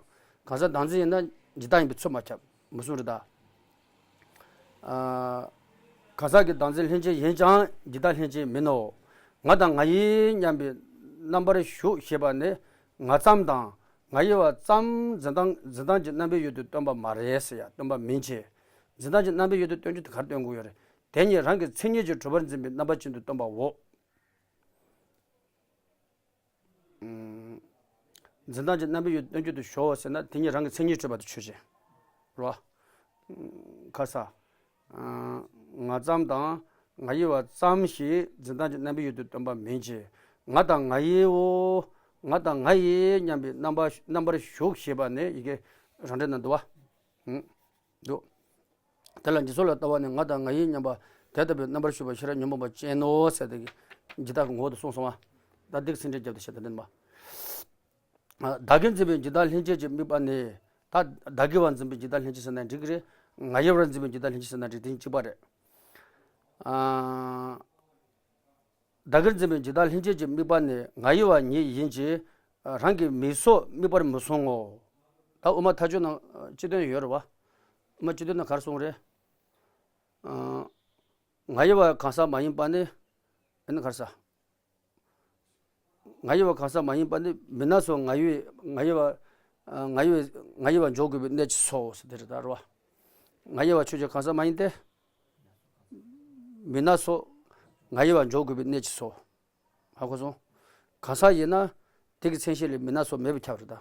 གང་ཟག་བདག་འཛིན་ཡིན་ན་འཇིག་ལྟ་ཡིན་པས་ཚུར་མ་ཁྱབ། མུ་གསུམ་རེད་ད། ཨ། གང་ཟག་གི་བདག་འཛིན་ལྷན་སྐྱེས་ཡིན་ཀྱང་འཇིག་ལྟ་ལྷན་སྐྱེས་མིན་ནོ། ང་དང་ང་ཡི་སྙམ་པའི་རྣམ་པར་ཞུགས་ཞེས་པ་ནི་ང་ཙམ་དང་ང་ཡི་བ་ཙམ་འཛིན་སྟངས་འཛིན་སྟངས་ཀྱི་རྣམ་པའི་ཡུལ་དུ་སྟོན་པ་མ་རེད་ཟེར་ཡ། སྟོན་པ་མིན་གྱི། འཛིན་སྟངས་ཀྱི་རྣམ་པའི་ཡུལ་དུ་སྟོན་རྒྱུ་དེ་ག་རེ་སྟོན་དགོས་ཡོད་རེད། དེ་ཉིད་རང་གི་མཚན་ཉིད་ཀྱིས་གྲུབ་པར་འཛིན་པའི་རྣམ་པ་ཅན་དུ་སྟོན་པའོ། འཛིན་སྟངས་ཀྱི་རྣམ་པའི་ཡུལ་སྟོན་རྒྱུ་དུ་ཞོག་ཟེར་ན་དེ་ཉིད་རང་གི་མཚན་ཉིད་གྲུབ་པ་དེ་ཆོས་ཅན། རོ། ཁ་ས། ང་ཙམ་དང་ང་ཡི་བ་ཙམ་ཞིག་འཛིན་སྟངས་ཀྱི་རྣམ་པའི་ཡུལ་དུ་སྟོན་པ་མིན་གྱི། ང་དང་ང་ཡིའོ། ང་དང་ང་ཡི་སྙམ་པའི་རྣམ་པ་རྣམ་པར་ཞུགས་ཞེས་པ་ནི་ཡི་གེ་རང་འགྲེལ་ན་འདུག་བ། འདུག་དེ་ལ་འཇིག་ཚོགས་ལ་ལྟ་བ་ནི་ང་དང་ང་ཡི་སྙམ་པ་དེ་ལྟ་བུའི་རྣམ་པར་ཞུགས་པ་ཤེས་རབ་ཉོན་མོངས་པ་ཅན་ནོ་ཟེར་ཏེ་འཇིག་ལྟ་གི་ངོ་བོ་དེ་གསུངས་སོང་བ། ད་འདི་གི་ཚིག་འགྲེལ་རྒྱབ་སྟེ་བཤད་ད་འདི་ནི་མ། བདག་གིར་འཛིན་པའི་འཇིག་ལྟ་ལྷན་སྐྱེས་ཀྱི་དམིགས་པ་ནི། ད་བདག་གི་བར་འཛིན་པའི་འཇིག་ལྟ་ལྷན་སྐྱེས་ཟེར་ན་འགྲིག་གི་རེད། ང་ཡི་བར་འཛིན་པའི་འཇིག་ལྟ་ལྷན་སྐྱེས་ཟེར་ན་འགྲིག་དེ་གཉིས་གཅིག་པ་རེད། བདག་གིར་འཛིན་པའི་འཇིག་ལྟ་ལྷན་སྐྱེས་ཀྱི་དམིགས་པ་ནི་ང་ཡི་བ་ཉིད་ཡིན་གྱི། རང་གི་མིག་སོགས་དམིགས་པར་མི་སོང་ངོ་། ད་དབུ་མ་ཐལ་འགྱུར་ནང་སྤྱི་དོན་ཡོད་རེད་བ། དབུ་མ་སྤྱི་དོན་ནང་ག་རེ་གསུངས་རེད། ང་ཡི་བ་གང་ཟག་མ་ཡིན་པ་ནི། ཨ་ནི་ག་རེ་ཟ། ང་ཡི་བ་གང་ཟག་མ་ཡིན་པ་ནི་མི་སྣ་སོགས་ང་ཡི་ང་ཡི་བ། ང་ཡི་བ་ང་ཡི་བ་འཇོག་དགོས་པའི་གནད་ཀྱིས་སོ་ཟེར་དེ་རེད་ད་རོ། ང་ཡི་བ་ཆོས་ཅན་གང་ཟག་མ་ཡིན་ཏེ། མི་སྣ་སོགས་ང་ཡི་བ་འཇོག་དགོས་པའི་གནད་ཀྱིས་སོ། ཧ་གོ་སོང་། གང་ཟག་ཡིན་ན་དེ་གི་མཚན་གཞི་ལས་མི་སྣ་སོགས་མེད་པས་ཁྱབ་རེད་ད།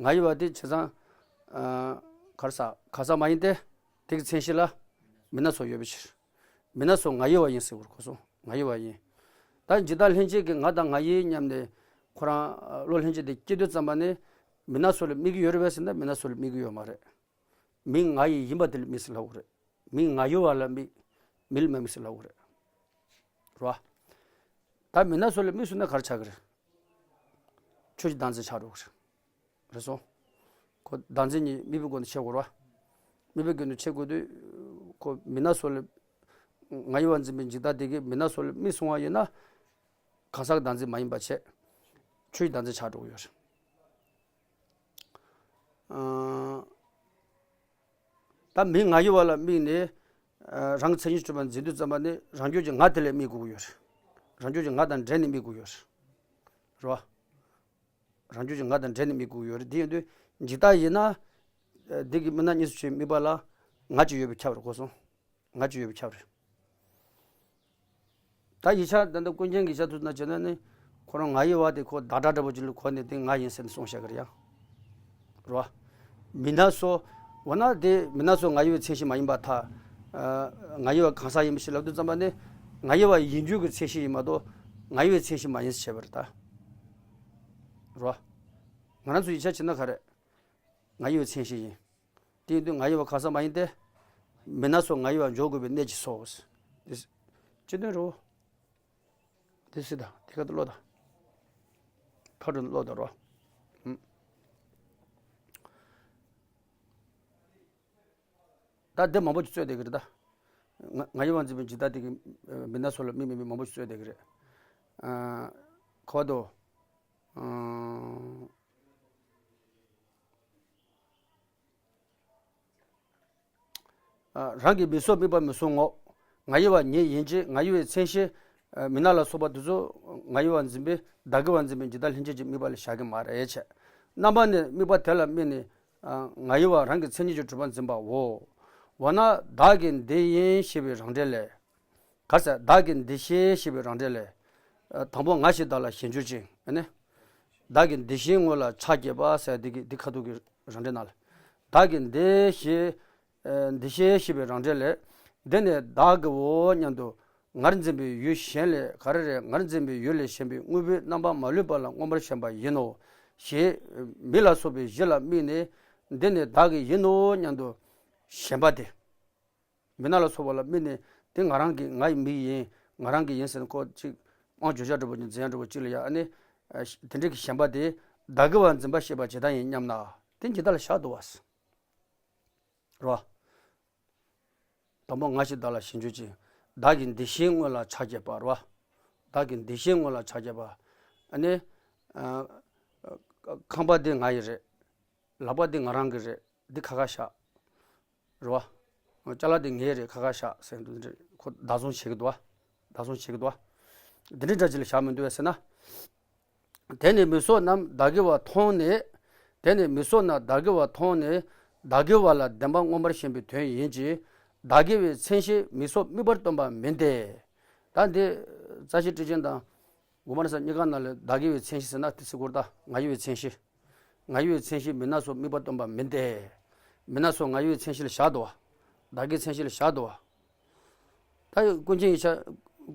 ང་ཡི་བ་དེ་བྱས་ཙང་། གར་ས་ག་ས་མ་ཡིན་ཏེ། དེ་གི་མཚན་གཞི་ལ་མི་སྣ་ཚོགས་ཡོད་པའི་ཕྱིར། མི་སྣ་ཚོགས་ང་ཡི་བ་ཡིན་ཟེར་བར་གོ་སོང་། ང་ཡི་བ་ཡིན། ད་འཇིག་ལྟ་ལྷན་སྐྱེས་ཀྱིས་ང་དང་ང་ཡི་སྙམ་ནས་ཁོ་རང་བློ་ལྷན་སྐྱེས་དེ་སྐྱེ་དུས་ཙམ་པ་ནས་མི་སྣ་ཚོགས་ལ་དམིགས་ཀྱི་ཡོད་རེད་པས་ཟེར་ན་མི་སྣ་ཚོགས་ལ་དམིགས་ཀྱི་ཡོད་མ་རེད། མིང་ང་ཡི་ཡིན་པ་དེ་ལ་དམིགས་ཟེར་ལབ་དགོས་རེད། མིང་ང་ཡི་བ་ལ་དམིགས། མི་ལ་མ་དམིགས་ཟེར་ལབ་དགོས་རེད། རེད་བ། ད་མི་སྣ་ཚོགས་ལ་དམིགས་སོང་ན་ག་རེ་ཆགས་ཀྱི་རེད། ཆོས་ཀྱི་བདག་འཛིན་ཆགས་འགྲོ་གི་རེད། རེད་སོང་། ཁོ་བདག་འཛིན་གཉིས་དམིགས་པའི་སྒོ་ནས་ཕྱེ་དགོས་རེད་བ། དམིགས་པའི་སྒོ་ནས་ཕྱེ་དགོས་དུས། ཁོ་མི་སྣ་ཚོགས་ལ། ང་ཡི་བ་འཛིན་པའི་འཇིག་ལྟ་དེ་གིས་མི་སྣ་ཚོགས་ལ་དམིགས་སོང་བ་ཡིན་ན། གང་ཟག་གི་བདག་འཛིན་མ་ཡིན་པ་བྱས། ཆོས་ཀྱི་བདག་འཛིན་ཆགས་འགྲོ་གི་ཡོད་རེད། ཨང་། ད་མིང་ང་ཡི་བ་ལ་དམིགས་ནས། ཨ། རང་གི་མཚན་ཉིད་གྲུབ་པར་འཛིན་དུས་ཙམ་པ་ནི་རང་རྒྱུད་ཀྱི་ང་དེ་ལ་དམིགས་དགོས་ཀྱི་ཡོད་རེད། རང་རྒྱུད་ཀྱི་ང་དང་འབྲེལ་ནས་དམིགས་དགོས་ཀྱི་ཡོད་རེད། རེད་བ། རང་རྒྱུད་ཀྱི་ང་དང་འབྲེལ་ནས་དམིགས་དགོས་ཀྱི་ཡོད་རེད། དེ་ཡིན་དུས་འཇིག་ལྟ་ཡིན་ན། ཨ། འདི་གི་མི་སྣ་གཉིས་སུ་ཕྱེ་དམིགས་པ་ལ་ང་ཅིག་ཡོད་པས་ཁྱབ་རེད་གོ་སོང་། ང་ཅིག་ཡོད་པས་ཁྱབ་རེད། ད་ཡིག་ཆ་ད་ལྟ་ཀུན་མཁྱེན་གྱི་ཡིག་ཆ་ཐུགས་ན་བྱས་ན་ནི། ཁོ་རང་ང་ཡི་བ་དེ་ཁོ་བདག་སྒྲ་འདྲ་པོ་ཅིག་ལ་གོ་ནས་དེ་ང་ཡིན་ཟེར་ནས་གསུངས་བཞག་གི་རེད་ཡ། རེད་བ། མི་སྣ་ཚོགས། འོ་ན་དེ་མི་སྣ་ཚོགས་ང་ཡི་བའི་མཚན་གཞི་མ་ཡིན་པར་ཐལ། ཨ། ང་ཡི་བ་གང་ཟག་ཡིན་པ་ཞིག་ལབ་དུས་ཙམ་པ་ནི། ང་ཡི་བ་ཡིན་རྒྱུ་གི་མཚན་གཞི་ཡིན་མ་གཏོགས། ང་ཡི་བའི་མཚན་གཞི་མ་ཡིན་ཟེར་བྱས་པ་རེད་ད། རེད་བ། ང་རང་ཚོ་ཡིག་ཆ་བྱས་ན་ག་རེ། ང་ཡི་བའི་མཚན་གཞི་ཡིན། དེ་ཡིན་དུས་ང་ཡི་བ་གང་ཟག་མ་ཡིན་ཏེ། མི་སྣ་ཚོགས་ང་ཡི་བ་འཇོག་དགོས་པའི་གནད་ཀྱིས་སོ། དེ་སྤྱི་དོན་རེད། དེ་སྲིད་དང་དེ་ག་དུ་ཀློག་དང་། ཕར་འགྲོ་ཀློག་དང་རོ། ཧུམ། ད་དེ་མང་པོ་ཅིག་རྩོད་བསྡད་ཀྱི་རེད་ད། ང་ང་ཡི་བ་འཛིན་པའི་འཇིག་ལྟ་དེ་གི་མི་སྣ་ཚོགས་ལ་དམིགས་མི་དམིགས་མང་པོ་ཅིག་རྩོད་བསྡད་ཀྱི་རེད། ཨ། གོ་བ་དོ། ཨ། རང་གི་མིག་སོགས་དམིགས་པར་མི་སོང་ངོ་། ང་ཡི་བ་ཉིད་ཡིན་གྱི། ང་ཡི་བའི་མཚན་གཞི། མི་སྣ་ལ་སོགས་པ་དེ་ཚོ་ང་ཡི་བ་འཛིན་པའི་བདག་གི་བ་འཛིན་པའི་འཇིག་ལྟ་ལྷན་སྐྱེས་ཀྱི་དམིགས་པ་ལ་བཞག་གི་མ་རེད་བྱས། རྣམ་པ་ནི་དམིགས་པ་དེ་ལ་དམིགས་ནས། ང་ཡི་བ་རང་གི་མཚན་ཉིད་ཀྱིས་གྲུབ་པར་འཛིན་པའོ། འོ་ན་བདག་གི་འདི་ཡིན་ཞེས་པའི་རང་འགྲེལ་ལས། ག་ཟེར། བདག་གི་འདི་ཤེས་ཞེས་པའི་རང་འགྲེལ་ལས། དང་པོ་ང་ཞེས་བདག་ལ་ཞེན་གྱུར་ཅིང་། ཨ་ནི། བདག་གི་འདི་ཤེས་དངོས་ལ་ཕྱག་བགྱིས་པ་ཟེར་འདི་གི་འདི་ཁ་ཐུག་གི་རང་འགྲེལ་ནང་ལ། བདག་གི་འདི་ཤེས། འདི་ཤེས་ཞེས་པའི་རང་འགྲེལ་ལས། འདི་ནི་བདག་གིའོ་སྙམ་དུ། ངར་འཛིན་པའི་ཡུལ་གཞན་ལས་ག་རེ་རེད། ངར་འཛིན་པའི་ཡུལ་ལས་གཞན་པའི་དངོས་པོའི་རྣམ་པ་མ་ལུས་པ་ལ་མངོན་པར་ཞེན་པ་ཡིན་ནོ། ཞེས་མིག་ལ་སོགས་པའི་གཞི་ལ་དམིགས་ནས། འདི་ནི་བདག་གི་ཡིན་ནོ་སྙམ་དུ་ཞེན་པ་སྟེ། མི་སྣ་ལ་སོགས་པ་ལ་དམིགས་ནས་དེ་ང་རང་གི་ང་ཡི་མིག་ཡིན། ང་རང་གི་ཡིན་ཟེར་ནས་ཁོ་ཅིག་དབང་བརྗོད་བྱ་འདྲ་པོ་ཅིག་འཛིན་ཡ་འདྲ་པོ་ཅིག་ལ་ཡ། ཨ་ནི། དེ་འདྲ་གི་ཞེན་པ་དེ་བདག་གི་བ་འཛིན་པ་ཤེས་པ་ཇི་ལྟར་ཡིན་སྙམ་ན། དེ་ཇི་ལྟར་ལ་བཞག་འདུག་བ། རོ། དང་པོ་ང་ཞེས་བདག་ལ་ཞེན་གྱུར་ཅིང་། བདག་གི་འདི་ཤེས་དངོས་ལ་ཕྱག་བགྱིས་པ། རོ། བདག་གི་འདི་ཤེས་དངོས་ལ་ཕྱག་བགྱིས་པ། ཨ་ནི་ཨ་ཁང་པ་འདི་ང་ཡི་རེད། ལག་པ་འདི་ང་རང་གི་རེད། འདི་ཁ་ཁ་བཞག་རེད་བ། ཅ་ལག་འདི་ངའི་རེད། ཁ་ཁ་བཞག་ཟེར་འདི་འདྲ་ཁོ་བདག་བཟུང་བྱེད་ཀྱི་འདུག་བ། བདག་བཟུང་བྱེད་ཀྱི་འདུག་བ། འདི་འདྲའི་འདྲ་ཅིག་ལ་བཞག་མི་འདུག་བས་ཟེར་ན། དེ་ནི་མི་སོགས་རྣམས་བདག་གི་བ་མཐོང་ནས། དེ་ནི་མི་སོགས་རྣམས་བདག་གི་བ་མཐོང་ནས། བདག་གི་བ་ལ་བདེན་པ་མངོན་པར་ཞེན་པའི་དོན་ཡིན་གྱི། བདག་གི་བའི་མཚན་གཞི་མི་སོགས་དམིགས་པར་སྟོན་པ་མིན་ཏེ། ད་འདི་རྩ་ཤེ་ཊཱིཀ་ཆེན་དང་། གོང་མ་རེ་ས་གཉིས་ཀ་ནང་ལ་བདག་གི་བའི་མཚན་གཞི་ཟེར་ན་དེ་ཚིག་སྐོར་ད་ང་ཡི་བའི་མཚན་གཞི། ང་ཡི་བའི་མཚན་གཞི་མི་སྣ་སོགས་དམིགས་པར་སྟོན་པ་མིན་ཏེ། མི་སྣ་སོགས་ང་ཡི་བའི་མཚན་གཞི་ལ་བཞག་འདུག་བ། བདག་གི་མཚན་གཞི་ལ་བཞག་འདུག་བ། ད་ཀུན་མཁྱེན་ཡིག་ཆ།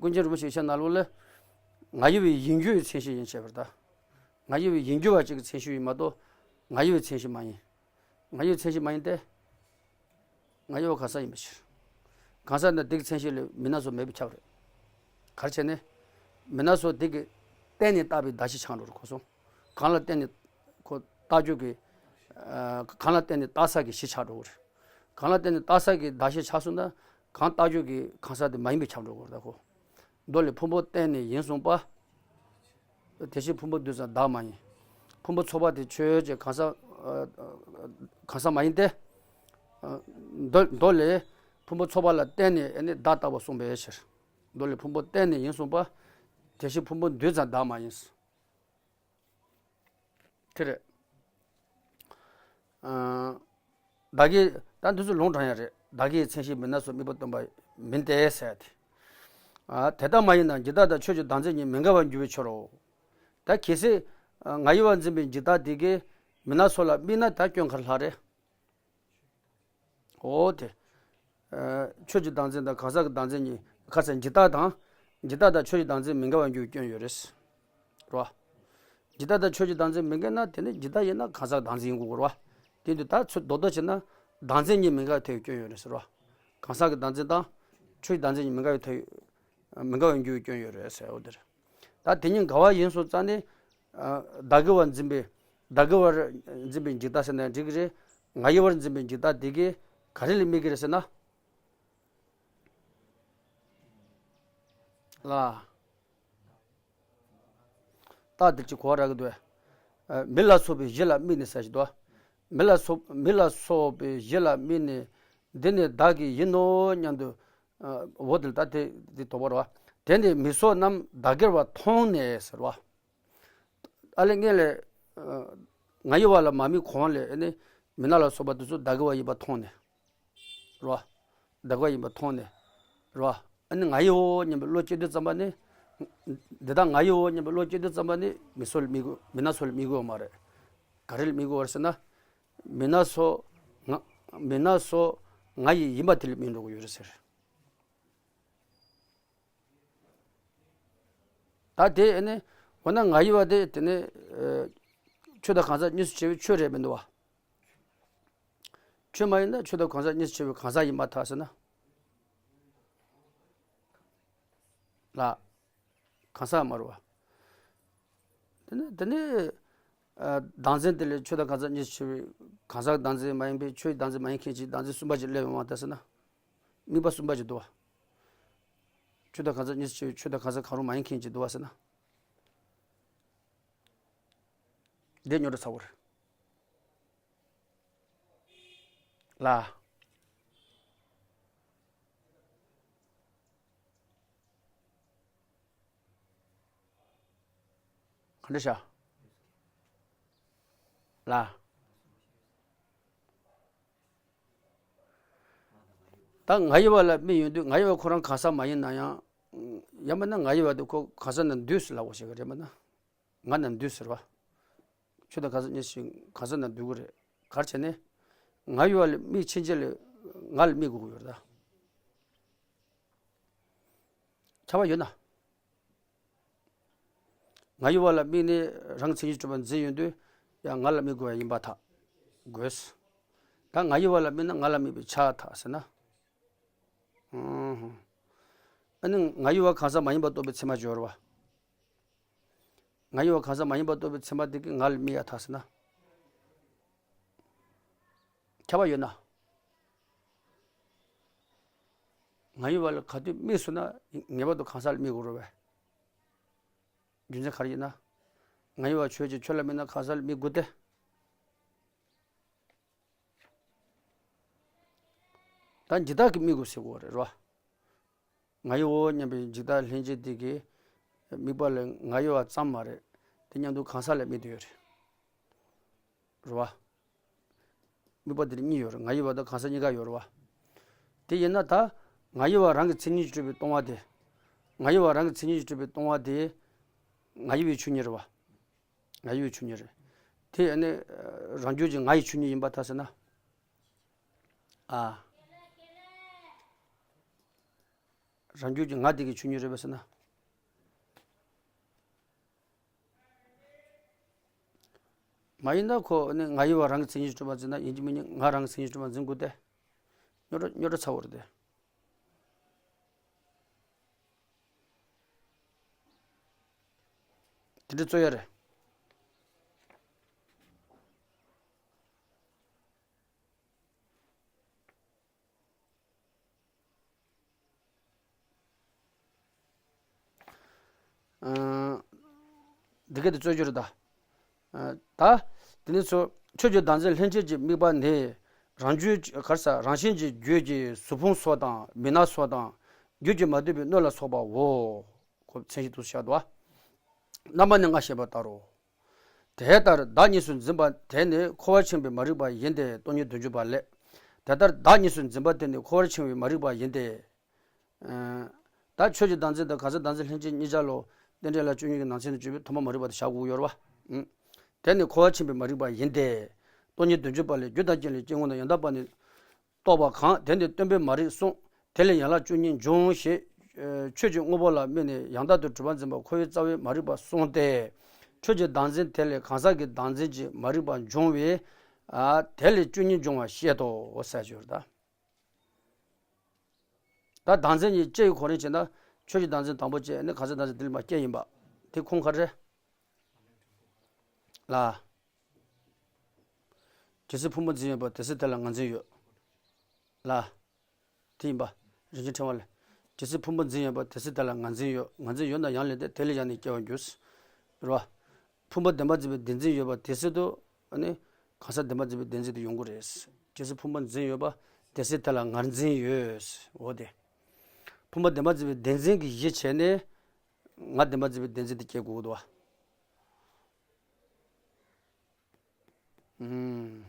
ཀུན་མཁྱེན་རིན་པོ་ཆེ་ཡིག་ཆ་ནང་ལོགས་ལ། ང་ཡི་བའི་ཡིན་རྒྱུ་ཡི་མཚན་གཞི་ཡིན་བྱས་པར་ད། ང་ཡི་བའི་ཡིན་རྒྱུ་བ་གཅིག་གི་མཚན་གཞི་ཡིན་མ་གཏོགས། ང་ཡི་བའི་མཚན་གཞི་མ་ཡིན། ང་ཡི་བའི་མཚན་གཞི་མ་ཡིན་ཏེ། ང་ཡི་བ་གང་ཟག་ཡིན་པའི་ཕྱིར། གང་ཟག་ནི་དེ་གི་མཚན་གཞི་ལས་མི་སྣ་སོགས་མེད་པས་ཁྱབ་རེད། ག་རེ་བྱས་ནས། མི་སྣ་སོགས་དེ་གི་བརྟེན་ནས་བཏགས་པའི་གདགས་གཞི་ཆགས་འགྲོ་རེད་གོ་སོང་། གང་ལ་བརྟེན་ནས་ཁོ་བཏགས་རྒྱུ་གི། ཨ་གང་ལ་བརྟེན་ནས་བཏགས་ས་གི་གཞི་ཆགས་འགྲོ་གི་རེད། གང་ལ་བརྟེན་ནས་བཏགས་ས་གི་གདགས་གཞི་ཆགས་སོང་ན། གང་བཏགས་རྒྱུ་གི་གང་ཟག་དེ་མ་ཡིན་པས་ཁྱབ་འགྲོ་གི་རེད་ད་ཁོ། མདོ་ལས་ཕུང་པོ་བརྟེན་ནས་ཡིན་གསུངས་པ། དེ་བཞིན་ཕུང་པོ་འདུས་ཙམ་བདག་མ་ཡིན། ཕུང་པོ་ཚོགས་པ་དེ་ཆོས་ཅན་གང་ཟག་ཨ་གང་ཟག་མ་ཡིན་ཏེ། ཨ་མདོ་མདོ་ལས་ཕུང་པོ་ཚོགས་པ་ལ་བརྟེན་ནས་ཨ་ནི་བདག་བཏགས་པ་གསུངས་པའི་ཕྱིར། མདོ་ལས་ཕུང་པོ་བརྟེན་ནས་ཡིན་གསུངས་པ། དེ་བཞིན་ཕུང་པོ་འདུས་ཙམ་བདག་མ་ཡིན། དེ་རེད། ཨ་བདག་གི་ད་འདི་ཚོ་ལུང་དྲངས་ཡ་རེད། བདག་གི་མཚན་གཞི་མི་སྣ་སོགས་དམིགས་པར་སྟོན་པ་མིན་ཏེ་ཟེར་ཏེ། ཨ་དེ་ལྟ་མ་ཡིན་ན་འཇིག་ལྟ་དང་ཆོས་ཀྱི་བདག་འཛིན་གཉིས་མི་འགལ་བར་འགྱུར་བའི་ཕྱིར་རོ། ད་གལ་སྲིད་ཨ་ང་ཡི་བ་འཛིན་པའི་འཇིག་ལྟ་དེ་གིས་མི་སྣ་སོགས་ལ་དམིགས་ན་ད་སྐྱོན་ག་རེ་ལྷག་རེད། འོ་དེ། ཨ་ཆོས་ཀྱི་བདག་འཛིན་དང་གང་ཟག་གི་བདག་འཛིན་གཉིས་ཁ་ཚ་འཇིག་ལྟ་དང་། འཇིག་ལྟ་དང་ཆོས་ཀྱི་བདག་འཛིན་མི་འགལ་བར་འགྱུར་བའི་སྐྱོན་ཡོད་རེད། རེད་བ། འཇིག་ལྟ་དང་ཆོས་ཀྱི་བདག་འཛིན་མི་འགལ་ན་དེ་ནི་འཇིག་ལྟ་ཡིན་ན་གང་ཟག་བདག་འཛིན་ཡིན་དགོས་རེད་བ། དེ་དུས་ད་ཚུར་རྡོག་རྡོག་བྱས་ན་བདག་འཛིན་གཉིས་མི་འགལ་བའི་སྐྱོན་ཡོད་རེད་ཟེར་བ། གང་ཟག་གི་བདག་འཛིན་དང་ཆོས་ཀྱི་བདག་འཛིན་གཉིས་མི་འགལ་བའི་མི་འགལ་བའི་འགྱུར་བའི་སྐྱོན་ཡོད་རེད་ཟེར་བ་དེ་རེད། ད་དེ་གཉིས་འགལ་བ་ཡིན་སོང་ཙང་ནི། ཨ་བདག་གི་བ་འཛིན་པའི། བདག་གི་བར་འཛིན་པའི་འཇིག་ལྟ་ཟེར་ན་འགྲིག་གི་རེད། ང་ཡི་བར་འཛིན་པའི་འཇིག་ལྟ་དེ་གིས་ག་རེ་ལ་དམིགས་ཀྱི་རེད་ཟེར་ན། ལ། རྟགས་དེ་ཅིག་གོ་བ་རག་གི་འདུག་ཨ་མི་ལ་སོགས་པའི་གཞི་ལ་དམིགས་ནས་ཟེར་ཞིག་འདུག་མི་ལ་སོགས་མི་ལ་སོགས་པའི་གཞི་ལ་དམིགས་ནས། འདི་ནི་བདག་གི་ཡིན་ནོ་སྙམ་དུ། ཨ་འོ་དེ་ལ་ད་དེ་དེ་དོགས་པ་རེད་བ། དེ་ནི་མི་སོགས་རྣམས་བདག་གིར་བ་མཐོང་ནས་ཟེར་བ། ཨ་ལས་ངས་ལས། ཨ་ང་ཡི་བ་ལ་མ་དམིགས་གོང་ལས་ཨ་ནི་མི་སྣ་ལ་སོགས་པ་དེ་ཚོ་བདག་གི་བ་ཡིན་པ་མཐོང་ནས། རེད་བ། བདག་གི་བ་ཡིན་པ་མཐོང་ནས། རེད་བ། ཨ་ནི་ང་ཡི་བ་སྙམ་པའི་བློ་སྐྱེ་དུས་ཙམ་པ་ནི། འདི་དག་ང་ཡི་བ་སྙམ་པའི་བློ་སྐྱེ་དུས་ཙམ་པ་ནི་མི་སོགས་ལ་དམིགས་དགོས། མི་སྣ་སོགས་ལ་དམིགས་དགོས་མ་རེད། ག་རེ་ལ་དམིགས་དགོས་རེད་ཟེར་ན། མི་སྣ་སོགས་ང་། མི་སྣ་སོགས་ང་ཡི་ཡིན་པ་དེ་ལ་དམིགས་འགྲོ་གི་ཡོད་རེད་ཟེར། ད་དེ་ནི། འོ་ན་ང་ཡི་བ་དེ་དེ་ནི། ཨ་ཆོས་དང་གང་ཟག་གཉིས་སུ་ཕྱེ་བའི་ཆོས་རེད་མི་འདུག་བ། ཆོས་མ་ཡིན་ན་ཆོས་དང་གང་ཟག་གཉིས་སུ་ཕྱེ་བའི་གང་ཟག་ཡིན་མ་ཐག་ཟེར་ན། ལ། གང་ཟག་མ་རེད་བ། དེ་ནི་དེ་ནི། ཨ་བདག་འཛིན་དེ་ལས་ཆོས་དང་གང་ཟག་གཉིས་སུ་ཕྱེ་བའི་གང་ཟག་བདག་འཛིན་མ་ཡིན་པའི་ཆོས་བདག་འཛིན་མ་ཡིན་མཁན་གྱི་བདག་འཛིན་གསུམ་པ་ཅིག་སླེབས་ཡོང་བ་ལྟ་ཟེར་ན། དམིགས་པ་གསུམ་པ་ཅིག་འདུག་བ། ཆོས་དང་གང་ཟག་གཉིས་སུ་ཕྱེ་བའི་ཆོས་དང་གང་ཟག་གང་རུང་མ་ཡིན་མཁན་ཅིག་འདུག་བ་ཟེར་ན། དེ་རྙོག་དྲ་ཚ་བོ་རེད། ལ། ག་འདྲ་བྱ། ལ། ད་ང་ཡི་བ་ལ་དམིགས་ཡོང་དུས་ང་ཡི་བ་ཁོ་རང་གང་ཟག་མ་ཡིན་ན་ཡང་། ཡང་མིན་ན་ང་ཡི་བ་དེ་ཁོ་གང་ཟག་ནང་འདུས་སུ་ལབ་དགོས་ཞེས་ཀྱི་རེད་མིན་ན། ང་ནང་འདུས་ཟེར་བ། ཆོས་དང་གང་ཟག་གཉིས་སུ་གང་ཟག་ནང་འདུས་ཀྱི་རེད། ག་རེ་བྱས་ནས། ང་ཡི་བ་ལ་དམིགས་ཕྱིན་ཆད་ལ་ང་ལ་དམིགས་དགོས་ཀྱི་ཡོད་རེད་ད། ཁྱབ་པ་ཡོད་ན། ང་ཡི་བ་ལ་དམིགས་ནས་རང་མཚན་ཉིད་གྲུབ་པར་འཛིན་ཡོང་དུས་ཡང་ང་ལ་དམིགས་དགོས་པ་ཡིན་པར་ཐལ། དགོས། ད་ང་ཡི་བ་ལ་དམིགས་ན་ང་ལ་དམིགས་པའི་ཆ་ཐལ་ཟེར་ན། ཨ་ནི་ང་ཡི་བ་གང་ཟག་མ་ཡིན་པར་རྟོགས་པའི་ཚད་མ་སྦྱོར་བ། ང་ཡི་བ་གང་ཟག་མ་ཡིན་པར་རྟོགས་པའི་ཚད་མ་དེ་གིས་ང་ལ་དམིགས་ཡ་ཐལ་ཟེར་ན། ཁྱབ་པ་ཡོད་ན། ང་ཡི་བ་ལ་ག་དུས་དམིགས་སོང་ན་ངེས་པར་དུ་གང་ཟག་ལ་དམིགས་དགོས་རེད་པས། རྒྱུ་མཚན་ག་རེ་ཡིན་ན། ང་ཡི་བ་ཆོས་ཅན། ཁྱོད་ལ་དམིགས་ན་གང་ཟག་ལ་དམིགས་དགོས་ཏེ། ད་འཇིག་ལྟ་གི་དམིགས་དགོས་ཟེར་གོ་རེད་རོ། ང་ཡི་བ་སྙམ་པའི་འཇིག་ལྟ་ལྷན་སྐྱེས་དེ་གི་དམིགས་པ་ལ་ང་ཡི་བ་ཙམ་མ་རེད། དེ་མཉམ་དུ་གང་ཟག་ལ་དམིགས་དུ་ཡོད་རེད། རེད་བ། དམིགས་པ་དེར་གཉིས་ཡོད་རེད། ང་ཡི་བ་དང་གང་ཟག་གཉིས་ཀ་ཡོད་རེད་བ། དེ་ཡིན་ན་ད་ང་ཡི་བ་རང་གི་མཚན་ཉིད་ཀྱིས་གྲུབ་པའི་སྟོང་བ་དེ། ང་ཡི་བ་རང་གི་མཚན་ཉིད་ཀྱིས་གྲུབ་པའི་སྟོང་བ་དེ་ང་ཡི་བའི་ཆོས་ཉིད་རེད་བ། ང་ཡི་བའི་ཆོས་ཉིད་རེད། དེ་ཨ་ནི་རང་རྒྱུད་ཀྱི་ང་ཡི་ཆོས་ཉིད་ཡིན་པར་ཐལ་ཟེར་ན། ཨ། རང་རྒྱུད་ཀྱི་ང་དེ་གི་ཆོས་ཉིད་རེད་པས་ཟེར་ན། མ་ཡིན་ན་ཁོ་ནི་ང་ཡི་བ་རང་གི་མཚན་ཉིད་གྲུབ་པ་ཟེར་ན་ཡིན་གཅིག་མིན་གཅིག་ང་རང་གི་མཚན་ཉིད་གྲུབ་པ་འཛིན་དགོས་ཏེ། རྙོག་དྲ་རྙོག་དྲ་ཚ་བོ་རེད་དེ། དེ་འདྲ་རྩོད་ཡ་རེད། འདི་ག་དེ་རྩོད་རྒྱུ་རེད་ད། ད་དེ་ནས་ཚོ་ཆོས་ཀྱི་བདག་འཛིན་ལྷན་སྐྱེས་ཀྱི་དམིགས་པ་ནི། རང་རྒྱུད་གར་ས་རང་བཞིན་གྱི་རྒྱུད་ཀྱི་གཟུགས་ཕུང་སོགས་དང་མི་སྣ་སོགས་དང་རྒྱུད་ཀྱིས་མ་བསྡུས་པའི་སྣོད་ལ་སོགས་པའོ། ཁོ་མཚན་གཞི་དུ་བཞག་འདུག་རྣམ་པ་ནི་ལྔ་བཤད་པ་ལྟར་རོ། དེ་ལྟར་བདག་གཉིས་སུ་འཛིན་པ་དེ་ནི་འཁོར་བར་འཆིང་བའི་མ་རིག་པ་ཡིན་ཏེ། སྟོང་ཉིད་བདུན་ཅུ་པ་ལས། དེ་ལྟར་བདག་གཉིས་སུ་འཛིན་པ་དེ་ནི་འཁོར་བར་འཆིང་བའི་མ་རིག་པ་ཡིན་ཏེ། ད་ཆོས་ཀྱི་བདག་འཛིན་དང་གང་ཟག་བདག་འཛིན་ལྷན་སྐྱེས་གཉིས་ཆར་ལོ། རྟེན་འབྲེལ་ལ་བཅུ་གཉིས་ཀྱི་ནང་ཚན་དུ་གྱུར་པའི་ཐོག་མ་མ་རིག་པ་དེ་བཞག་དགོས་ཡོད་རེད་བ། དེ་ནི་འཁོར་བར་འཆིང་བའི་མ་རིག་པ་ཡིན་ཏེ། སྟོང་ཉིད་བདུན་ཅུ་པ་ལས། རྒྱུ་དང་རྐྱེན་ལས་སྐྱེ་དངོས་དང་ཡང་དག་པ་ནི། རྟོགས་པ་གང་། དེ་ནི་སྟོན་པའི་མ་རིག་གསུངས། དེ་ལས་ཡན་ལག་བཅུ་གཉིས་འབྱུང་ཞེས། ཆོས་ཀྱི་དངོས་པོ་ལ་དམིགས་ནས་ཡང་དག་ཏུ་གྲུབ་པར་འཛིན་པ་འཁོར་བའི་རྩ་བའི་མ་རིག་པ་གསུངས་ཏེ། ཆོས་ཀྱི་བདག་འཛིན་དེ་ལས་གང་ཟག་གི་བདག་འཛིན་གྱི་མ་རིག་པ་འབྱུང་བས། དེ་ལས་བཅུ་གཉིས་འབྱུང་བར་བཤད་དོ་ཟེར་གྱི་ཡོད་རེད་ད། ད་བདག་འཛིན་གྱི་སྐྱེ་བའི་གོ་རིམ་བྱས་ན། ཆོས་ཀྱི་བདག་འཛིན་དང་པོ་བྱས་ནས་གང་ཟག་བདག་འཛིན་དེ་ལས་མར་སྐྱེ་ཡིན་པ། དེ་ཁུངས་ག་རེ་རེད། ལ། ཇི་སྲིད་ཕུང་པོ་འཛིན་ཡོད་པ་དེ་སྲིད་དེ་ལ་ང་འཛིན་ཡོད། ལ། དེ་ཡིན་པ། རིན་ཆེན་ཕྲེང་བ་ལས། ཇི་སྲིད་ཕུང་པོ་འཛིན་ཡོད་པ་དེ་སྲིད་དེ་ལ་ང་འཛིན་ཡོད། ང་འཛིན་ཡོད་ན་ཡང་ལས་འདས། དེ་ལས་ཡང་ནི་སྐྱེ་བར་འགྱུར། རེད་བ། ཕུང་པོ་བདེན་པར་འཛིན་པའི་བདེན་འཛིན་ཡོད་པ་དེ་སྲིད་དུ། ཨ་ནི། གང་ཟག་བདེན་པར་འཛིན་པའི་བདེན་འཛིན་དུ་ཡོང་གི་རེད། ཇི་སྲིད་ཕུང་པོ་འཛིན་ཡོད་པ་དེ་སྲིད་དེ་ལ་ང་འཛིན་ཡོད། འོ་དེ། ཕུང་པོ་བདེན་པར་འཛིན་པའི་བདེན་འཛིན་གྱི་གཞི་བྱས་ནས། ང་བདེན་པར་འཛིན་པའི་བདེན་འཛིན་དེ་སྐྱེ་དགོས་འདུག་བ། ཨུམ།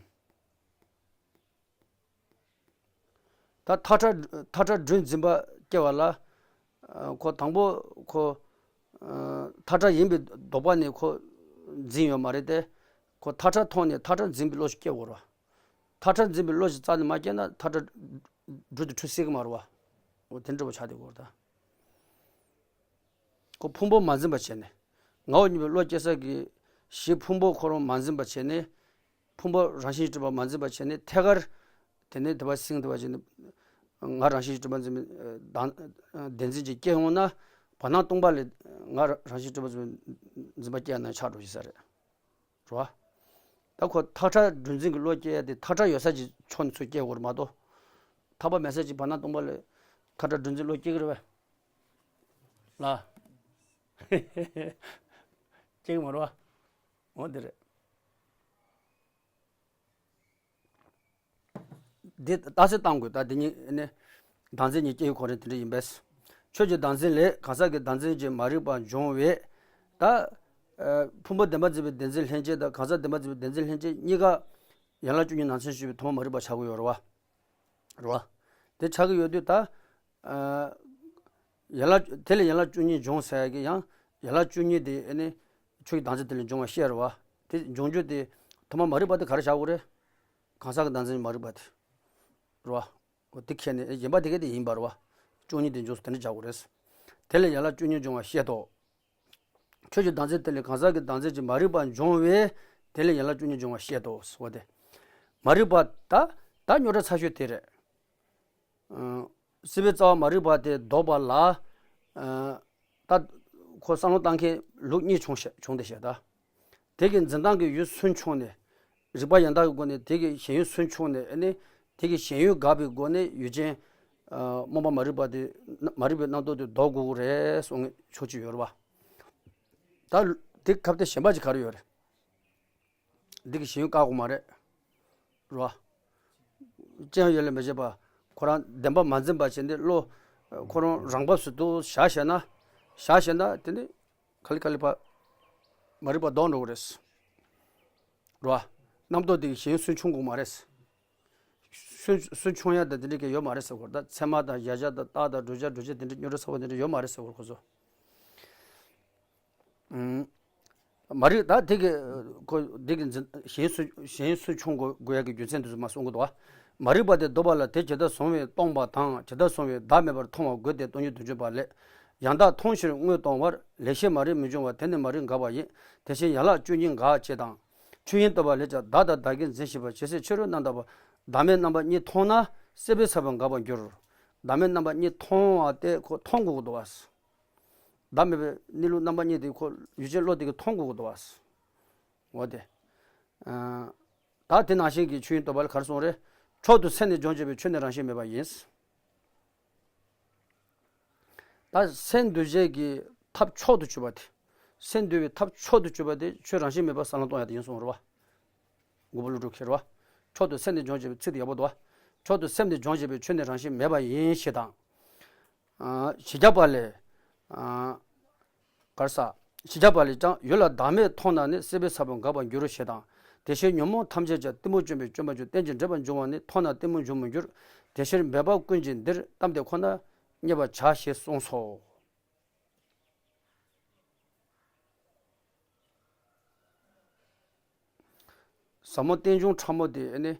ད་མཐའ་བྲལ་མཐའ་བྲལ་སྒྲུབ་འཛིན་པ་སྐྱེ་བ་ལ། ཁོ་དང་པོ་ཁོ། མཐའ་བྲལ་ཡིན་པའི་ལྡོག་པ་ནས་ཁོ་འཛིན་ཡོད་མ་རེད་དེ། ཁོ་མཐའ་བྲལ་མཐོང་ནས་མཐའ་བྲལ་འཛིན་པའི་བློ་ཞིག་སྐྱེ་དགོས་རེད་བ། མཐའ་བྲལ་འཛིན་པའི་བློ་ཞིག་རྩ་ནས་མ་སྐྱེས་ན་མཐའ་བྲལ་སྒྲུབ་དེ་འཁྲུལ་སྲིད་ཀྱི་མ་རེད་བ། འོ་དེ་འདྲ་བོ་ཆགས་བསྡད་ཀྱི་ཡོད་རེད་ད། ཁོ་ཕུང་པོ་མ་འཛིན་པ་བྱས་ནས། ངའོ་སྙམ་པའི་བློ་སྐྱེ་ས་གི་གཞི་ཕུང་པོ་ཁོ་རང་མ་འཛིན་པ་བྱས་ནས། ཕུང་པོ་རང་བཞིན་གྱིས་གྲུབ་པ་མ་འཛིན་པ་བྱས་ནས་ཐད་ཀར། དེ་ནས་དེ་བ་སིང་དེ་བ་བྱས་ནས། ང་རང་བཞིན་གྱིས་གྲུབ་པ་འཛིན་པའི་བདག་བདེན་འཛིན་གྱི་སྐྱེ་འོང་ན། བར་སྣང་སྟོང་པ་ལས་ང་རང་བཞིན་གྱིས་གྲུབ་པ་འཛིན་པ་སྐྱེ་ན་ཆགས་འགྲོ་ཞིག་ས་རེད། རེད་བ། ད་ཁོ་མཐའ་བྲལ་སྒྲུབ་འཛིན་གྱི་བློ་སྐྱེ་ཡ་དེ་མཐའ་བྲལ་ཡོད་ས་ཀྱི་ཕྱོགས་ནས་ཚུར་སྐྱེ་དགོས་རེད་མ་གཏོགས། ཐར་པ་མེད་ས་ཀྱི་བར་སྣང་སྟོང་པ་ལས་མཐའ་བྲལ་སྒྲུབ་འཛིན་བློ་སྐྱེ་གི་རེད་པས། ལ། སྐྱེ་གི་མ་རེད་བ། འོ་དེ་རེད། འདི་ལྟ་ཚུལ་བཏང་དགོས། ད་འདི་གཉིས་ནི། བདག་འཛིན་གཉིས་སྐྱེ་བའི་གོ་རིམ་དེ་འདྲ་ཡིན་པས། ཆོས་ཀྱི་བདག་འཛིན་ལས་གང་ཟག་གི་བདག་འཛིན་གྱི་མ་རིག་པ་འབྱུང་བས། ད། ཕུང་པོ་བདེན་པར་འཛིན་པའི་བདེན་འཛིན་ལྷན་སྐྱེས་དང་གང་ཟག་བདེན་པར་འཛིན་པའི་བདེན་འཛིན་ལྷན་སྐྱེས་གཉིས་ཀ། ཡན་ལག་བཅུ་གཉིས་ནང་ཚན་ཞུས་པའི་ཐོག་མ་མ་རིག་པ་ཆགས་ཀྱི་ཡོད་རེད་བ། རེད་བ། དེ་ཆགས་ཀྱི་ཡོད་དུས་ད། ཡན་ལག་དེ་ལས་ཡན་ལག་བཅུ་གཉིས་འབྱུང་ཟེར་ཡ་གི་ཡང་ཡན་ལག་བཅུ་གཉིས་དེ་ཨ་ནི་ཆོས་ཀྱི་བདག་འཛིན་དེ་ལས་འབྱུང་བ་བཤད་རེད་བ། དེ་འབྱུང་རྒྱུ་དེ་ཐོག་མ་མ་རིག་པ་དེ་ག་རེ་བཞག་དགོས་རེད། གང་ཟག་གི་བདག་འཛིན་མ་རིག་པ་དེ་རེད་བ། འོ་དེ་ཁྱེར་ནས་ཡིན་པ་དེ་ག་དེ་ཡིན་པ་རེད་བ། བཅུ་གཉིས་དེ་འབྱུང་སོང་དེ་འདྲ་བཞག་དགོས་རེད། དེ་ལས་ཡན་ལག་བཅུ་གཉིས་འབྱུང་བ་བཤད་དོ། ཆོས་ཀྱི་བདག་འཛིན་དེ་ལས་གང་ཟག་གི་བདག་འཛིན་གྱི་མ་རིག་པ་འབྱུང་བས་དེ་ལས་ཡན་ལག་བཅུ་གཉིས་འབྱུང་བ་བཤད་དོ་ཟེར་བ་དེ། མ་རིག་པ་ད་ད་རྙོག་དྲ་ཚ་ཤོས་དེ་རེད། སྲིད་པའི་རྩ་བ་མ་རིག་པ་དེ་ལྡོག་པ་ལ། ད་ཁོ་བསམ་བློ་བཏང་མཁན་ལུགས་གཉིས་བྱུང་ཤག་བྱུང་བསྡད་ཤག་ད། དེ་གི་འཛིན་སྟངས་ཀྱི་ཡུལ་སུན་ཕྱུང་ནས། རིགས་པ་ཡང་དག་གི་སྒོ་ནས་དེ་གི་ཞེན་ཡུལ་སུན་ཕྱུང་ནས་ཨ་ནི། དེ་གི་ཞེན་ཡུལ་འགགས་པའི་སྒོ་ནས་ཡུལ་ཅན། རྨོངས་པ་མ་རིག་པ་དེ། མ་རིག་པའི་རྣམ་རྟོག་དེ་ལྡོག་དགོས་ཀྱི་རེད་གསུང་མཁན་ཕྱོགས་གཅིག་ཡོད་རེད་བ། ད། དེ་ཁ་གཏད་གཞན་པ་ཅིག་ག་རེ་ཡོད་རེད། འདི་གི་ཞེན་ཡུལ་བཀག་དགོས་མ་རེད། རོ། ཅང་ཡོད་ལས་མི་བྱེད་པ། ཁོ་རང་བདེན་པ་མ་འཛིན་པ་བྱས་ནས་བློ། ཁོ་རང་རང་བབས་སུ་འདུག་བཞག་བྱས་ན། བཞག་བྱས་ན་དེ་ནི་ག་ལེ་ག་ལེ་བ། མ་རིག་པ་ལྡོག་འགྲོ་གི་རེད། རོ། རྣམ་རྟོག་དེ་གི་ཞེན་ཡུལ་སུན་ཕྱུང་དགོས་མ་རེད། སུན་སུན་ཕྱུང་ཡ་དང་དེ་འདྲ་གི་ཡོད་མ་རེད་ཟེར་གོ། ད་ཚད་མ་དང་གཞལ་བྱ་དང་རྟགས་དང་བསྒྲུབ་བྱ་སྒྲུབ་བྱེད་དེ་འདྲ་རྙོག་དྲ་ཚ་བོ་དེ་འདྲ་ཡོད་མ་རེད་ཟེར་གོ་ཁོ་ཚོ། ཨུམ། མ་རིག་ད་དེ་གི་ཁོ་དེ་གི་འཛིན་ཞེན་སུ་ཞེན་སུ་ཆུང་དགོས་དགོས་ཡ་གི་རྒྱུ་མཚན་དེ་ཚོ་མ་གསུང་གི་འདུག་བ། མ་རིག་པ་དེ་ལྡོག་པ་ལ་དེ་ཇི་ལྟར་བཟུང་བས་སྟོང་པ་དང་ཇི་ལྟར་བཟུང་བས་བདག་མེད་པར་མཐོང་བ་དགོས་ཏེ་སྟོང་ཉིད་དོན་བརྗོད་པ་ལས། ཡང་དག་མཐོང་ཕྱིར་དངོས་སྟོང་བར་ལེགས་ཤེས་མ་རིག་མི་འབྱུང་བ་དེ་ནི་མ་རིག་འགག་པ་ཡིན། དེ་བཞིན་ཡན་ལག་བཅུ་གཉིས་འགག་ཅེས་དང་། ཆོས་དབྱིངས་ལྡོག་པ་ལས་ཀྱང་བདག་དང་བདག་གིར་འཛིན་ཞེས་པ་ཇི་སྲིད་ཕྱི་རོལ་རྣམ་དག་པ། བདག་མེད་རྣམ་པ་གཉིས་མཐོང་ན་སྲིད་པའི་ས་བོན་འགག་པར་འགྱུར། བདག་མེད་རྣམ་པ་གཉིས་མཐོང་བ་དེ་ཁོ་མཐོང་དགོས་ཀྱི་འདུག་བ། བདག་མེད་པའི་གནས་ལུགས་རྣམ་པ་གཉིས་དེ་ཁོ་ཡུལ་ཅན་བློ་དེ་གིས་མཐོང་དགོས་ཀྱི་འདུག་བ། འོ་དེ། ཨ། ད་དེ་ནང་བཞིན་གྱི་ཆོས་དབྱིངས་ལྡོག་པ་ལ་ག་རེ་གསུངས་རེད། མཆོག་ཏུ་སེམས་ནི་སྦྱོང་བྱེད་པའི་ཆོས་ནི་རང་བཞིན་མེད་པ་ཡིན། ད་སེམས་འདུལ་བྱེད་ཀྱི་ཐབས་མཆོག་ཏུ་གྱུར་པ་དེ། སེམས་འདུལ་བའི་ཐབས་མཆོག་ཏུ་གྱུར་པ་དེ་ཆོས་རང་བཞིན་མེད་པ་བསམ་བློ་གཏོང་ཡ་དེ་ཡིན་གསུངས་རེད་བ། མགོན་པོ་ཀླུ་སྒྲུབ་ཁྱེར་བ། མཆོག་ཏུ་སེམས་ནི་སྦྱོང་བྱེད་པའི་ཚིག་དེ་ཡག་པོ་འདུག་བ། མཆོག་ཏུ་སེམས་ནི་སྦྱོང་བྱེད་པའི་ཆོས་ནི་རང་བཞིན་མེད་པ་ཡིན་ཞེས་དང་། ཨ། ཕྱི་རྒྱལ་པ་ལས། ཨ། གར་ས། ཕྱི་རྒྱལ་པ་ལས་ཀྱང་ཡུལ་ལ་བདག་མེད་མཐོང་ན་ནི་སྲིད་པའི་ས་བོན་འགག་པར་འགྱུར་རོ་ཞེས་དང་། དེ་ཕྱིར་ཉོན་མོངས་ཐམས་ཅད་ཀྱང་གཏི་མུག་སྐྱོན་པས་སྐྱོན་པར་འགྱུར། རྟེན་ཅིང་འབྲེལ་པར་འབྱུང་བ་ནི་མཐོང་ན་གཏི་མུག་འབྱུང་མི་འགྱུར། དེ་ཕྱིར་འབད་པ་ཀུན་གྱིས་འདིར་གཏམས་ཏེ་ཁོ་ན་རྙེད་པར་བྱ་ཞེས་གསུངས་སོ། ཟབ་མོ་རྟེན་འབྱུང་ཕྲ་མོ་དེ་ཨ་ནི།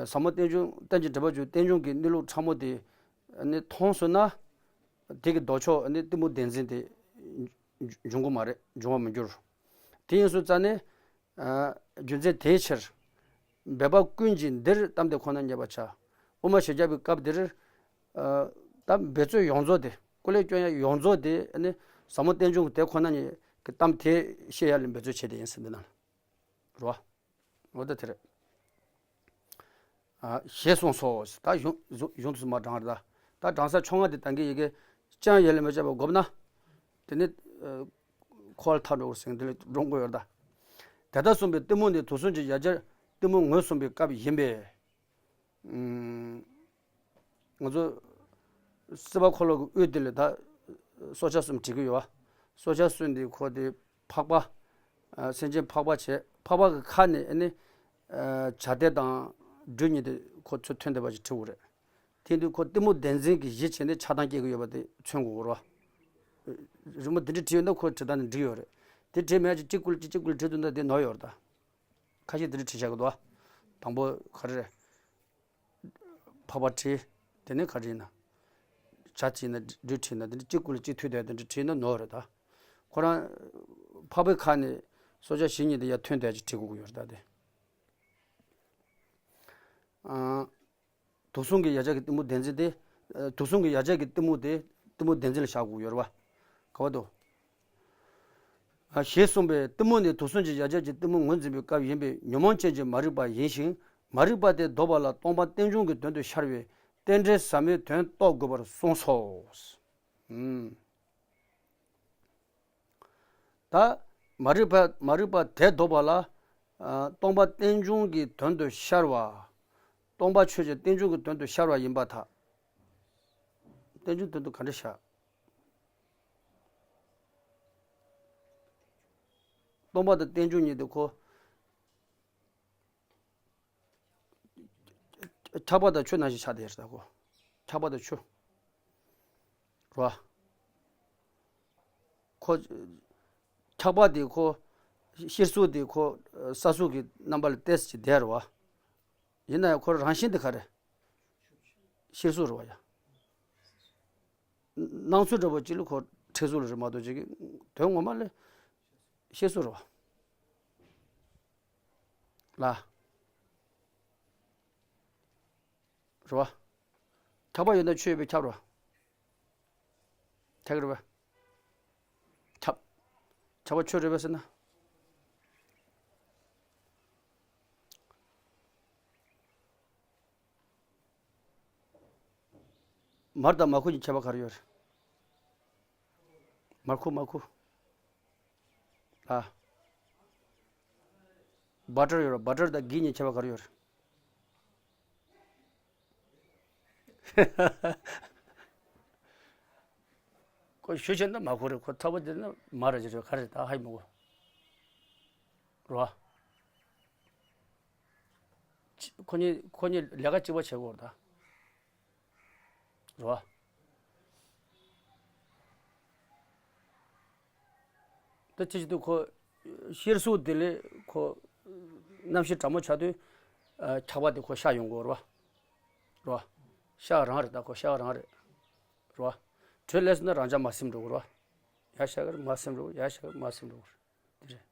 ཟབ་མོ་རྟེན་འབྱུང་རྟེན་ཅིང་འབྲེལ་པར་འབྱུང་རྟེན་འབྱུང་གི་གནས་ལུགས་ཕྲ་མོ་དེ་ཨ་ནི་མཐོང་སོང་ན། དེ་གི་ལྡོག་ཕྱོགས་ཨ་ནི་གཏི་མུག་བདེན་འཛིན་དེ་འབྱུང་གི་མ་རེད། འབྱུང་བ་མི་འགྱུར། དེ་ཡིན་སོང་ཙང་ནི། རྒྱུ་མཚན་དེའི་ཕྱིར། འབད་པ་ཀུན་གྱིས་འདིར་གཏམས་ཏེ་ཁོ་ན་རྙེད་པར་བྱ། དབུ་མ་ཕྱི་རྒྱལ་པའི་སྐབས་འདིར། ད་འབད་རྩོལ་ཡོངས་རྫོགས་དེ་ཀུན་ལས་སྐྱོན་ཡ་ཡོངས་རྫོགས་དེ་ཨ་ནི་ཟབ་མོ་རྟེན་འབྱུང་གི་དེ་ཁོ་ན་ཉིད་ཀྱི་གཏམ་དེ་བཤད་ཡ་ལ་འབད་རྩོལ་བྱས་དེ་ཡིན་ཟེར་འདི་ན། རོ། འོ་ད་དེ་རེད། ཞེས་གསུངས་སོ། ད་གཞུང་གཞུང་དུ་མ་དྲངས་རེད་ད། ད་དྲངས་ས་ཕྱོགས་སྔ་དེ་ད་གིན་ཡི་གེ་ཅང་ཡོད་ལ་མི་བྱ་བ་བསྒོམས་ན། དེ་ནི་འཁོར་བ་ཐར་འགྲོ་བར་ཟེར་འདི་ལ་འགྲོ་དགོས་ཡོད་ད། དེ་ལྟར་གསུངས་པའི་གཏི་མུག་ནི་དུག་གསུམ་གྱི་ཡ་གྱལ་གཏི་མུག་ངོས་བཟུང་བའི་སྐབས་ཡིན་པས། ང་ཚོ་སྲིད་པ་འཁོར་ལོ་གི་དབུས་དེ་ལ་ད་སྲོག་ཆགས་གསུམ་བྲིས་ཀྱི་ཡོད་བ། སྲོག་ཆགས་གསུམ་དེ་ཁོ་དེ་འཕགས་པ། སེམས་ཅན་འཕགས་པ་བྱས་འཕགས་པ་གི་ཁ་ནས་ཨ་ནི། བྱ་དེ་དང་སྦྲུལ་གཉིས་དེ་ཁོ་ཚུར་ཐོན་བསྡད་པ་ཞིག་བྲིས་དགོས་རེད། དེ་དུས་ཁོ་གཏི་མུག་བདེན་འཛིན་གྱི་གཞི་བྱས་ནས་ཆགས་སྡང་སྐྱེ་གི་ཡོད་པ་དེ་མཚོན་དགོས་རེད་བ། རི་མོ་དེ་འདྲ་བྲིས་ཡོད་ན་ཁོ་བྲིས་སྟངས་ནི་འགྲིག་ཡོད་རེད། དེ་བྲིས་མེད་ཅིག་གཅིག་ཀུ་ལ་གཅིག་གཅིག་ཀུ་ལ་བྲིས་འདུག་ན་དེ་ནོར་ཡོད་རེད་ད། ཁ་ཤས་དེ་འདྲ་བྲིས་བཞག་གི་འདུག་བ། དང་པོ་ག་རེ་རེད། འཕགས་པ་བྲིས། དེ་ནས་ག་རེ་ཡིན་ན། བྱ་བྲིས་ན་སྦྲུལ་བྲིས་ན་དེ་འདྲ་གཅིག་ཀུ་ལ་གཅིག་མཐུད་དེ་དེ་འདྲ་བྲིས་ན་ནོར་རེད་ད། ཁོ་རང་། འཕགས་པའི་ཁ་ནས་སྲོག་ཆགས་གཞན་གཉིས་དེ་ཡར་ཐོན་བསྡད་ཀྱི་བྲིས་དགོས་ཀྱི་ཡོད་རེད་ད་དེ། ཨང་། དུག་གསུམ་གྱི་ཡ་གྱལ་གྱི་གཏི་མུག་བདེན་འཛིན་དེ། དུག་གསུམ་གྱི་ཡ་གྱལ་གྱི་གཏི་མུག་དེ་གཏི་མུག་བདེན་འཛིན་ལ་བཞག་དགོས་ཀྱི་ཡོད་རེད་བ། ག་བ་དུ། ཞེས་གསུངས་པས་གཏི་མུག་ནི་དུག་གསུམ་གྱི་ཡ་གྱལ་གྱི་གཏི་མུག་ངོས་འཛིན་པའི་སྐབས་ཡིན་པས་ཉོན་མོངས་ཅན་གྱི་མ་རིག་པ་ཡིན་ཞིང་མ་རིག་པ་དེ་ལྡོག་པ་ལ་སྟོང་པ་རྟེན་འབྱུང་གི་དོན་དུ་ཤར་བའི་རྟེན་འབྲེལ་ཟབ་མོའི་དོན་རྟོགས་དགོས་པར་གསུངས་སོ། ད་མ་རིག་པ་མ་རིག་པ་དེ་ལྡོག་པ་ལ་སྟོང་པ་རྟེན་འབྱུང་གི་དོན་དུ་ཤར་བ། སྟོང་པ་ཆོས་ཅན་རྟེན་འབྱུང་གི་དོན་དུ་ཤར་བ་ཡིན་པར་ཐལ། རྟེན་འབྱུང་དོན་དུ་ག་འདྲ་ཤར། སྟོང་པ་དང་རྟེན་འབྱུང་གཉིས་དེ་ཁོ། ཆགས་པ་དང་ཆོས་ནང་བཞིན་ཆགས་བསྡད་ཡོད་རེད་ད་ཁོ། ཆགས་པ་དང་ཆོས། རེད་བ། ཁོ། ཆགས་པ་དེ་ཁོ། གཤེར་གཟུགས་དེ་ཁོ། ས་གཟུགས་ཀྱི་རྣམ་པ་ལ་ཏོག་ཙམ་ཅིག་བསྡད་རེད་བ། ཡིན་ན་ཡང་ཁོ་རང་བཞིན་དེ་ག་རེ། གཤེར་གཟུགས་རེད་བ་ཡ། སྣང་ཚུལ་འདྲ་པོ་ཅིག་ལ་ཁོ་འཁྲུལ་གཟུགས་ལ་རེད་མ་གཏོགས་ཅིག་གི་དོན་ངོ་མ་ལ་གཤེར་གཟུགས་རེད་བ། ལ། རེད་བ། ཁྱབ་པ་ཡོད་ན་ཆོས་ཡོད་པས་ཁྱབ་རེད་བ། ཁྱབ་ཀྱི་རེད་བ། ཁྱབ། ཁྱབ་པ་ཆོས་རེད་བས་ཟེར་ན། མར་དང་མར་ཁུ་གཉིས་ཁྱད་པར་ག་རེ་ཡོད་རེད། མར་ཁུ་མར་ཁུ། ཨ། བྷ་ཊར་ཡོད་རེད། བྷ་ཊར་དང་གྷི་གཉིས་ཁྱད་པར་ག་རེ་ཡོད་རེད། ཁོ་ཞུ་ཆེན་ན་མ་ཁོ་རེད། ཁོ་ཐག་པ་དེ་ན་མ་ར་ཅི་རེད། ག་རེད། ད་ཧ་ཡི་མོ་གོ་རོ། ཁོ་གཉིས་ཁོ་གཉིས་ལས་ཀ་གཅིག་པ་བྱེད་དགོས་རེད་ད། རོ། ད་ཅི་ཞིག་ཏུ་ཁོ་གཤེར་གཟུགས་དེ་ལས་ཁོ་གནམ་གཤིས་གྲང་མོ་ཆགས་དུས་འཁྱག་པ་དེ་ཁོ་ཤ་ཡོང་གོ་རོ། རོ། ཤ་རང་རེད་ད། ཁོ་ཤ་རང་རེད། རོ། དྲོད་ལས་སོང་ན་རང་ཅག་མར་སིམ་འགྲོ་གོ་རོ། ཡར་ཤ་གར་མར་སིམ་འགྲོ་གོ། ཡར་ཤ་གར་མར་སིམ་འགྲོ་གོ་རེད། དེ་རེད།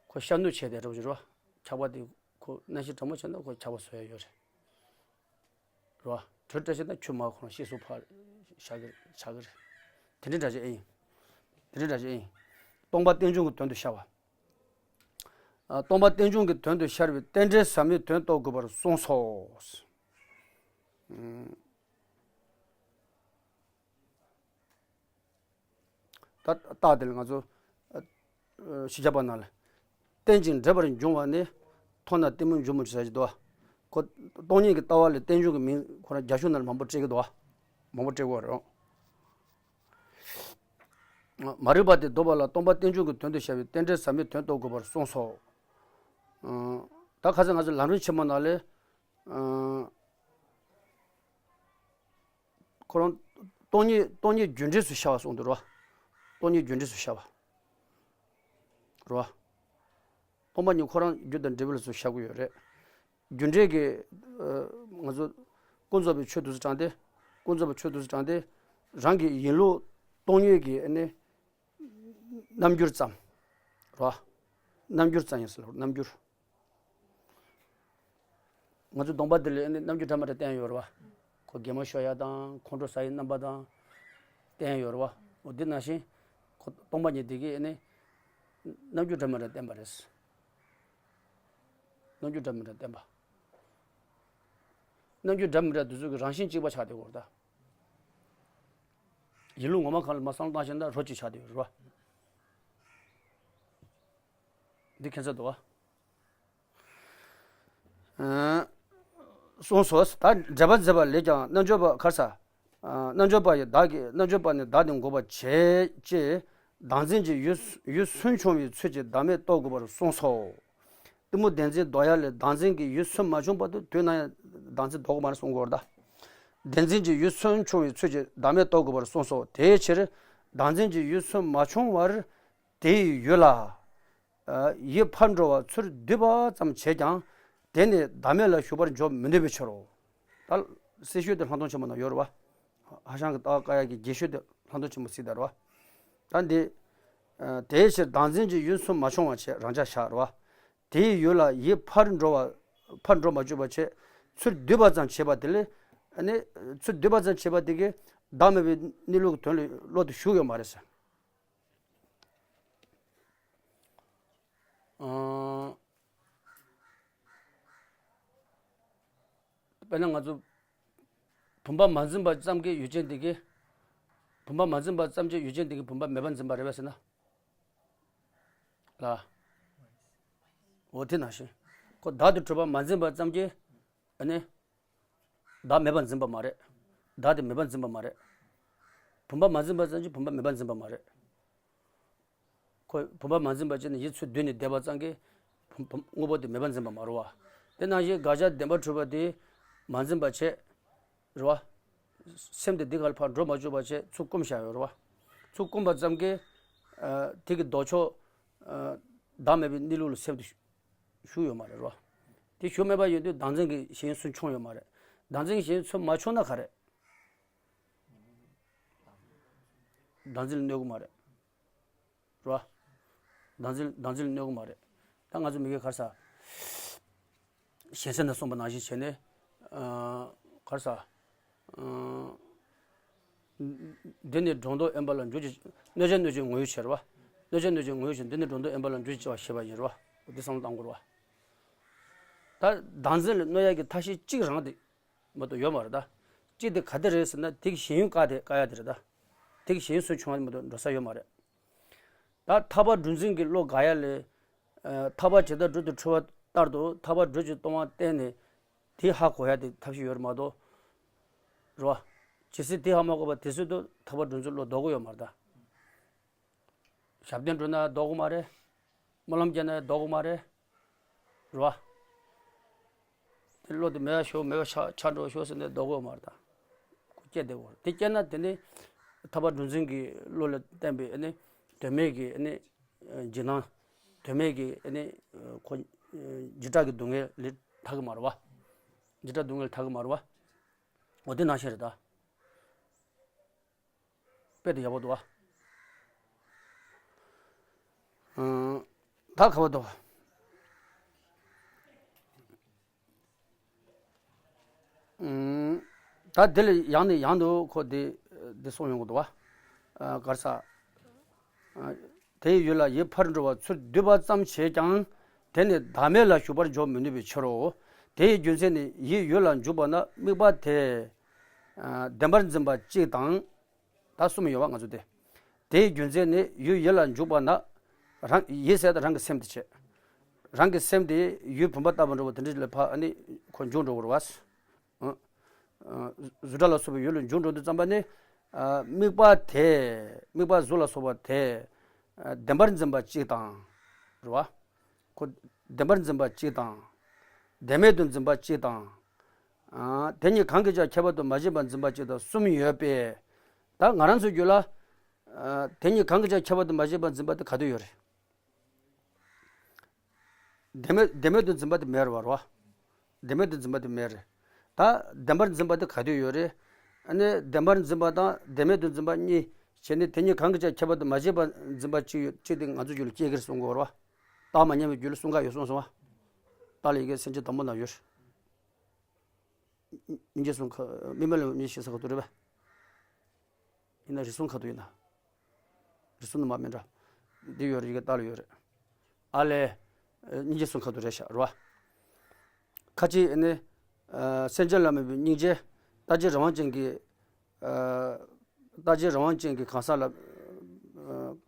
ཁོ་ཤ་ནུ་བྱས་ཏེ་འགྲོ་གི་རོ། འཁྱག་པ་དེ་ཁོ་གནམ་གཤིས་གྲང་མོ་ཆགས་ན་ཁོ་འཁྱག་པ་བཟོ་ཡ་ཡོད་རེད། རོ། དྲོད་བཀྲ་ཤིས་ན་ཆུ་མར་ཁོ་རང་གཤེར་གཟུགས་ཕར་ཤ་གི་ཆགས་ཀྱི་རེད། དེ་འདྲའི་འདྲ་ཅིག་ཨེ་ཡིན། དེ་འདྲའི་འདྲ་ཅིག་ཨེ་ཡིན། སྟོང་པ་རྟེན་འབྱུང་གི་དོན་དུ་ཤར་བ། ཨ། སྟོང་པ་རྟེན་འབྱུང་གི་དོན་དུ་ཤར་བའི་རྟེན་འབྲེལ་ཟབ་མོའི་དོན་རྟོགས་དགོས་པར་གསུངས་སོ། ཨུམ། ད་རྟགས་དེ་ལ་ང་ཚོ་ཨ་ཨ་ཤེས་བྱ་པ་ནང་ལ། རྟེན་ཅིང་འབྲེལ་པར་འབྱུང་བ་ནི། མཐོང་ན་གཏི་མུག་འཇོམས་པར་བྱེད་ཟེར་གྱི་འདུག་བ། ཁོ་སྟོང་ཉིད་ཀྱི་ལྟ་བ་ལས་རྟེན་འབྱུང་གི་མིང་ཁོ་རང་རྒྱ་ཤུག་ནང་ལ་མང་པོ་སྤྲད་ཀྱི་འདུག་བ། མང་པོ་སྤྲད་ཀྱི་ཡོད་རེད། མ་རིག་པ་དེ་བཟློག་པ་ལ་སྟོང་པ་རྟེན་འབྱུང་གི་དོན་དུ་ཤར་བའི་རྟེན་འབྲེལ་ཟབ་མོའི་དོན་རྟོགས་དགོས་པར་གསུངས་སོ། ཨ། ད་ཁ་སང་ང་ཚོ་ལམ་རིམ་ཆེན་མོ་ནང་ལས། ཨ། ཁོ་རང་སྟོང་ཉིད་སྟོང་ཉིད་རྒྱུ་འབྲས་སུ་ཤར་བ་གསུངས་འདུག་རོ། སྟོང་ཉིད་རྒྱུ་འབྲས་སུ་ཤར་བ། རོ། སྟོང་པ་ཉིད་ཁོ་རང་རྒྱུ་དང་འབྲས་བུ་ལ་སོགས་ཤར་གྱི་ཡོད་རེད། རྒྱུ་འབྲས་ཀྱི་ཨ་ང་ཚོ་ཀུན་རྫོབ་པའི་ཆོས་དེ་ཚོ་དྲངས་ཏེ། ཀུན་རྫོབ་པའི་ཆོས་དེ་ཚོ་དྲངས་ཏེ། རང་གི་ཡིན་ལུགས་སྟོང་ཉིད་ཀྱི་ཨ་ནི་རྣམ་འགྱུར་ཙམ། རོ། རྣམ་འགྱུར་ཙམ་ཡིན་ཟེར་ལ། རྣམ་འགྱུར། ང་ཚོ་སྡོམ་པ་འདི་ལ་ཨ་ནི་རྣམ་འགྱུར་འདྲ་མི་འདྲ་བསྟན་ཡོད་རེད་བ། ཁོ་གད་མོ་ཤོར་ཡ་དང་། ཁོང་ཁྲོ་ཟ་ཡའི་རྣམ་པ་དང་བསྟན་ཡོད་རེད་བ། འོ་འདི་ནང་བཞིན་ཁོ་སྟོང་པ་ཉིད་འདི་གིས་ཨ་ནི་རྣམ་འགྱུར་འདྲ་མི་འདྲ་བསྟན་པ་རེད། རྣམ་འགྱུར་འདྲ་མི་འདྲ་བསྟན་པ། རྣམ་འགྱུར་འདྲ་མི་འདྲ་འདི་ཚོ་གི་རང་བཞིན་གཅིག་པ་ཆགས་བསྡད་ཡོད་རེད་ད། ཡིན་ལུགས་ངོ་མ་གང་ལ་མ་བསམ་བློ་བཏང་ཤེས་ན་རོ་གཅིག་ཆགས་བསྡད་ཡོད་རེད་བ། འདི་ཁྱད་མཚར་འདུག་བ། ཨ། གསུངས་སོ། ད་འགྲེལ་པ་མཛད་པ་ལས་ཀྱང་རྣལ་འབྱོར་པ་གར་ས། ཨ། རྣལ་འབྱོར་པ་ཡིས་བདག་གི། རྣལ་འབྱོར་པ་ནི་བདག་ནི་འགོག་པར་བྱེད་ཅེས་བདག་འཛིན་གྱི་ཡུལ་ཡུལ་སུན་ཕྱུང་བའི་ཚུལ་གྱིས་བདག་མེད་རྟོགས་དགོས་པར་གསུངས་སོ། གཏི་མུག་བདེན་འཛིན་ལྡོག་ཡ་ལས་བདག་འཛིན་གྱི་ཡུལ་སུན་མ་ཕྱུང་བར་དུ་དུས་ནམ་ཡང་བདག་འཛིན་ལྡོག་གི་མ་རེད་གསུང་གི་ཡོད་རེད་ད། བདེན་འཛིན་གྱི་ཡུལ་སུན་ཕྱུང་བའི་ཚུལ་གྱིས་བདག་མེད་རྟོགས་དགོས་པར་གསུངས་སོ། དེའི་ཕྱིར་བདག་འཛིན་གྱི་ཡུལ་སུན་མ་ཕྱུང་བར་དེའི་ཡུལ་ལ་ཡིད་ཕར་འགྲོ་བ་ཚུར་སྡུད་པ་ཙམ་བྱས་ཀྱང་དེ་ནི་བདག་མེད་ལ་ཞུགས་པར་འཇོག་མི་ནུས་པའི་ཕྱིར་རོ། ད་སྲི་ཞུ་དེ་ལྷག་མཐོང་ཆེན་མོ་ན་ཡོད་རེད་བ། ཧྭ་ཤང་གི་ལྟ་བ་བཀག་ཡག་གི་རྒྱས་ཤོས་དེ་ལྷག་མཐོང་ཆེན་མོ་གཟིགས་དང་རེད་བ། ད་འདི། ཨ། དེའི་ཕྱིར་བདག་འཛིན་གྱི་ཡུལ་སུན་མ་ཕྱུང་བ་བྱས་རང་འཇགས་བཞག་རེད་བ། དེའི་ཡུལ་ལ་ཡིད་ཕར་འགྲོ་བ་ཕར་འགྲོ་མ་བཅུག་པ་བྱས་ཚུར་སྡུད་པ་ཙམ་བྱས་པ་དེ་ལས། ཨ་ནི་ཚུར་སྡུད་པ་ཙམ་བྱས་པ་དེ་གིས་བདག་མེད་པའི་གནས་ལུགས་ཀྱི་དོན་ལ་བློ་དེ་ཞུགས་ཡོད་མ་རེད་ཟེར། ཨང་། དཔེར་ན་ང་ཚོ་བུམ་པ་མ་འཛིན་པ་ཙམ་གྱི་ཡུལ་ཅན་དེ་གིས། བུམ་པ་མ་འཛིན་པ་ཙམ་གྱི་ཡུལ་ཅན་དེ་གིས་བུམ་པ་མེད་པར་འཛིན་པ་རེད་པས་ཟེར་ན། ལ། འོ་དེ་ནང་བཞིན། ཁོ་བདག་ཏུ་གྲུབ་པ་མ་འཛིན་པ་ཙམ་གྱིས། ཨ་ནི། བདག་མེད་པར་འཛིན་པ་མ་རེད། བདག་དེ་མེད་པར་འཛིན་པ་མ་རེད། བུམ་པ་མ་འཛིན་པ་ཙམ་གྱིས་བུམ་པ་མེད་པར་འཛིན་པ་མ་རེད། ཁོས་བུམ་པ་མ་འཛིན་པ་བྱས་ནས་ཡིད་ཚུར་བསྡུས་ནས་བསྡད་པ་ཙམ་གྱིས་བུམ་བུམ་དངོས་པོ་དེ་མེད་པར་འཛིན་པ་མ་རེད་བ། དེ་ནང་བཞིན་དགག་བྱ་བདེན་པར་གྲུབ་པ་དེ་མ་འཛིན་པ་བྱས། རེད་བ། སེམས་དེ་འདི་ག་ལ་ཕར་འགྲོ་མ་བཅུག་པ་བྱས་ཚུར་བཀུམ་བཞག་ཡོད་རེད་བ། ཚུར་བཀུམ་པ་ཙམ་གྱིས། ཨ། དེ་གི་ལྡོག་ཕྱོགས། ཨ། བདག་མེད་པའི་གནས་ལུགས་ལ་སེམས་དེ་ཞུགས་ཡོད་མ་རེད་རོ། དེ་ཞུགས་མེད་པ་ཡིན་དུས་བདག་འཛིན་གྱི་ཞེན་སུན་ཕྱུང་ཡོད་མ་རེད། བདག་འཛིན་གྱི་ཞེན་སུན་མ་ཕྱུང་ན་ག་རེ། བདག་འཛིན་ལ་གནོད་གི་མ་རེད། རོ། བདག་འཛིན་བདག་འཛིན་ལ་གནོད་གི་མ་རེད། ད་ང་ཚོ་མི་གི་ག་རེ་ཟ། ཞེན་ས་ནས་གསུངས་པ་ནང་བཞིན་བྱས་ནས། ཨ། ག་རེ་ཟ། ཨ། འདི་ནི་སྒྲོ་འདོགས་དབེན་པ་ལ་འཇུག་ཅེས། གནོད་བྱ་གནོད་བྱེད་ངོ་བོའི་ཕྱིར་བ། གནོད་བྱ་གནོད་བྱེད་ངོ་བོའི་ཕྱིར་འདི་ནི་སྒྲོ་འདོགས་དབེན་པ་ལ་འཇུག་ཅེས་བྱ་བ་ཞེས་པ་ཡིན་རོ། འདི་བསམ་བློ་གཏང་དགོས་རོ། ད་བདག་འཛིན་ལ་གནོད་ཡག་གི་ཐབས་ཤེས་གཅིག་རང་དེ་མ་གཏོགས་ཡོད་མ་རེད་ད། གཅིག་དེ་ག་དེ་རེད་ཟེར་ན་དེ་གི་ཞེན་ཡུལ་བཀག་དེ་བཀག་ཡག་དེ་རེད་ད། དེ་གི་ཞེན་ཡུལ་སུན་ཕྱུང་བ་མ་གཏོགས་འགྲོ་ས་ཡོད་མ་རེད། ད་ཐར་པ་སྒྲུབ་འཛིན་གྱི་བློ་དགའ་ཡ་ལས། ཨ། ཐར་པ་ཇི་ལྟར་སྒྲུབ་ཏུ་འཁྲུལ་བ་ལྟར་དུ་ཐར་པ་སྒྲུབ་ཀྱི་སྟོང་པ་བསྟན་ནས་དེ་ཧ་གོ་ཡ་དེ་ཐབས་ཤེས་ཡོད་རེད་མ་གཏོགས། རེད་བ། ཇི་སྲིད་དེ་ཧ་མ་གོ་བ་དེ་སྲིད་དུ་ཐར་པ་སྒྲུབ་འཛིན་བློ་ལྡོག་གི་ཡོད་མ་རེད་ད། ཞབས་བརྟན་སྒྲུབ་ན་ལྡོག་གི་མ་རེད། སྨོན་ལམ་སྐྱེས་ན་ལྡོག་གི་མ་རེད། རེད་བ། དེ་བློ་དེ་མེད་པ་ཤོག་མེད་པ་ཆགས་ཆགས་འགྲོ་ཤོག་ཟེར་ནས་ལྡོག་གི་ཡོད་མ་རེད་ད། ཁོ་སྐྱེ་བསྡད་ཡོད་རེད། དེ་སྐྱེས་ན་དེ་ནི་ཐར་པ་སྒྲུབ་འཛིན་གྱི་བློ་ལ་བརྟེན་པའི་ཨ་ནི་དོན་མེད་ཀྱི་ཨ་ནི་འཇིགས་སྣང་། དོན་མེད་ཀྱི་ཨ་ནི་ཁོ་འཇིགས་སྐྲག་གི་སྡུག་བསྔལ་ལས་ཐར་གི་མ་རེད་བ། འཇིགས་སྐྲག་སྡུག་བསྔལ་ཐར་གི་མ་རེད་བ། འོ་དེ་ནང་བཞིན་རེད་ད། དཔེ་དེ་ཡག་པོ་འདུག་བ། ཨང་། ད་ག་བ་འདུག་བ། ཨང་། ད་དེ་ལས་ཡང་ནས་ཡང་དུ་ཁོ་དེ་དེ་གསུངས་ཡོང་གི་འདུག་བ། ཨ། ག་རེ་ཟ། ཨ། དེའི་ཡུལ་ལ་ཡིད་ཕར་འགྲོ་བ་ཚུར་སྡུད་པ་ཙམ་བྱས་ཀྱང་དེ་ནི་བདག་མེད་ལ་ཞུགས་པར་འཇོག་མི་ནུས་པའི་ཕྱིར་རོ། དེའི་རྒྱུ་མཚན་ནི་ཡིད་ཡུལ་ལ་འཇུག་པ་ན་དམིགས་པ་དེ། ཨ། བདེན་པར་འཛིན་པ་གཅིག་དང་། ད་གསུམ་ཡོད་བ་ང་ཚོ་དེ། དེའི་རྒྱུ་མཚན་ནི་ཡུལ་ཡིད་ལ་འཇུག་པ་ན། རང་ཡིད་ཟེར་ད་རང་གི་སེམས་དེ་བྱས། རང་གི་སེམས་དེ་ཡུལ་བུམ་པ་ལྟ་བུ་འདྲ་བོ་དེ་འདྲ་ལ་ཕ་ཨ་ནི་ཁོ་འཇུག་འགྲོ་གི་རེད་བ། ཨ། ཨ། གཟུགས་སྒྲ་ལ་སོགས་པའི་ཡུལ་ལ་འཇུག་འགྲོ་དུས་ཙམ་པ་ནི། ཨ། དམིགས་པ་དེ། དམིགས་པ་གཟུགས་ལ་སོགས་པ་དེ། ཨ། བདེན་པར་འཛིན་པ་གཅིག་དང་། རེད་བ། ཁོ་བདེན་པར་འཛིན་པ་གཅིག་དང་། བདེན་མེད་དུ་འཛིན་པ་གཅིག་དང་། ཨ། དེ་གཉིས་གང་གིས་ཀྱང་ཁྱད་པར་དུ་མ་བྱས་པར་འཛིན་པ་གཅིག་དང་གསུམ་ཡོད་པས། ད་ང་རང་ཚོའི་རྒྱུད་ལ། ཨ། དེ་གཉིས་གང་གིས་ཀྱང་ཁྱད་པར་དུ་མ་བྱས་པར་འཛིན་པ་དེ་ག་དུས་ཡོད་རེད། བདེན་མེད་བདེན་མེད་དུ་འཛིན་པ་དེ་མེད་རེད་བ། རེད་བ། བདེན་མེད་དུ་འཛིན་པ་དེ་མེད་རེད། ད་བདེན་པར་འཛིན་པ་དེ་ག་དུས་ཡོད་རེད། ཨ་ནི་བདེན་པར་འཛིན་པ་དང་བདེན་མེད་དུ་འཛིན་པ་གཉིས་བྱས་ནས་དེ་གཉིས་གང་གིས་ཀྱང་ཁྱད་པར་དུ་མ་བྱས་པར་འཛིན་པ་གཅིག་ཡོད་གཅིག་དེ་ང་ཚོ་རྒྱུད་ལ་སྐྱེ་གི་རེད་གསུང་གི་ཡོད་རེད་བ། རྟགས་མ་ཉམས་པའི་རྒྱུད་ལ་གསུམ་ཀ་ཡོད་གསུངས་སོང་བ། རྟགས་ལ་ཡི་གེ་སེམས་ཅན་དང་པོ་ན་ཡོད། སྙིང་རྗེ་གསུམ་ཀ་དམིགས་མེད་ལ་སྙིང་རྗེ་ཟེར་ག་དུ་རེད་པས། ཡིན་ན་རིགས་གསུམ་ཁ་དུ་ཡིན་ན། རིགས་གསུམ་ནི་མ་མིན་འདྲ། འདི་ཡོད་རེད་ཡི་གེ་རྟགས་ལ་ཡོད་རེད། ཨ་ལས། སྙིང་རྗེ་གསུམ་ཁ་དུ་རེད་ཤག་རེད་བ། ཁ་ཅིག་ནི། སེམས་ཅན་ལ་དམིགས་པའི་སྙིང་རྗེ། རྟག་གཅིག་རང་དབང་ཅན་གྱི། རྟག་གཅིག་རང་དབང་ཅན་གྱི་གང་ཟག་ལ།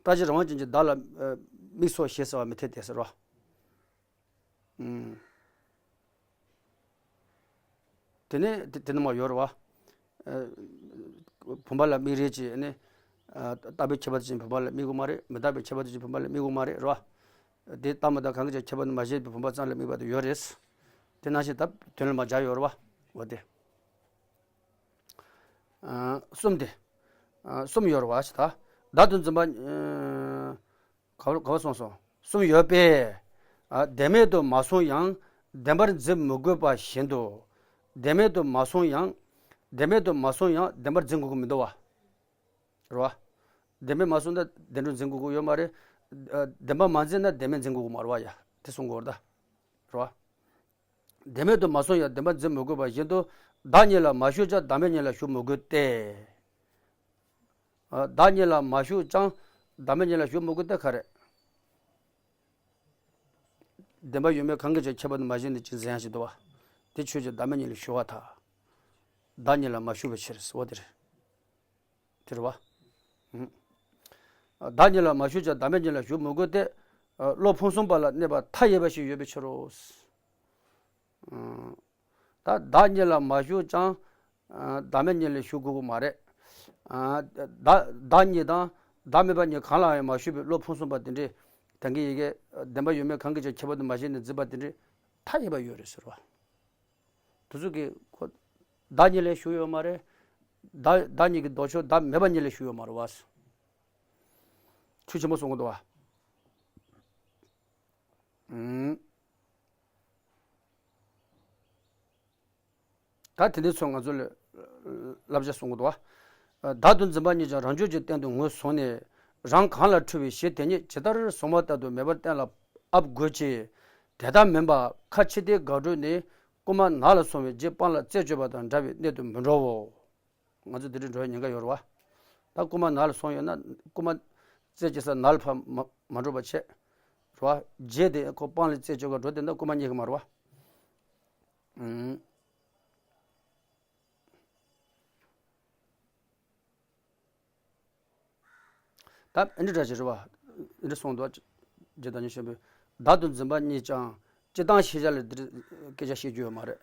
རྟག་གཅིག་རང་དབང་ཅན་གྱི་བདག་ལ། དམིགས་སོ་ཞེས་ཟེར་བ་མི་འཐད་དེ་ཟེར་བ། ཨུམ། དེ་ནས་དེ་དེ་ནི་མ་ཡོད་རེད་བ། ཨ། བུམ་པ་ལ་དམིགས་རེད་ཅེས་ནི། ཨ། རྟག་པའི་ཁྱད་པར་དུ་བྱས་བུམ་པ་ལ་དམིགས་དགོས་མ་རེད། མི་རྟག་པའི་ཁྱད་པར་དུ་བྱས་བུམ་པ་ལ་དམིགས་དགོས་མ་རེད་རེད་བ། དེ་རྟག་མི་རྟག་གང་གིས་ཀྱང་ཁྱད་པར་དུ་མ་བྱས་པའི་བུམ་པ་ཙམ་ལ་དམིགས་པ་དེ་ཡོད་རེད། དེ་ནང་བཞིན་ད་དོན་ལ་མ་སྦྱར་ཡོད་རེད་བ། འོ་དེ། ཨ། གསུམ་དེ། ཨ། གསུམ་ཡོད་རེད་བ་ཞེས་ད། བདག་ཏུ་འཛིན་པ། ཨ། ག་བར་ག་བར་སོང་སོང་། གསུམ་ཡོད་པས། ཨ། བདེན་མེད་དུ་མ་སོང་ཡང་བདེན་པར་འཛིན་མི་དགོས་པ་བཞིན་དུ། བདེན་མེད་དུ་མ་སོང་ཡང་། བདེན་མེད་དུ་མ་སོང་ཡང་བདེན་པར་འཛིན་དགོས་ཀྱི་མི་འདུག་བ། རེད་བ། བདེན་པས་མ་སོང་ན་བདེན་གྲུབ་འཛིན་དགོས་ཀྱི་ཡོད་མ་རེད། ཨ། བདེན་པ་མ་འཛིན་ན་བདེན་མེད་འཛིན་དགོས་ཀྱི་མ་རེད་བ་ཡ། དེ་གསུང་དགོས་རེད་ད། རེད་བ། བདེན་མེད་དུ་མ་སོང་ཡང་བདེན་པར་འཛིན་མི་དགོས་པ་བཞིན་དུ། བདག་གཉིས་ལ་མ་ཞུགས་ཀྱང་བདག་མེད་གཉིས་ལ་ཞུགས་མི་དགོས་ཏེ། ཨ། བདག་གཉིས་ལ་མ་ཞུགས་ཀྱང་བདག་མེད་གཉིས་ལ་ཞུགས་མི་དགོས་ཏེ་ག་རེ། བདེན་པ་ཡོད་མེད་གང་གིས་ཀྱང་ཁྱད་པར་དུ་མ་བྱས་ནས་ཅི་འཛིན་ཡང་ཞིག་འདུག་བ། དེ་ཆོས་ཀྱི་བདག་མེད་གཉིས་ལ་ཞུགས་པ་དང་། བདག་གཉིས་ལ་མ་ཞུགས་པའི་ཕྱིར་ཟེར་བ་དེ་རེད། དེ་རེད་བ། ཨུམ། བདག་གཉིས་ལ་མ་ཞུགས་ཀྱང་བདག་མེད་གཉིས་ལ་ཞུགས་མི་དགོས་ཏེ། བློ་ཕུན་སུམ་པ་ལ་གནས་པ་མཐའ་ཡས་པ་ཞིག་ཡོད་པའི་ཕྱིར་རོ། ཨུམ། ད་བདག་གཉིས་ལ་མ་ཞུགས་ཀྱང་། ཨ། བདག་མེད་གཉིས་ལ་ཞུགས་དགོས་ཀྱི་མ་རེད། ཨ། བདག་བདག་གཉིས་དང་བདག་མེད་པ་གཉིས་གང་ལ་ཡང་མ་ཞུགས་པའི་བློ་ཕུན་སུམ་པ་དེ་འདྲས། དེང་གི་ཡི་གེ་བདེན་པ་ཡོད་མེད་གང་གིས་ཀྱང་ཁྱད་པར་དུ་མ་བྱས་ནས་འཛིན་པ་དེ་འདྲས་མཐའ་ཡས་པ་ཡོད་རེད་ཟེར་བ། དེ་ཚོ་གིས་ཁོ་བདག་གཉིས་ལ་ཞུགས་ཡོད་མ་རེད། བདག་བདག་གཉིས་ཀྱི་ལྡོག་ཕྱོགས་བདག་མེད་པ་གཉིས་ལ་ཞུགས་ཡོད་མ་རེད་བ། ཆོས་ཆེན་པོ་གསུང་གི་འདུག་བ། ཨུམ། ད་དེ་འདྲའི་ཚོ་ང་ཚོ་ལ་བསླབ་བྱ་གསུང་གི་འདུག་བ། བདག་ཏུ་འཛིན་པ་གཉིས་ཀྱང་རང་རྒྱུད་ཀྱི་སྟེང་དུ་ངོས་བཟུང་ནས། རང་གང་ལ་འཁྲུལ་བའི་གཞི་དེ་ཉིད་ཇི་ལྟར་བཟུང་བ་ལྟར་དུ་མེད་པར་གཏན་ལ་དབབ་དགོས་ཀྱི། དེ་ལྟར་མིན་པ་ཁ་ཕྱིར་ལྟའི་དགག་སྒྲུབ་ནི་རྐུན་མ་ནགས་ལ་སོང་བའི་རྗེས་སྤང་ལ་རྩད་གཅོད་པ་དང་འདྲ་བའི་གནད་དུ་མི་འགྲོའོ། ང་ཚོ་འདི་འདྲའི་འགྲོ་བའི་ཉེན་ཁ་ཡོད་རེད་བ། ད་རྐུན་མ་ནགས་ལ་སོང་ཡོད་ན་རྐུན་མ་རྩད་གཅོད་ས་ནགས་ལ་ཕར་མ་མ་འགྲོ་བ་བྱས། རེད་བ། རྗེས་དེ་ཁོ་སྤང་ལ་རྩད་གཅོད་ག་འགྲོ་དེ་འདྲ་རྐུན་མ་རྙེད་ཀྱི་མ་རེད་བ། ཨུམ། ད་ཨ་འདྲ་འདྲ་ཞིག་རེད་བ། འདི་གསུངས་འདུག་རྗེ་བདག་ཉིད་ཆེན་པོས། བདག་ཏུ་འཛིན་པ་གཉིས་ཀྱང་། སྤྱིར་བཏང་ཤེས་བྱ་ལ་འདིར་སྐད་ཆ་བཤད་རྒྱུ་ཡོད་མ་རེད།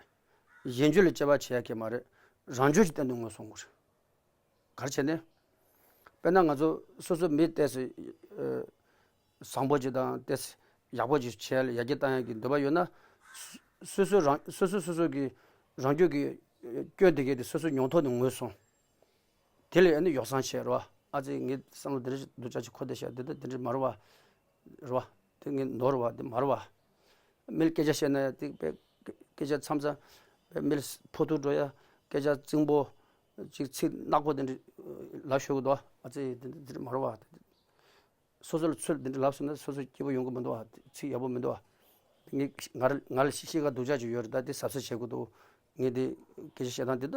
གཞན་རྒྱུད་ལ་དཔྱད་པ་བྱེད་ཡ་གི་མ་རེད། རང་རྒྱུད་ཀྱི་སྟེང་དུ་ངོས་བཟུང་དགོས་རེད། ག་རེ་བྱས་ནས། དཔེར་ན་ང་ཚོ་སོ་སོ་མི་ཏོག་ཙམ་བཟང་པོ་ཅིག་དང་ཏོག་ཙམ་ཡག་པོ་ཅིག་བྱེད་ཡ་ལ་ཡར་རྒྱས་བཏང་ཡ་གི་འདོད་པ་ཡོད་ན། སོ་སོ་རང་སོ་སོ་སོ་སོ་གི་རང་རྒྱུད་ཀྱི་སྐྱོན་དེ་གས་དེ་སོ་སོ་མྱོང་ཐོག་ནས་ངོས་བཟུང་། དེ་ལས་ཨ་ནི་ཡོ་བསྲང་བྱེད་རོ། ཨ་ཙི་ངའི་བསམ་བློ་འདི་འདྲ་ཞིག་འདུག་ཅག་ཅིག་ཁོ་དེ་བཤད་འདི་ལྟ་འདི་འདྲ་མ་རེད་བ། རེད་བ། དེ་ངའི་ནོར་བ་འདི་མ་རེད་བ། མི་ལ་སྐད་ཆ་བཤད་ན་ཡང་དེ་པའི་སྐད་ཆ་མཚམས་མཚམས་པའི་མི་ལ་ཕོག་ཐུག་འགྲོ་ཡ། སྐད་ཆ་རྩིང་པོ་ཅིག་ཚིག་ནག་པོ་དེ་འདྲ་ལབ་ཤོར་གི་འདུག་ཨ་ཙི་དེ་འདྲ་མ་རེད་བ། སོ་སོ་ལ་ཚུལ་དེ་འདྲ་ལབ་སོང་ན་སོ་སོ་སྐྱིད་པོ་ཡོང་གི་མི་འདུག་བ། ཚིག་ཡག་པོ་མི་འདུག་བ། ངས་ང་ར་ང་ལ་ཤི་ཤི་ཁ་སྡུག་ཅག་ཅིག་ཡོད་རེད། ད་དེ་གཟབ་གཟབ་བྱེད་དགོས་འདུག་ངས་དེ་སྐད་ཆ་བཤད་སྟངས་དེ་ད་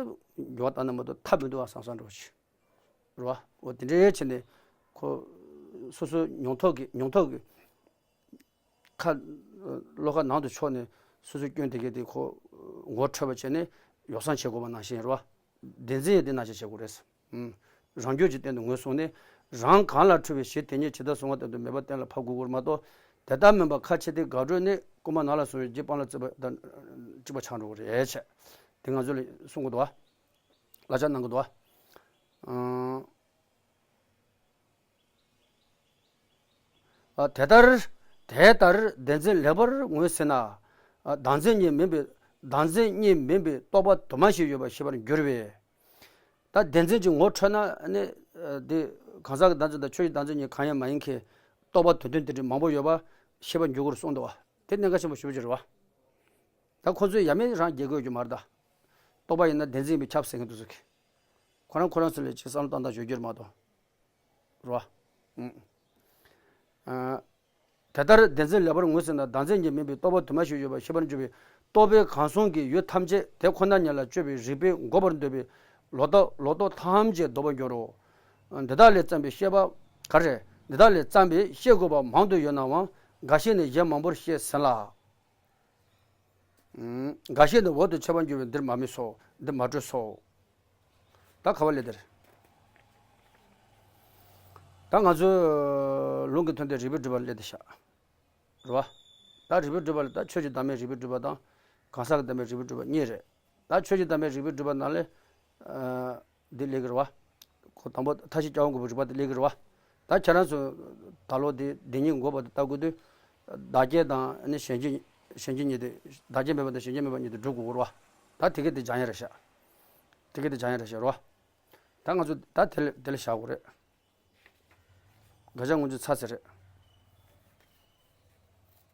འགྱུར་བ་བཏང་ན་མ་གཏོགས་ཐབས་མི་འདུག་བ་བསམ་བསམ་འདྲ་བོ་ཞིག་རེད་བ། འོ་དེ་འདྲའི་བྱས་ནས་ཁོ་སོ་སོའི་མྱོང་ཐོག་གི་མྱོང་ཐོག་གི་ཁ་བློ་ཁ་ནང་དུ་ཕྱོགས་ནས་སོ་སོའི་སྐྱོན་དེ་གས་དེ་ཁོ་ངོ་འཕྲོད་པ་བྱས་ནས་ཡོ་བསྲང་བྱེད་དགོས་པ་ནང་བཞིན་རེད་བ། བདེན་འཛིན་ཡང་དེ་ནང་བཞིན་བྱེད་དགོས་རེད། ཨུམ། རང་རྒྱུད་ཀྱི་སྟེང་དུ་ངོས་བཟུང་ནས་རང་གང་ལ་འཁྲུལ་བའི་གཞི་དེ་ཉིད་ཇི་ལྟར་བཟུང་བ་ལྟར་དུ་མེད་པ་གཏན་ལ་ཕབ་དགོས་ཀྱི་རེད་མ་གཏོགས། དེ་ལྟར་མིན་པར་ཁ་ཕྱེ་སྟེ་དགག་སྒྲུབ་ནི་རྐུན་མ་ནག་ལ་སོང་བའི་རྗེ་སྤང་ལ་རྩིས་པ་དང་གཅིག་པ་ཆགས་འགྲོ་གི་རེད་བྱས། དེ་ང་ཚོ་ལ་གསུང་གི་འདུག་བ། གླ་ཆ་གནང་གི་འདུག་བ། ཨང་། ཨ། དེ་ལྟར། དེ་ལྟར་བདེན་འཛིན་ལེགས་པར་ངོས་ཟིན་ན། ཨ། བདག་འཛིན་གཉིས་མིན་པའི་བདག་འཛིན་གཉིས་མིན་པའི་རྟོག་པ་དུ་མ་ཞིག་ཡོད་པར་ཤེས་པར་འགྱུར་བས། ད་བདེན་འཛིན་གྱི་ངོ་འཕྲོད་ན་ནི། ཨ། དེ་གང་ཟག་གི་བདག་འཛིན་དང་ཆོས་ཀྱི་བདག་འཛིན་གཉིས་གང་ཡང་མ་ཡིན་མཁན་རྟོག་པ་དུ་ལྡན་དེ་འདྲ་མང་པོ་ཡོད་པ་ཤེས་པར་འགྱུར་དགོས་གསུངས་འདུག་བ། དེ་གནད་འགག་ཆེན་པོ་ཞེ་པོ་ཅིག་རེད་བ། ད་ཁོ་ཚོས་ཡ་མེད་རང་རྒྱལ་དགོས་རྒྱུ་མ་རེད་ད། རྟོག་པ་ཡིན་ན་བདེན་འཛིན་ཡིན་པས་ཁྱབ་ཟེར་མཁན་དེ་ཚོ་གིས། ཁོ་རང་ཁོ་རང་ཚོ་ལ་ཅིག་བསམ་བློ་བཏང་སྟངས་བརྗོད་རྒྱུ་རེད་མ་གཏོགས། རེད་བ། ཨང་། ཨ། དེ་ལྟར་བདེན་འཛིན་ལེགས་པར་ངོས་ཟིན་ན་བདག་འཛིན་གྱིས་མིན་པའི་རྟོག་པ་དུ་མ་ཞིག་ཡོད་པར་ཤེས་པར་འགྱུར་བས། རྟོག་པའི་གང་ཟུང་གི་ཡུལ་ཐམས་ཅད་དེ་ཁོ་ན་ཉིད་ལ་དཔྱོད་པའི་རིགས་པས་འགོག་པར་འདོད་པའི་ལོག་རྟོག་ལོག་རྟོག་ཐམས་ཅད་ལྡོག་པར་འགྱུར་རོ། འདི་དག་ལས་བརྩམས་པའི་བཤད་པ་ག་རེ། འདི་དག་ལས་བརྩམས་པའི་བཤད་དགོས་པ་མང་དུ་ཡོད་ནའང་འགའ་ཞིག་ནི་གཞན་མང་པོར་བཤད་ཟིན་ལ། འགའ་ཤས་ནི་འོག་ཏུ་འཆད་པར་འགྱུར་བས་འདིར་མ་སྨོས་སོ། འདིར་མ་སྤྲོས་སོ། ད་ག་བ་ལས་དེར། ད་ང་ཚོའི་ལུང་གི་དོན་དེ་རིགས་པས་སྒྲུབ་པ་ལས་དེ་བཞག་རེད་བ། ད་རིགས་པས་སྒྲུབ་པ་ལ་ད་ཆོས་ཀྱི་བདག་མེད་རིགས་པས་སྒྲུབ་པ་དང་གང་ཟག་གི་བདག་མེད་རིགས་པས་སྒྲུབ་པ་གཉིས་རེད། ད་ཆོས་ཀྱི་བདག་མེད་རིགས་པས་སྒྲུབ་པ་ནང་ལས། འདི་ལས་ཀྱི་རེད་བ། ཁོ་དང་པོ་མཐའ་བཞི་སྐྱེ་བོ་འགོག་པའི་རིགས་པ་དེ་ལས་ཀྱི་རེད་བ། ད་ཁྱེད་རང་ཚོ་ད་ལོ་དེ་བདེན་གཉིས་འགོག་པ་དེ་ལྟ་དགོས་དུས། བདག་སྐྱེ་དང་ནི་གཞན་སྐྱེ་གཞན་སྐྱེ་གཉིས་དེ། བདག་སྐྱེ་མེད་པ་དང་གཞན་སྐྱེ་མེད་པ་གཉིས་དེ་སྒྲུབ་དགོས་ཀྱི་རེད་བ། ད་དེ་ག་དེ་སྦྱང་ཡ་རེད་ཤག་དེ་ག་དེ་སྦྱང་ཡ་རེད་ཤག་རེད་བ། ད་ང་ཚོ་ད་དེ་ལ་དེ་ལ་བཞག་དགོས་རེད། དགག་བྱ་མངོན་རྫོགས་ཚར་ཚར་རེད།